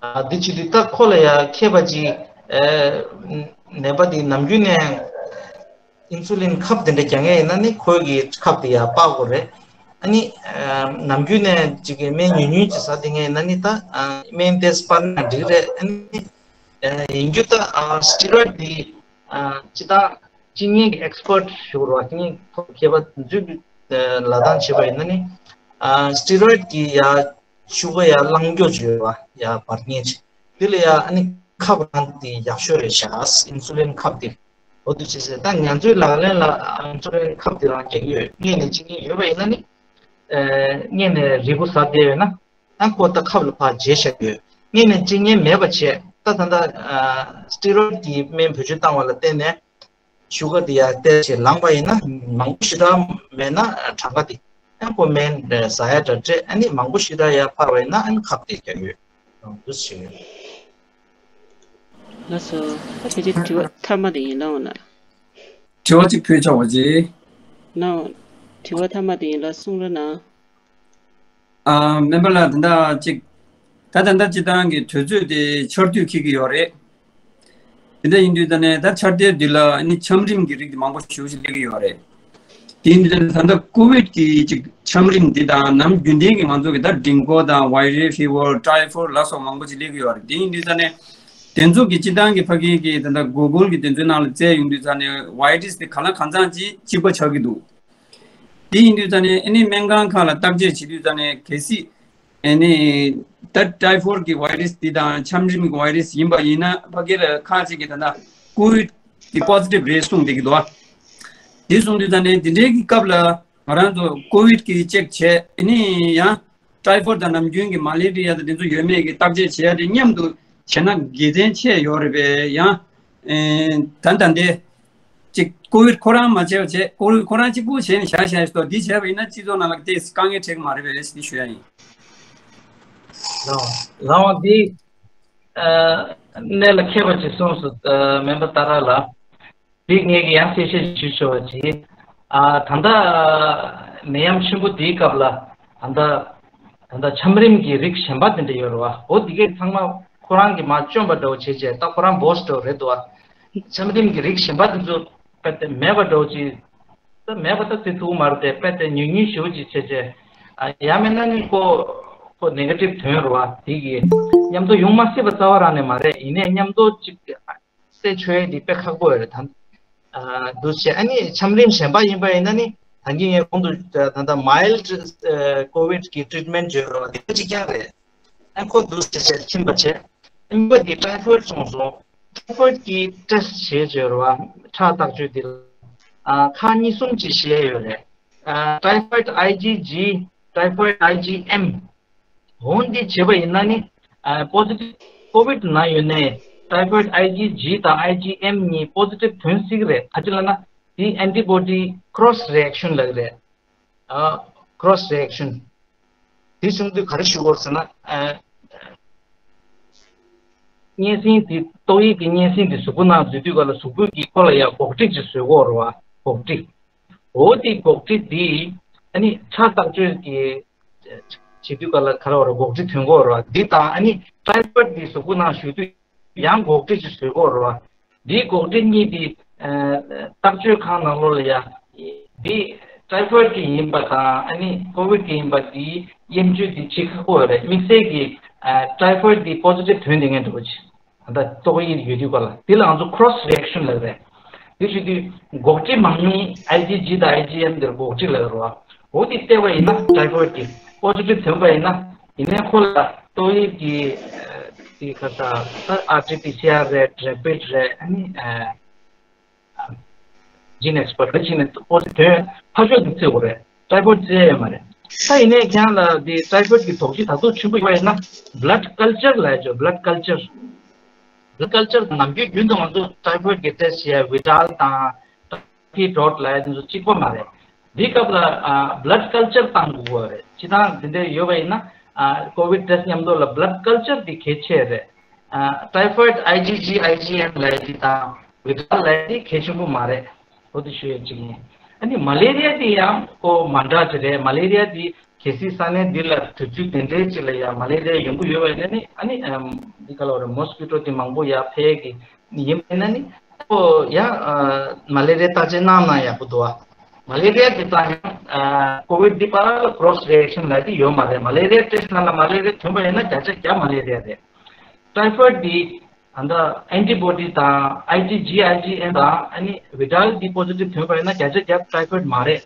ཨ་འདི་བྱེད་དུས་ད་ཁོ་ལ་ཡ་མཁས་པ་ཅིག་ཨ་ནད་པ་དེ་ནམ་རྒྱུན་ནས་ཨིན་སུ་ལིན་ཁབ་དེ་འདྲ་རྒྱག་མཁན་ཡིན་ན་ནི་ཁོའི་གི་ཁབ་དེ་ཡ་སྤར་དགོས་རེད། ཨ་ནི་ཨ་ནམ་རྒྱུན་ནས་ཅིག་གི་སྨན་ཉུང་ཉུང་ཅིག་ཟ་བསྡད་མཁན་ཡིན་ན་ནི་ད་ཨ་སྨན་དེ་སྤར་ན་འགྲིག་རེད། ཨ་ནི་ཨ་ཡིན་རྒྱུ་ད་ཨ་སི་ཊི་རོ་ཡིཌ་དེ་ཨ་སྤྱིར་བཏང་གཅིན་སྙི་གི་ཨེག་སི་པར་ཊི་ཞུ་རོགས། གཅིན་སྙི་ཐོག་མཁས་པ་ཚོས་ལབ་སྟངས་བྱས་པ་ཡིན་ན་ནི་ཨ་སི་ཊི་རོ་ཡིཌ་གི་ཡ་ཤུ་གར་ཡར་ལངས་རྒྱུ་ཅིག་ཡོད་པ་ཡར་འབར་མཁན་ཅིག་དེ་ལ་ཡ་ཨ་ནི་ཁབ་རང་དེ་ཡག་ཤོས་རེད་ཤག་ཨིན་སུ་ལིན་ཁབ་དེ། འོ་དེ་བྱས་ཙང་ད་ང་ཚོའི་ལག་ལེན་ལ་ཨིན་སུ་ལིན་ཁབ་དེ་རང་རྒྱག་གི་ཡོད། སྔོན་ནས་གཅིན་སྙི་ཡོད་པ་ཡིན་ན་ནི་ཨ་སྔོན་ནས་རིལ་བུ་ཟ་བསྡད་ཡོད་ན་ཨ་ཁོ་ད་ཁབ་ལ་ཕར་བརྗེས་བཞག་གི་ཡོད། སྔོན་ནས་གཅིན་སྙི་མེད་པ་བྱས། ད་ད་ལྟ་ཨ་སི་ཊི་རོ་ཡིཌ་གི་སྨན་བེད་སྤྱོད་བཏང་བ་ལ་བརྟེན་ནས། ཤུ་གར་དེ་ཡར་ཏོག་ཙམ་ལངས་པ་ཡིན་ན་མང་པོ་ཞེ་དྲག་མེད་ན་གྲངས་ཀ་དེ་ཡང་ཁོ་སྨན་ཟ་ཡ་འདྲ་སྤྲད། ཨ་ནི་མང་པོ་ཞེ་དྲག་ཡར་འཕར་བ་ཡིན་ན་ཨ་ནི་ཁབ་དེ་རྒྱག་ཡོད། འདུག་སེ་བྱེད་ཡོད། ལགས་སོ། ད་ཕལ་ཆེར་དྲི་བ་མཐའ་མ་དེ་ཡིན་ལགས་འོང་ན། དྲི་བ་གཅིག་ཕུལ་ཆོག་པ་ཅིག་ལགས་འོང་། དྲི་བ་མཐའ་མ་དེ་ཡིན་ལགས། གསུང་རོགས་གནང་། ཨ་སྨན་པ་ལགས། ད་ལྟ་ཅིག་ད་ད་ལྟ་སྤྱིར་བཏང་གི་དུས་ཚོད་དེ་ཆར་དུས་འཁེལ་གྱི་ཡོད་རེད། དེ་འདྲ་ཡིན་དུས་ད་ནས་ད་ཆར་དུས་འདི་ལ་ཨ་ནི་ཆམ་རིམས་ཀྱི་རིགས་དེ་མང་པོ་ཞེ་པོ་ཅིག་སླེབས་ཀྱི་ཡོད་རེད། དེ་ཡིན་དུས་ད་ནས་ད་ལྟ་ཀོ་བིད་ཀྱི་ཅིག་ཆམ་རིམས་འདི་དང་ནམ་རྒྱུན་ལྡན་གྱི་ང་ཚོ་གི་ད་འབྲིང་ཀོ་དང་ཝའི་རལ་ཕི་ཝར་ཊའི་ཕོཌ་ལ་སོགས་མང་པོ་ཅིག་སླེབས་ཀྱི་ཡོད་རེད། དེ་ཡིན་དུས་ད་ནས་དེ་ཚོ་གི་སྤྱིར་བཏང་གི་ཕ་གི་གི་ད་ལྟ་གུ་གུལ་གྱི་དེ་ཚོའི་ནང་ལ་བཙལ་ཡོང་དུས་ད་ནས་ཝའི་རས་དེ་གང་ལ་གང་འཚམ་ཅིག་གཅིག་པ་ཆགས་ཀྱི་འདུག་དེ་ཡིན་དུས་ད་ནས་ཨ་ནི་སྨན་ཁང་ཁག་ལ་བརྟག་དཔྱད་བྱེད་དུས་ད་ནས་གལ་སྲིད་ཨ་ནི་ད་ཊའི་ཕོཌ་ཀྱི་ཝའི་རས་འདི་དང་ཆམ་རིམས་ཀྱི་ཝའི་རས་ཡིན་པ་ཡིན་ན་ཕ་གི་ལ་ཁག་ཅིག་གིས་ད་ལྟ་ཀོ་བིད་ཀྱི་པོ་སི་ཊིབ་རེད་གསུངས་བསྡད་ཀྱི་འདུག་དེ་གསུངས་དུས་ད་ནས་འདི་འདྲའི་གི་སྐབས་ལ་ང་རང་ཚོ་ཀོ་བིད་ཀྱི་ཅེག་བྱས། ཨ་ནི་ཡང་ཊའི་ཕོཌ་དང་ནམ་རྒྱུན་གྱི་མ་ལེ་རི་ཡ་དང་དེ་ཚོ་ཡོད་མེད་ཀྱི་བརྟག་དཔྱད་བྱེད་ཡ་དེ་མཉམ་དུ་བྱས་ན་དགེ་མཚན་ཆེ་ཡོད་རེད་པས། ཡང་ཨེ་ད་ད་འདི་ཅིག་ཀོ་བིད་ཁོ་རང་མ་བྱས་པ་བྱས། ཀོ་བིད་ཁོ་རང་གཅིག་པུ་བྱས་ནས་བཞག་བཞག་ཡོད་དོ། འདི་བྱས་པ་ཡིན་ན་སྤྱི་ཚོགས་ནང་ལ་ཏོག་ཙམ་དཀའ་ངལ་འཕྲད་ཀྱི་མ་རེད་པས་ཟེར་ནས་ཞུ་ཡ་ཡིན། ལགས་འོང་། འདི་ཨ་གནད་ལ་འཁེལ་བ་ཅིག་གསུངས་སོང་། ཨ་སྨན་པ་ཏཱ་ར་ལགས། འདི་ངས་ཀྱི་ཡང་གསལ་བཤད་ཞུ་ཆོག་པ་ཅིག་ཨ་ད་ལྟ་ནད་ཡམས་ཆེན་པོ་འདིའི་སྐབས་ལ་ད་ལྟ་ད་ལྟ་ཆམ་རིམས་ཀྱི་རིགས་གཞན་པ་དེ་འདྲ་ཡོད་རེད་བ། འོ་འདི་གས་ཚང་མ་ཁོ་རང་གིས་མར་བཅོམ་པ་འདྲ་བོ་བྱས་བྱས་ད་ཁོ་རང་བོས་འདྲ་བོ་རེད་འདུག་བ། ཆམ་རིམས་ཀྱི་རིགས་གཞན་པ་དེ་ཚོ་དཔེ་དེ་མེད་པ་འདྲ་བོ་ཅིག་ད་མེད་པ་ད་བརྩི་ཐུབ་མ་རེད་དེ། དཔེ་དེ་ཉུང་ཉུང་ཞེ་པོ་ཅིག་བྱས་བྱས། ཨ་ཡང་མིན་ན་ནི་ཁོ་ཁོ་ནེ་གེ་ཊིབ་ཐོན་རེད་བ། དེ་གི་མཉམ་དུ་ཡོང་མ་སྲིད་པ་རྩ་བ་རང་ནས་མ་རེད། ཡིན་ནའི་མཉམ་དུ་ཅིག་རྩད་ཆོད་ཡས་འདི་དཔེ་ཁག་པོ་ཡོད་རེད་ད། ཨ་འདུག་བྱས། ཨ་ནི་ཆམ་རིམས་གཞན་པ་ཡིན་པ་ཡིན་ན་ནི་ད་གིན་ངས་གོང་དུ་ད་ལྟ་མའིལ་ཌི་ཨ་ཀོ་བིད་ཀྱི་ཊི་རིཊ་མེན་ཊི་བརྗོད་རེད་བ། དེ་གཅིག་རྐྱང་རེད། ཨ་ཁོ་འདུག་སེ་བྱས་ཕྱིན་པ་བྱས། གཉིས་པ་དེ་ཊའི་ཕོཌ་སོང་སོང་། ཊའི་ཕོཌ་ཀྱི་ཊེ་སི་ཊི་བྱས་བྱས་རེད་བ། ཁྲག་བརྟག་དཔྱད་དེ་ལ་ཨ་ཁག་གཉིས་གསུམ་ཅིག་བྱས་ཡོད་རེད། ཨ་ཊའི་ཕོཌ་ཨའི་ཇི་ཇི། ཊའི་ཕོཌ་ཨའི་ཇི་ཨེམ། འོ་འདི་བྱས་པ་ཡིན་ན་ནི་ཨ་པོ་སི་ཊིབ་ཀོ་བིད་ནང་ཡོད་ནའི་ཊའི་ཕོཌ་ཨའི་ཇི་ཇི་དང་ཨའི་ཇི་ཨེམ་གཉིས་པོ་སི་ཊིབ་ཐོན་སྲིད་ཀྱི་རེད། ག་ཅི་ལབ་ན་ དེ་ཨན་ཊི་བོ་ཌི་ཁྲོ་སི་རི་ཨེག་ཤན་ལབ་རེད། ཨ་ཁྲོ་སི་རི་ཨེག་ཤན། དེ་བྱུང་དུས་ག་རེ་ཞུ་དགོས་ཟེར་ན། ཨ་གཉན་སྲིན་དེ་ཏོག་དབྱིབས་ཀྱི་གཉན་སྲིན་དེ་གཟུགས་པོ་ནང་འཛུལ་དུས་ག་ལ་གཟུགས་པོ་གི་ཁོ་ལ་ཡ་འགོག་སྒྲིག་ཅིག་བཟོ་དགོས་རེད་བ། འགོག་སྒྲིག་འོ་དེ་འགོག་སྒྲིག་དེ་ཨ་ནི་ཁྲག་བརྟག་དཔྱད་ཀྱི་བྱེད་དུས་ག་ལ་ག་རེ་བ་རེད། འགོག་སྒྲིག་ཐོན་དགོས་རེད་བ། འདི་དང་ཨ་ནི་ཊའི་ཕོ་ཡེཌ་དེ་གཟུགས་པོ་ནང་ཞུགས་དུས་ཡང་འགོག་སྒྲིག་ཅིག་བཟོ་དགོས་རེད་བ། འདིའི་འགོག་སྒྲིག་གཉིས་དེ་ཨ་བརྟག་དཔྱད་ཁང་ནང་ལོགས་ལ་ཡ་འདི་ཊའི་ཕོ་ཡེཌ་ཀྱི་ཡིན་པ་དང་ཨ་ནི་ཀོ་ཝིཌ་ཀྱི་ཡིན་པ་དེའི་དབྱེ་འབྱེད་དེ་བྱེད་ཁག་པོ་རེད། དམིགས་བསལ་གྱི་ཨ་ཊའི་ཕོ་ཡེཌ་དེ་པོ་ཟི་ཊིབ་ཐོན་བསྡད་མཁན་འདྲ་པོ་ཅིག་ད་ལྟ་ཏོག་དབྱིབས་ཡོད་དུས་ག་ལ་དེ་ལ་ང་ཚོ་ཁྲོ་སི་རི་ཨེག་ཤན་ལབ་རེད། དེ་བྱེད་དུས་འགོག་སྒྲིག་མང་ཉུང་ཨའི་ཇི་ཇི་དང་ཨའི་ཇི་ཨེམ་དེར་འགོག་སྒྲིག་ལབ་རེད་བ། འོ་དེ་བལྟས་པ་ཡིན་ན་ཊའི་ཕོ་ཡེཌ་ཀྱི་པོ་ཟི་ཊིབ་ཐོན་པ་ཡིན་ན། ཡིན་ནའི་ཁོ་ལ་ཏོག་དབྱིབས་ཀྱི་ཨ་དེ་ག་ས་ད་ཨར་ཊི་པི་སི་ཨར་རེད། རེ་པིཌ་རེད། ཨ་ནི་ཨ་ཇིན་ཨེག་སི་པར་ཊི་ལ་ཕྱིན་ནས་པོ་ཟི་ཊིབ་ཐོན་ཕར་ཕྱོགས་དེ་བཙལ་དགོས་རེད། ཊའི་ཕོ་ཡེཌ་བཙལ་ཡ་ཡོད་མ་རེད། ད་ཡིན་ནའི་ཁྱེད་རང་ལ་དེ་ཊའི་ཕོ་ཡེཌ་ཀྱི་དོགས་གཞི་ད་དུང་ཆེན་པོ་ཡོད་པ་ཡིན་ན་བྷི་ལཌ་ཀལ་ཅར་ལབ་ཡ་ཅིག་བྷི་ལཌ་ཀལ་ཅར། བྷི་ལཌ་ཀལ་ཅར་ནམ་རྒྱུན་རྒྱུན་དུ་ང་ཚོ་ཊའི་ཕོ་ཡེཌ་ཀྱི་ཊེ་སི་ཊི་བྱེད་ཡ་ཝི་ཌལ་དང་ཊི་ཕི་ཌོཊ་ལབ་ཡ་དེ་ཚོ་གཅིག་པ་མ་རེད། འདིའི་སྐབས་ལ་ཨ་བྷི་ལཌ་ཀལ་ཅར་བཏང་དགོས་པ་རེད། སྤྱིར་བཏང་དེ་འདྲ་ཡོད་པ་ཡིན་ན་ཨ་ཀོ་ཝིཌ་ཊེ་སི་མཉམ་དུ་ལ་བྷི་ལཌ་ཀལ་ཅར་དེ་གལ་ཆེ་རེད། ཨ་ཊའི་ཕོ་ཡེཌ་ཨའི་ཇི་ཇི་ཨའི་ཇི་ཨེམ་ལབ་ཡ་དེ་དང་ཝི་ཌལ་ལབ་ཡ་དེ་གལ་ཆེན་པོ་མ་རེད། འོ་དེ་ཞུ་ཡ་གཅིག་ཡིན། ཨ་ནི་མ་ལེ་རི་ཡ་དེ་ཡང་ཁོ་མ་འདྲ་ཅིག་རེད། མ་ལེ་རི་ཡ་དེ་གལ་སྲིད་ས་གནས་འདི་ལ་དུས་ཚོད་དེ་འདྲའི་ཅིག་ལ་ཡང་མ་ལེ་རི་ཡ་ཡོང་གི་ཡོད་པ་ཡིན་ན་ནི་ཨ་ནི་ཨམ་འདི་ག་ལ་རེད། མོ་སི་ཀུ་ཊོ་དེ་མང་པོ་ཡར་འཕེལ་གི་ཡིན་པ་ཡིན་ན་ནི་ཁོ་ཡང་ཨ་མ་ལེ་རི་ཡ་བརྟག་དཔྱད་གནང་ན་ཡག་པོ་འདུག་ཨ། མ་ལེ་རི་ཡ་དེ་དང་ཡང་ཨ་ཀོ་ཝིཌ་འདི་བར་ལ་ཁྲོ་སི་རི་ཨེག་ཤན་ལབ་དེ་ཡོད་མ་རེད། མ་ལེ་རི་ཡ་ཊེ་སི་ནང་ལ་མ་ལེ་རི་ཡ་ཐོན་པ་ཡིན་ན་བརྒྱ་ཆ་བརྒྱ་མ་ལེ་རི་ཡ་རེད། ཊའི་ཕོ་ཡེཌ་འདི་ད་ལྟ་ཨན་ཊི་བོ་ཌི་དང་ཨའི་ཇི་ཇི་ཨའི་ཇི་ཨེམ་དང་ཨ་ནི་ཝི་ཌལ་འདི་པོ་ཟི་ཊིབ་ཐོན་པ་ཡིན་ན་བརྒྱ་ཆ་བརྒྱ་ཊའི་ཕོ་ཡེཌ་མ་རེད།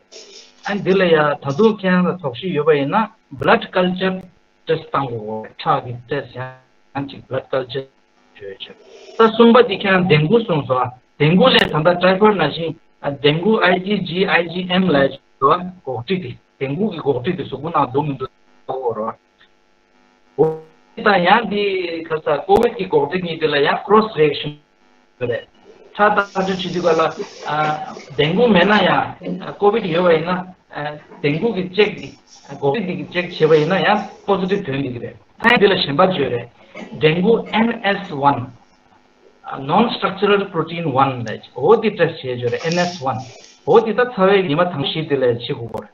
ཨ་ནི་འདི་ལ་ཡ་ད་དུང་ཁྱེད་རང་ལ་དོགས་གཞི་ཡོད་པ་ཡིན་ན་བྷི་ལཌ་ཀལ་ཅར་ཊེ་སི་ཊི་བཏང་དགོས། ཁྲག་གི་ཊེ་སི་ཊི་ཡང་གཅིག་བྷི་ལཌ་ཀལ་ཅར་བྱོས་བྱོས། ད་གསུམ་པ་འདི་ཁྱེད་རང་ཌེང་གུ་གསུངས་སོང་ཨ། ཌེང་གུ་ལས་ད་ལྟ་ཊའི་ཕོ་ཡེཌ་ནང་བཞིན་ཨ་ཌེང་གུ་ཨའི་ཇི་ཇི་ཨའི་ཇི་ཨེམ་ལབ་ཡ་ཅིག་འདུག་ཨ། འགོག་སྒྲིག་དེ་ཌེང་གུ་གི་འགོག་སྒྲིག་དེ་གཟུགས་པོ་ནང་འདུག་མི་འདུག་ལྟ་དགོས་རེད། འོ་དེ་དང་ཡང་འདི་ག་ས་ཀོ་ཝིཌ་ཀྱི་འགོག་སྒྲིག་གཉིས་དེ་ལ་ཡང་ཁྲོ་སི་རི་ཨེག་ཤན་ཡོད་རེད། ཁྲག་བརྟག་དཔྱད་བྱེད་དུས་ག་ལ་ཨ་ཌེང་གུ་མེད་ན་ཡང་ཨ་ཀོ་ཝིཌ་ཡོད་པ་ཡིན་ན་ཨ་ཌེང་གུ་གི་ཅེག་འདི་ཨ་འགོག་སྒྲིག་འདི་གི་ཅེག་བྱས་པ་ཡིན་ན་ཡང་པོ་ཟི་ཊིབ་ཐོན་འདི་གི་རེད། ད་ཡང་འདི་ལ་གཞན་པ་བརྗོད་རེད། ཌེང་གུ་ཨེན་ཨེས་ཝན། ཨ་non structural protein one ལབ་འོ་འདི་ཊེ་སི་ཊི་བྱས་བརྗོད་རེད། ཨེན་ཨེས་ཝན། འོ་འདི་ད་ཚ་བའི་ཉི་མ་དང་པོ་བཞི་འདི་ལ་བྱེད་དགོས་པ་རེད།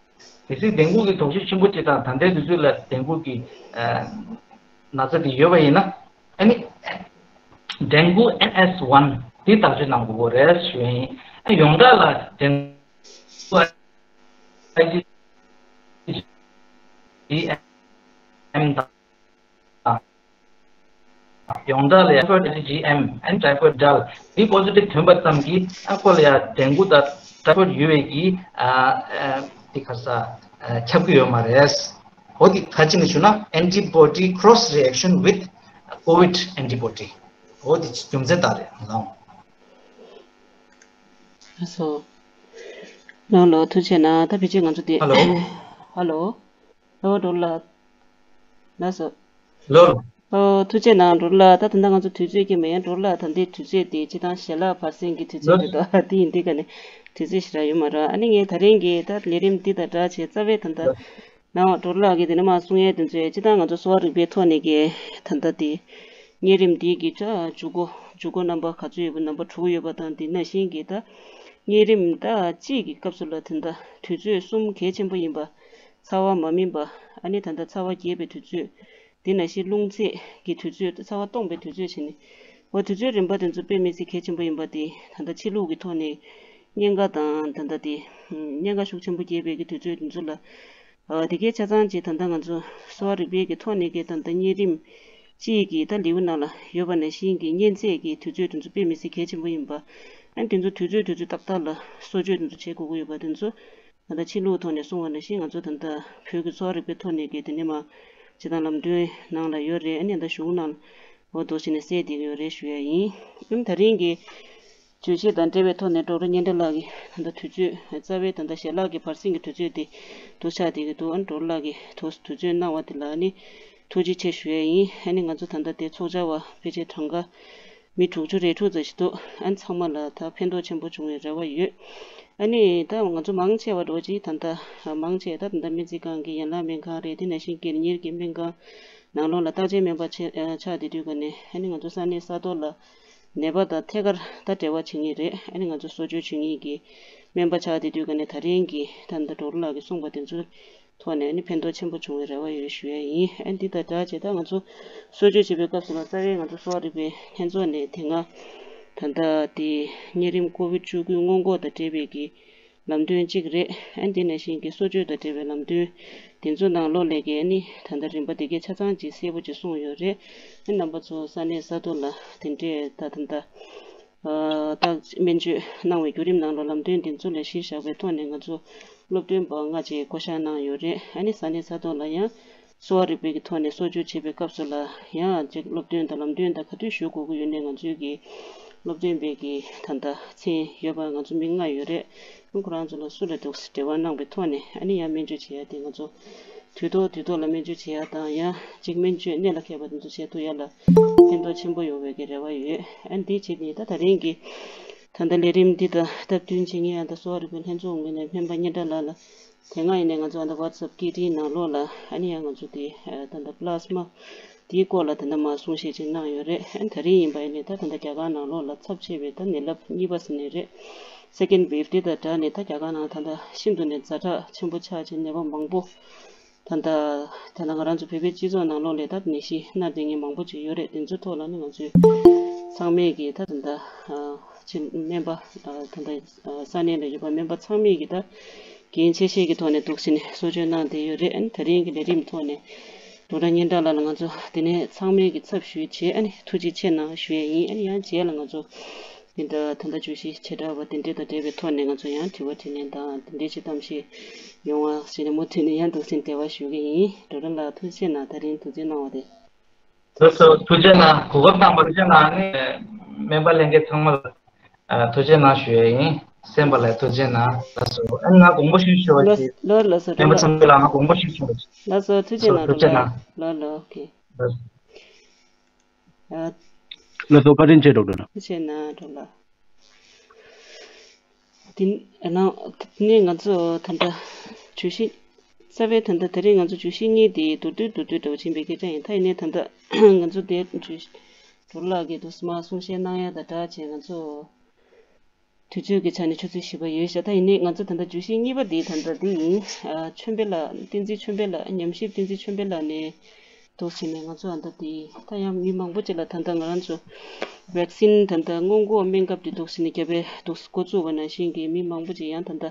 གལ་སྲིད་ཌེང་གུ་གི་དོགས་གཞི་ཆེན་པོ་ཅིག་དང་ད་ལྟའི་དུས་ཚོད་ལ་ཌེང་གུ་གི་ཨ་ན་ཚ་དེ་ཡོད་པ་ཡིན་ན་ཨ་ནི་ཌེང་གུ་ཨེན་ཨེས་ཝན་དེ་བརྟག་དཔྱད་གནང་དགོས་རེད་ཞུ་ཡིན། ཨ་ཡོངས་གྲགས་ལ་ཌེང་གུ་ཨའི་ཇི་ཇི་ཨེམ་དང་། ཡོངས་གྲགས་ལ་ཡ་ཊའི་ཕོ་ཡེཌ་ཨའི་ཇི་ཨེམ་ཨེན་ཊི་ཊའི་ཕོ་ཡེཌ་ཌལ་འདི་པོ་ཟི་ཊིབ་ཐོན་པ་ཙམ་གྱིས་ཨ་ཁོ་ལ་ཡ་ཌེང་གུ་དང་ཊའི་ཕོ་ཡེཌ་ཡོད་པའི་གི་ཨ་ཨ་འདི་ག་ས་ཨ་ཁྱབ་ཀྱི་ཡོད་མ་རེད། འོ་འདི་ག་ཅི་ནས་ཞུ་ན་antibody cross reaction with COVID antibody འོ་འདི་རྒྱུ་མཚན་དག་རེད་ལགས། ལགས་སོ། ལགས་ལགས་ཐུགས་རྗེ་གནང་། ད་ཕལ་ཆེར་ང་ཚོ་འདི། ཧ་ལོ། ཧ་ལོ། ཨོ་འགྲོ་ལ། ལགས་སོ། ལོ། ཨོ་ཐུགས་རྗེ་གནང་འགྲོ་ལ། ད་ད་ལྟ་ང་ཚོ་དུས་ཚོད་ཀྱི་མེད་འགྲོ་ལ། ད་འདི་དུས་ཚོད་འདི་སྤྱི་བཏང་ཞལ་ལག་བར་གསེང་གི་དུས་ཚོད་རེད་དོ། འདི་ཡིན་འདི་ག་ནས་དུས་ཚོད་ཞེ་དྲག་ཡོད་མ་རེད། ཨ་ནི་ངས་ད་རིང་གི་ད་ལས་རིམ་འདི་དང་སྦྲགས་བྱས་རྩ་བའི་ད་ལྟ་ནང་འགྲོ་ལ་གི་དེ་ནས་མ་གསུང་ཡས་དེ་ཚོས་སྤྱི་བཏང་ང་ཚོ་གསོ་བ་རིག་པའི་ཐོག་ནས་ཀྱི་ད་ལྟ་འདི་གཉན་རིམས་འདི་གི་ད་འཇུག་སྒོ་འཇུག་སྒོ་རྣམ་པ་ག་ཚོད་ཡོད་པ་རྣམ་པ་དྲུག་ཡོད་པ་དང་། འདི་ནང་བཞིན་གྱི་ད་གཉན་རིམས་ད་གཅིག་གི་སྐབས་སུ་ལ་དེ་འདྲ་དུས་ཚོད་གསུམ་གལ་ཆེན་པོ་ཡིན་པ། ཚ་བ་མ་སྨིན་པ། ཨ་ནི་ད་ལྟ་ཚ་བ་རྒྱས་པའི་དུས་ཚོད། དེ་ནང་བཞིན་རླུང་ཚད་ཀྱི་དུས་ཚོད། ཚ་བ་སྟོངས་པའི་དུས་ཚོད་བྱས་ནས། འོ་དུས་ཚོད་རིམ་པ་དེ་ཚོ་དཔེ་མི་སྲིད་གལ་ཆེན་པོ་ཡིན་པ་དེ་ད་ལྟ་ཕྱི་ལུགས་ཀྱི་ཐོག་ནས་གཉན་ཁ་དང་ད་ལྟ་དེ་གཉན་ཁ་ཤུགས་ཆེན་པོ་རྒྱས་པའི་གི་དུས་ཚོད་དེ་ཚོ་ལ། ཨ་དེ་གའི་ཆ་ཚང་ཅིག་ད་ལྟ་ང་ཚོ་གསོ་བ་རིག་པའི་གི་ཐོག་ནས་གི་ད་ལྟ་གཉན་རིམས་གཅིག་གི་ད་ལེའུ་ནང་ལ་ཡོད་པ་ནང་བཞིན་གྱི་གཉན་ཚད་ཀྱི་དུས་ཚོད་དེ་ཚོ་དཔེ་མི་སྲིད་གལ་ཆེན་པོ་ཡིན་པ། ཨ་ནི་དེ་ཚོ་དུས་ཚོད་དུས་ཚོད་ཏག་ཏག་ལ་གསོ་བཅོས་དེ་ཚོ་བྱེད་དགོས་ཀྱི་ཡོད་པ་དེ་ཚོ། ད་ལྟ་ཕྱི་ལུགས་ཐོག་ནས་གསུངས་པ་ནང་བཞིན་ང་ཚོ་ད་ལྟ་བོད་ཀྱི་གསོ་བ་རིག་པའི་ཐོག་ནས་ཀྱི་དེ་ནས་མ་སྤྱི་བཏང་ལམ་སྟོན་ནང་ལ་ཡོད་རེད། ཨ་ནི་ད་གཞུང་ནང་འོ་འདུག་བྱས་ནས་གསལ་བསྡད་ཀྱི་ཡོད་རེད་ཞུ་ཡ་ཡིན། ཨ་ནི་ད་རིང་གི་བརྗོད་གཞི་དང་འབྲེལ་བའི་ཐོག་ནས་ཌོག་ཊར་གཉན་བཀྲ་ལགས་ཀྱིས་ད་ལྟ་དུས་ཚོད་རྩ་བའི་ད་ལྟ་ཞལ་ལག་གི་བར་གསེང་གི་དུས་ཚོད་དེ་འདུག་ཆགས་བསྡད་ཀྱི་འདུག་ཨ་ནི་ཌོག་ཊར་ལགས་ཀྱིས་དུས་ཚོད་གནང་བ་དེ་ལ་ཨ་ནི་ཐུགས་རྗེ་ཆེ་ཞུ་ཡ་ཡིན། ཨ་ནི་ང་ཚོ་ད་ལྟ་དེ་ཚོགས་བཅར་བ་ཕལ་ཆེར་གྲངས་ཀ་མི་དྲུག་ཅུ་རེ་དྲུག་ཙམ་ཞིག་འདུག་ཨ་ནི་ཚང་མ་ལ་ད་ཕན་ཐོགས་ཆེན་པོ་བྱུང་བའི་རེ་བ་ཡོད། ཨ་ནི་ད་ང་ཚོ་མང་ཆེ་བ་འགྲོ་ཅིག་ད་ལྟ་མང་ཆེ་ད་ད་ལྟ་སྨན་རྩིས་ཁང་གི་ཡན་ལག་སྨན་ཁང་རེད། དེ་ནང་བཞིན་སྒེར་གཉེར་གྱི་སྨན་ཁང་ནང་ལོགས་ལ་བརྟག་དཔྱད་སྨན་པ་ཆེ་ཆགས་བསྡད་དུས་ཀ་ནས། ཨ་ནི་ང་ཚོ་ས་གནས་ས་ཐོག་ལ་ནད་པ་དང་ཐད་ཀར་ད་འབྲེལ་བ་བྱེད་མཁན་རེད། ཨ་ནི་ང་ཚོ་གསོ་བཅོས་བྱེད་མཁན་གྱི་སྨན་པ་ཆགས་བསྡད་དུས་ཀ་ནས། ད་རིང་གི་ད་ལྟ་ཌོག་ཊར་ལགས་ཀྱིས་གསུངས་པ་དེ་ཚོ་ཐོག་ནས་ནི་ཕན་ཐོགས་ཆེན་པོ་བྱུང་བའི་རེ་བ་ཡོད་ཞུ་ཡ་ཡིན། ཨ་འདི་དང་སྦྲགས་བྱས་ད་ང་ཚོ་གསོ་བཅོས་བྱེད་པའི་སྐབས་སུ་ལ་རྩ་བའི་ང་ཚོ་གསོ་བ་རིག་པའི་ལྷན་ཚོགས་ནས་དེ་སྔ་ད་ལྟ་དེ་གཉན་རིམས་ཀོ་བིད་བཅུ་དགུ་སྔོན་འགོག་དང་འབྲེལ་བའི་གི་ལམ་སྟོན་གཅིག་རེད། ཨ་འདི་ནང་བཞིན་གི་གསོ་བཅོས་དང་འབྲེལ་བའི་ལམ་སྟོན་དེ་ཚོ་ནང་ལོགས་ལས་ཀའི་ནི་ད་ལྟ་རིམ་པ་དེ་གའི་ཆ་ཚང་ཅིག་གསལ་པོ་ཅིག་གསུངས་ཡོད་རེད། ཨ་རྣམ་པ་ཚོ་ས་གནས་ས་ཐོག་ལ་དེ་འདྲས་ད་ད་ལྟ་ད་སྨན་བཅོས་གནང་བའི་བརྒྱུད་རིམ་ནང་ལོགས་ལམ་སྟོན་འདི་ཚོ་ལ་གཞི་བཞག་པའི་ཐོག་ནས་ང་ཚོ་སློབ་སྟོན་པ་ལྔ་ཅིག་བསྐོ་བཞག་གནང་ཡོད་རེད། ཨ་ནི་ས་གནས་ས་ཐོག་ལ་ཡང་གསོ་བ་རིག་པའི་གི་ཐོག་ནས་གསོ་བཅོས་བྱེད་པའི་སྐབས་སུ་ལ་ཡང་ཅིག་སློབ་སྟོན་དང་ལམ་སྟོན་དང་ག་དུས་ཞུ་དགོས་ཀྱི་ཡོད་ནའི་ང་ཚོའི་གི་སློབ་སྟོན་པའི་གི་ད་ལྟ་མཚན་ཡོད་པ་ང་ཚོ་མི་ལྔ་ཡོད་རེད། ཁོང་རང་ཚོ་ལ་སུ་ལ་འདུག་འབྲེལ་བ་གནང་པའི་ཐོག་ནས། ཨ་ནི་ཡང་སྨན་བཅོས་བྱེད་ཡ་དེ་ང་ཚོ་དུས་ཐོག་དུས་ཐོག་ལ་སྨན་བཅོས་བྱེད་ཡ་དང་། ཡང་གཅིག་སྨན་བཅོས་གནད་ལ་འཁེལ་བ་དེ་ཚོ་བྱེད་ཐུབ་ཡ་ལ་ཕན་ཐོགས་ཆེན་པོ་ཡོང་བའི་གི་རེ་བ་ཡོད། ཨ་འདི་བྱས་ནས་ད་ད་རིང་གི་ད་ལྟ་ལས་རིམ་འདི་དང་སྟབས་བསྟུན་བྱེད་མཁན་ཡང་ད་གསོ་བ་རིག་པའི་ལྷན་ཚོགས་ངོས་ནས་སྨན་པ་སྙན་གྲགས་ལགས་ལ་དེ་སྔ་ཡིན་ནའི་ང་ཚོ་ཨ་ད་ཝ་ཊི་སེབ་སྐད་འཕྲིན་ནང་ལོགས་ལ་ཨ་ནི་ཡང་ང་ཚོ་དེ་ད་ལྟ་པི་ལ་སི་མ་དེའི་སྐོར་ལ་ད་ལྟ་མར་གསུང་བཤད་ཅིག་གནང་ཡོད་རེད། ཨ་ནི་ད་རིང་ཡིན་པ་ཡིན་ནའི་ད་ད་ལྟ་རྒྱ་གར་ནང་ལོགས་ལ་ཚབས་ཆེ་བའི་ད་ནད་རླབས་གཉིས་པ་ཟེར་ནའི་རེད། སེ་ཀེན་ཝེབ་དེ་དང་སྦྲགས་ནས་ད་རྒྱ་གར་ནང་ད་ལྟ་ཤིན་ཏུ་ནས་ཛ་དྲག་ཆེན་པོ་ཆགས་ཀྱི་ནད་པ་མང་པོ་ད་ལྟ་ད་ལྟ་ང་རང་ཚོ་བོད་པའི་སྤྱི་ཚོགས་ནང་ལོགས་ལ་ད་ནད་གཞི་མནར་བསྡད་མཁན་མང་པོ་ཅིག་ཡོད་རེད། དེ་ཚོའི་ཐོག་ལ་ནི་ང་ཚོས་ཚང་མས་ཀྱིས་ད་ད་ལྟ་ཨ་ཕྱི་སྨན་པ་ཨ་ད་ལྟ་ཨ་ས་གནས་ལ་ཡོད་པ་སྨན་པ་ཚང་མས་ཀྱིས་ད་འགན་ཆེ་བཞེས་ཀྱི་ཐོག་ནས་འདུག་སེ་ནས་གསོ་བཅོས་གནང་བསྡད་ཡོད་རེད། ཨ་ནི་ད་རིང་གི་ལས་རིམ་ཐོག་ནས་ཌོག་ཊར་སྙན་གྲགས་ལགས་ལ་ང་ཚོ་དེ་ནས་ཚང་མས་ཀྱིས་ཚབ་ཞུས་བྱས། ཨ་ནི་ཐུགས་རྗེ་ཆེ་གནང་ཞུ་ཡས་ཡིན། ཨ་ནི་ཡང་རྗེས་ལ་ང་ཚོ་དེ་འདྲ་ད་ལྟ་བརྗོད་གཞི་བྱེ་བྲག་པ་དེ་འདྲ་དང་འབྲེལ་བའི་ཐོག་ནས་ང་ཚོ་ཡང་དྲི་བ་དྲིས་ལན་དང་དེ་འདྲའི་ཅིག་གཏམ་བཤད་ཡོང་བ་ཞིག་ནས་མུ་མཐུད་ནས་ཡང་འདུག་སེ་འབྲེལ་བ་ཞུ་གི་ཡིན། ཌོག་ཊར་ལགས་ཐུགས་རྗེ་གནང་། ད་རིང་ཐུགས་རྗེ་གནང་བ་དེ། ལགས་སོ། ཐུགས་རྗེ་གནང་། གོ་སྐབས་གནང་བར་ཐུགས་རྗེ་གནང་། ཨ་ནི་སྨན་པ་ལྷན་རྒྱས་ཚང་མ་ལ་ཨ་ཐུགས་རྗེ་གནང་ཞུ་ཡས་ཡིན། གསན་པ་ལ་ཐུགས་རྗེ་གནང་། ལགས་སོ། ཨ་ནི་ང་དགོངས་པ་ཞུ་ཞུ་བ་ལགས་ཞིག་ལགས་ལགས་སོ། སྨན་པ་ཚང་མ་ལ་ང་དགོངས་པ་ཞུ་ཞུ་བ་ཞིག་ལགས་སོ། ཐུགས་རྗེ་གནང་། ཐུགས་རྗེ་གནང་། ལགས་ལགས། ཨོ་ཁེ། ལགས་སོ། ལགས་སོ། བཀའ་དྲིན་ཆེ་ཌོག་ཊར་ལགས། ཐུགས་རྗེ་གནང་ཌོག་ཊར་ལགས། དེ་ནས་ང་ཚོ་ད་ལྟ་བརྗོད་གཞི་རྩ་བའི་ད་ལྟ་དེ་རིང་ང་ཚོ་བརྗོད་གཞི་གཉིས་དེ་མདོར་བསྡུས་མདོར་བསྡུས་འདྲ་བོ་ཕྱིན་པའི་སྐད་ཆ་ཡིན། ད་ཡིན་ནའི་ད་ལྟ་ང་ཚོ་དེ་བརྗོད་གཞི་ཌོག་ཊར་ལགས་ཀྱིས་འདུག་སེ་མར་གསུང་བཤད་གནང་ཡ་དང་སྦྲགས་བྱས་ང་ཚོ་དུས་ཚོད་ཀྱི་ཆ་ནས་ཆུ་ཚོད་བཞི་པ་ཡོལ་ཤག་ད་ཡིན་ནའི་ང་ཚོ་ད་ལྟ་བརྗོད་གཞི་གཉིས་པ་འདི་ད་ལྟ་འདི་ཡིན། ཨ་ཆོས་འཕེལ་ལགས། བསྟན་འཛིན་ཆོས་འཕེལ་ལགས། ཉམས་ཞིབ་བསྟན་འཛིན་ཆོས་འཕེལ་ལགས་ནས་འདུག་སེ་ནས་ང་ཚོ་ཨ་ད་འདི་ད་ཡང་མི་མང་པོ་ཅིག་ལ་ད་ལྟ་ང་རང་ཚོ་བེག་སིན་ད་ལྟ་སྔོན་འགོག་སྨན་ཁབ་འདི་འདུག་སེ་ནས་རྒྱབ་པའི་འདུག་སེ་འགོ་བཙུགས་པ་ནང་བཞིན་གྱི་མི་མང་པོ་ཅིག་ཡང་ད་ལྟ་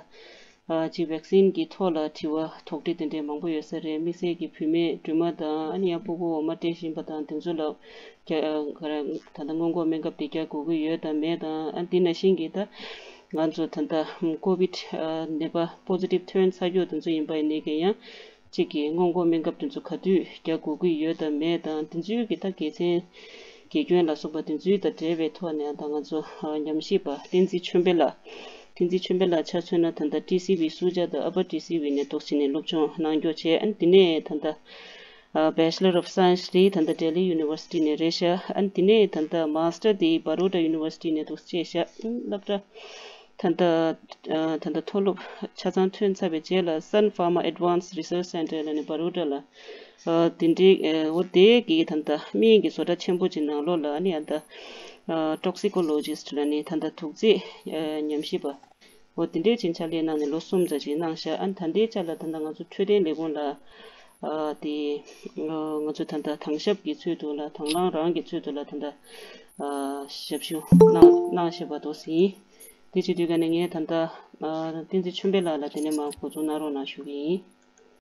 ཨ་ཅིག་བེག་སིན་གྱི་ཐོག་ལ་དྲི་བ་དོགས་འདྲི་དེ་འདྲའི་མང་པོ་ཡོད་ས་རེད། དམིགས་བསལ་གྱི་བུད་མེད་སྦྲུམ་མ་དང་ཨ་ནི་ཡང་ཕྲུ་གུ་འོ་མ་སྤྲད་བཞིན་པ་དང་དེ་ཚོ་ལ་རྒྱ་ཨ་ག་རེ་ད་ལྟ་སྔོན་འགོག་སྨན་ཁབ་དེ་རྒྱག་དགོས་ཀྱི་ཡོད་དམ་མེད་དང་། ཨ་དེ་ནང་བཞིན་གྱི་ད་ང་ཚོ་ད་ལྟ་ཀོ་བིད་ཨ་ནད་པ་པོ་ཛི་ཊིབ་ཐོན་ཚར་རྒྱུ་དེ་ཚོ་ཡིན་པ་ཡིན་ནའི་གི་ཡང་གཅིག་གི་སྔོན་འགོག་སྨན་ཁབ་དེ་ཚོ་ག་དུས་རྒྱག་དགོས་ཀྱི་ཡོད་དམ་མེད་དང་། དེ་ཚོའི་གི་ད་དགེ་མཚན་དགེ་སྐྱོན་ལ་སོགས་པ་དེ་ཚོའི་དང་འབྲེལ་བའི་ཐོག་ནས་ད་ང་ཚོ་ཨ་ཉམས་ཞིབ་པ་བསྟན་འཛིན་ཆོས་འཕེལ་ལགས། བསྟན་འཛིན་ཆོས་འཕེལ་ལགས་ཆ་མཚོན་ན་ད་ལྟ་ཊི་སི་ཝི་སུ་ཇཱ་དང་ཨ་པར་ཊི་སི་ཝི་ནས་འདུག་སེ་ནས་སློབ་སྦྱོང་གནང་རྒྱུ་བྱས། ཨ་ནི་དེ་ནས་ད་ལྟ་ཨ་Bachelor of Science རེད། ད་ལྟ་ལྡི་ལི་ཡུ་ནི་ཝར་སི་ཊི་ནས་རེད་ཤག་ཨ་ནི་དེ་ནས་ད་ལྟ་མཱ་སི་ཊར་དེ་བ་རོ་ཌ་ཡུ་ནི་ཝར་སི་ཊི་ནས་འདུག་སེ་བྱས་ཤག་ཨ་ནི་སློབ་གྲྭ་ད་ལྟ་ཨ་ད་ལྟ་མཐོ་སློབ་ཆ་ཚང་ཐོན་ཚར་བའི་རྗེས་ལ་Sun Pharma Advanced Research Center ལ་ནི་བ་རོ་ཌ་ལ་ཨ་དེ་འདྲའི་ཨ་འོ་དེ་གི་ད་ལྟ་སྨན་གྱི་བཟོ་གྲྭ་ཆེན་པོ་ཅིག་ནང་ལོགས་ལ་ཨ་ནི་ཨ་ད་ཨ་Toxicologist ལ་ནི་ད་ལྟ་དུག་རྫས་ཨ་ཉམས་ཞིབ་པ། འོ་དེ་འདྲའི་ཕྱིན་ཆད་ལས་གནང་ནས་ལོ་གསུམ་ཙམ་ཅིག་གནང་ཤག་ཨ་ནི་ད་ལྟའི་ཆ་ལ་ད་ལྟ་ང་ཚོ་འཕྲོད་བསྟེན་ལས་ཁུངས་ལ་ཨ་དེ་ང་ཚོ་ད་ལྟ་དྭང་ཞབས་ཀྱི་ཚུལ་དུ་ལ་དྭང་བླངས་རང་གི་ཚུལ་དུ་ལ་ད་ལྟ་ཨ་ཞབས་ཞུ་གནང་གནང་བཞིན་པ་འདུག་སེ་ཡིན། དེ་བྱེད་དུས་ཀ་ནས་ངས་ད་ལྟ་ཨ་བསྟན་འཛིན་ཆོས་འཕེལ་ལགས་ལ་དེ་ནས་མར་འགོ་འཛུགས་གནང་རོགས་གནང་ཞུ་གི་ཡིན།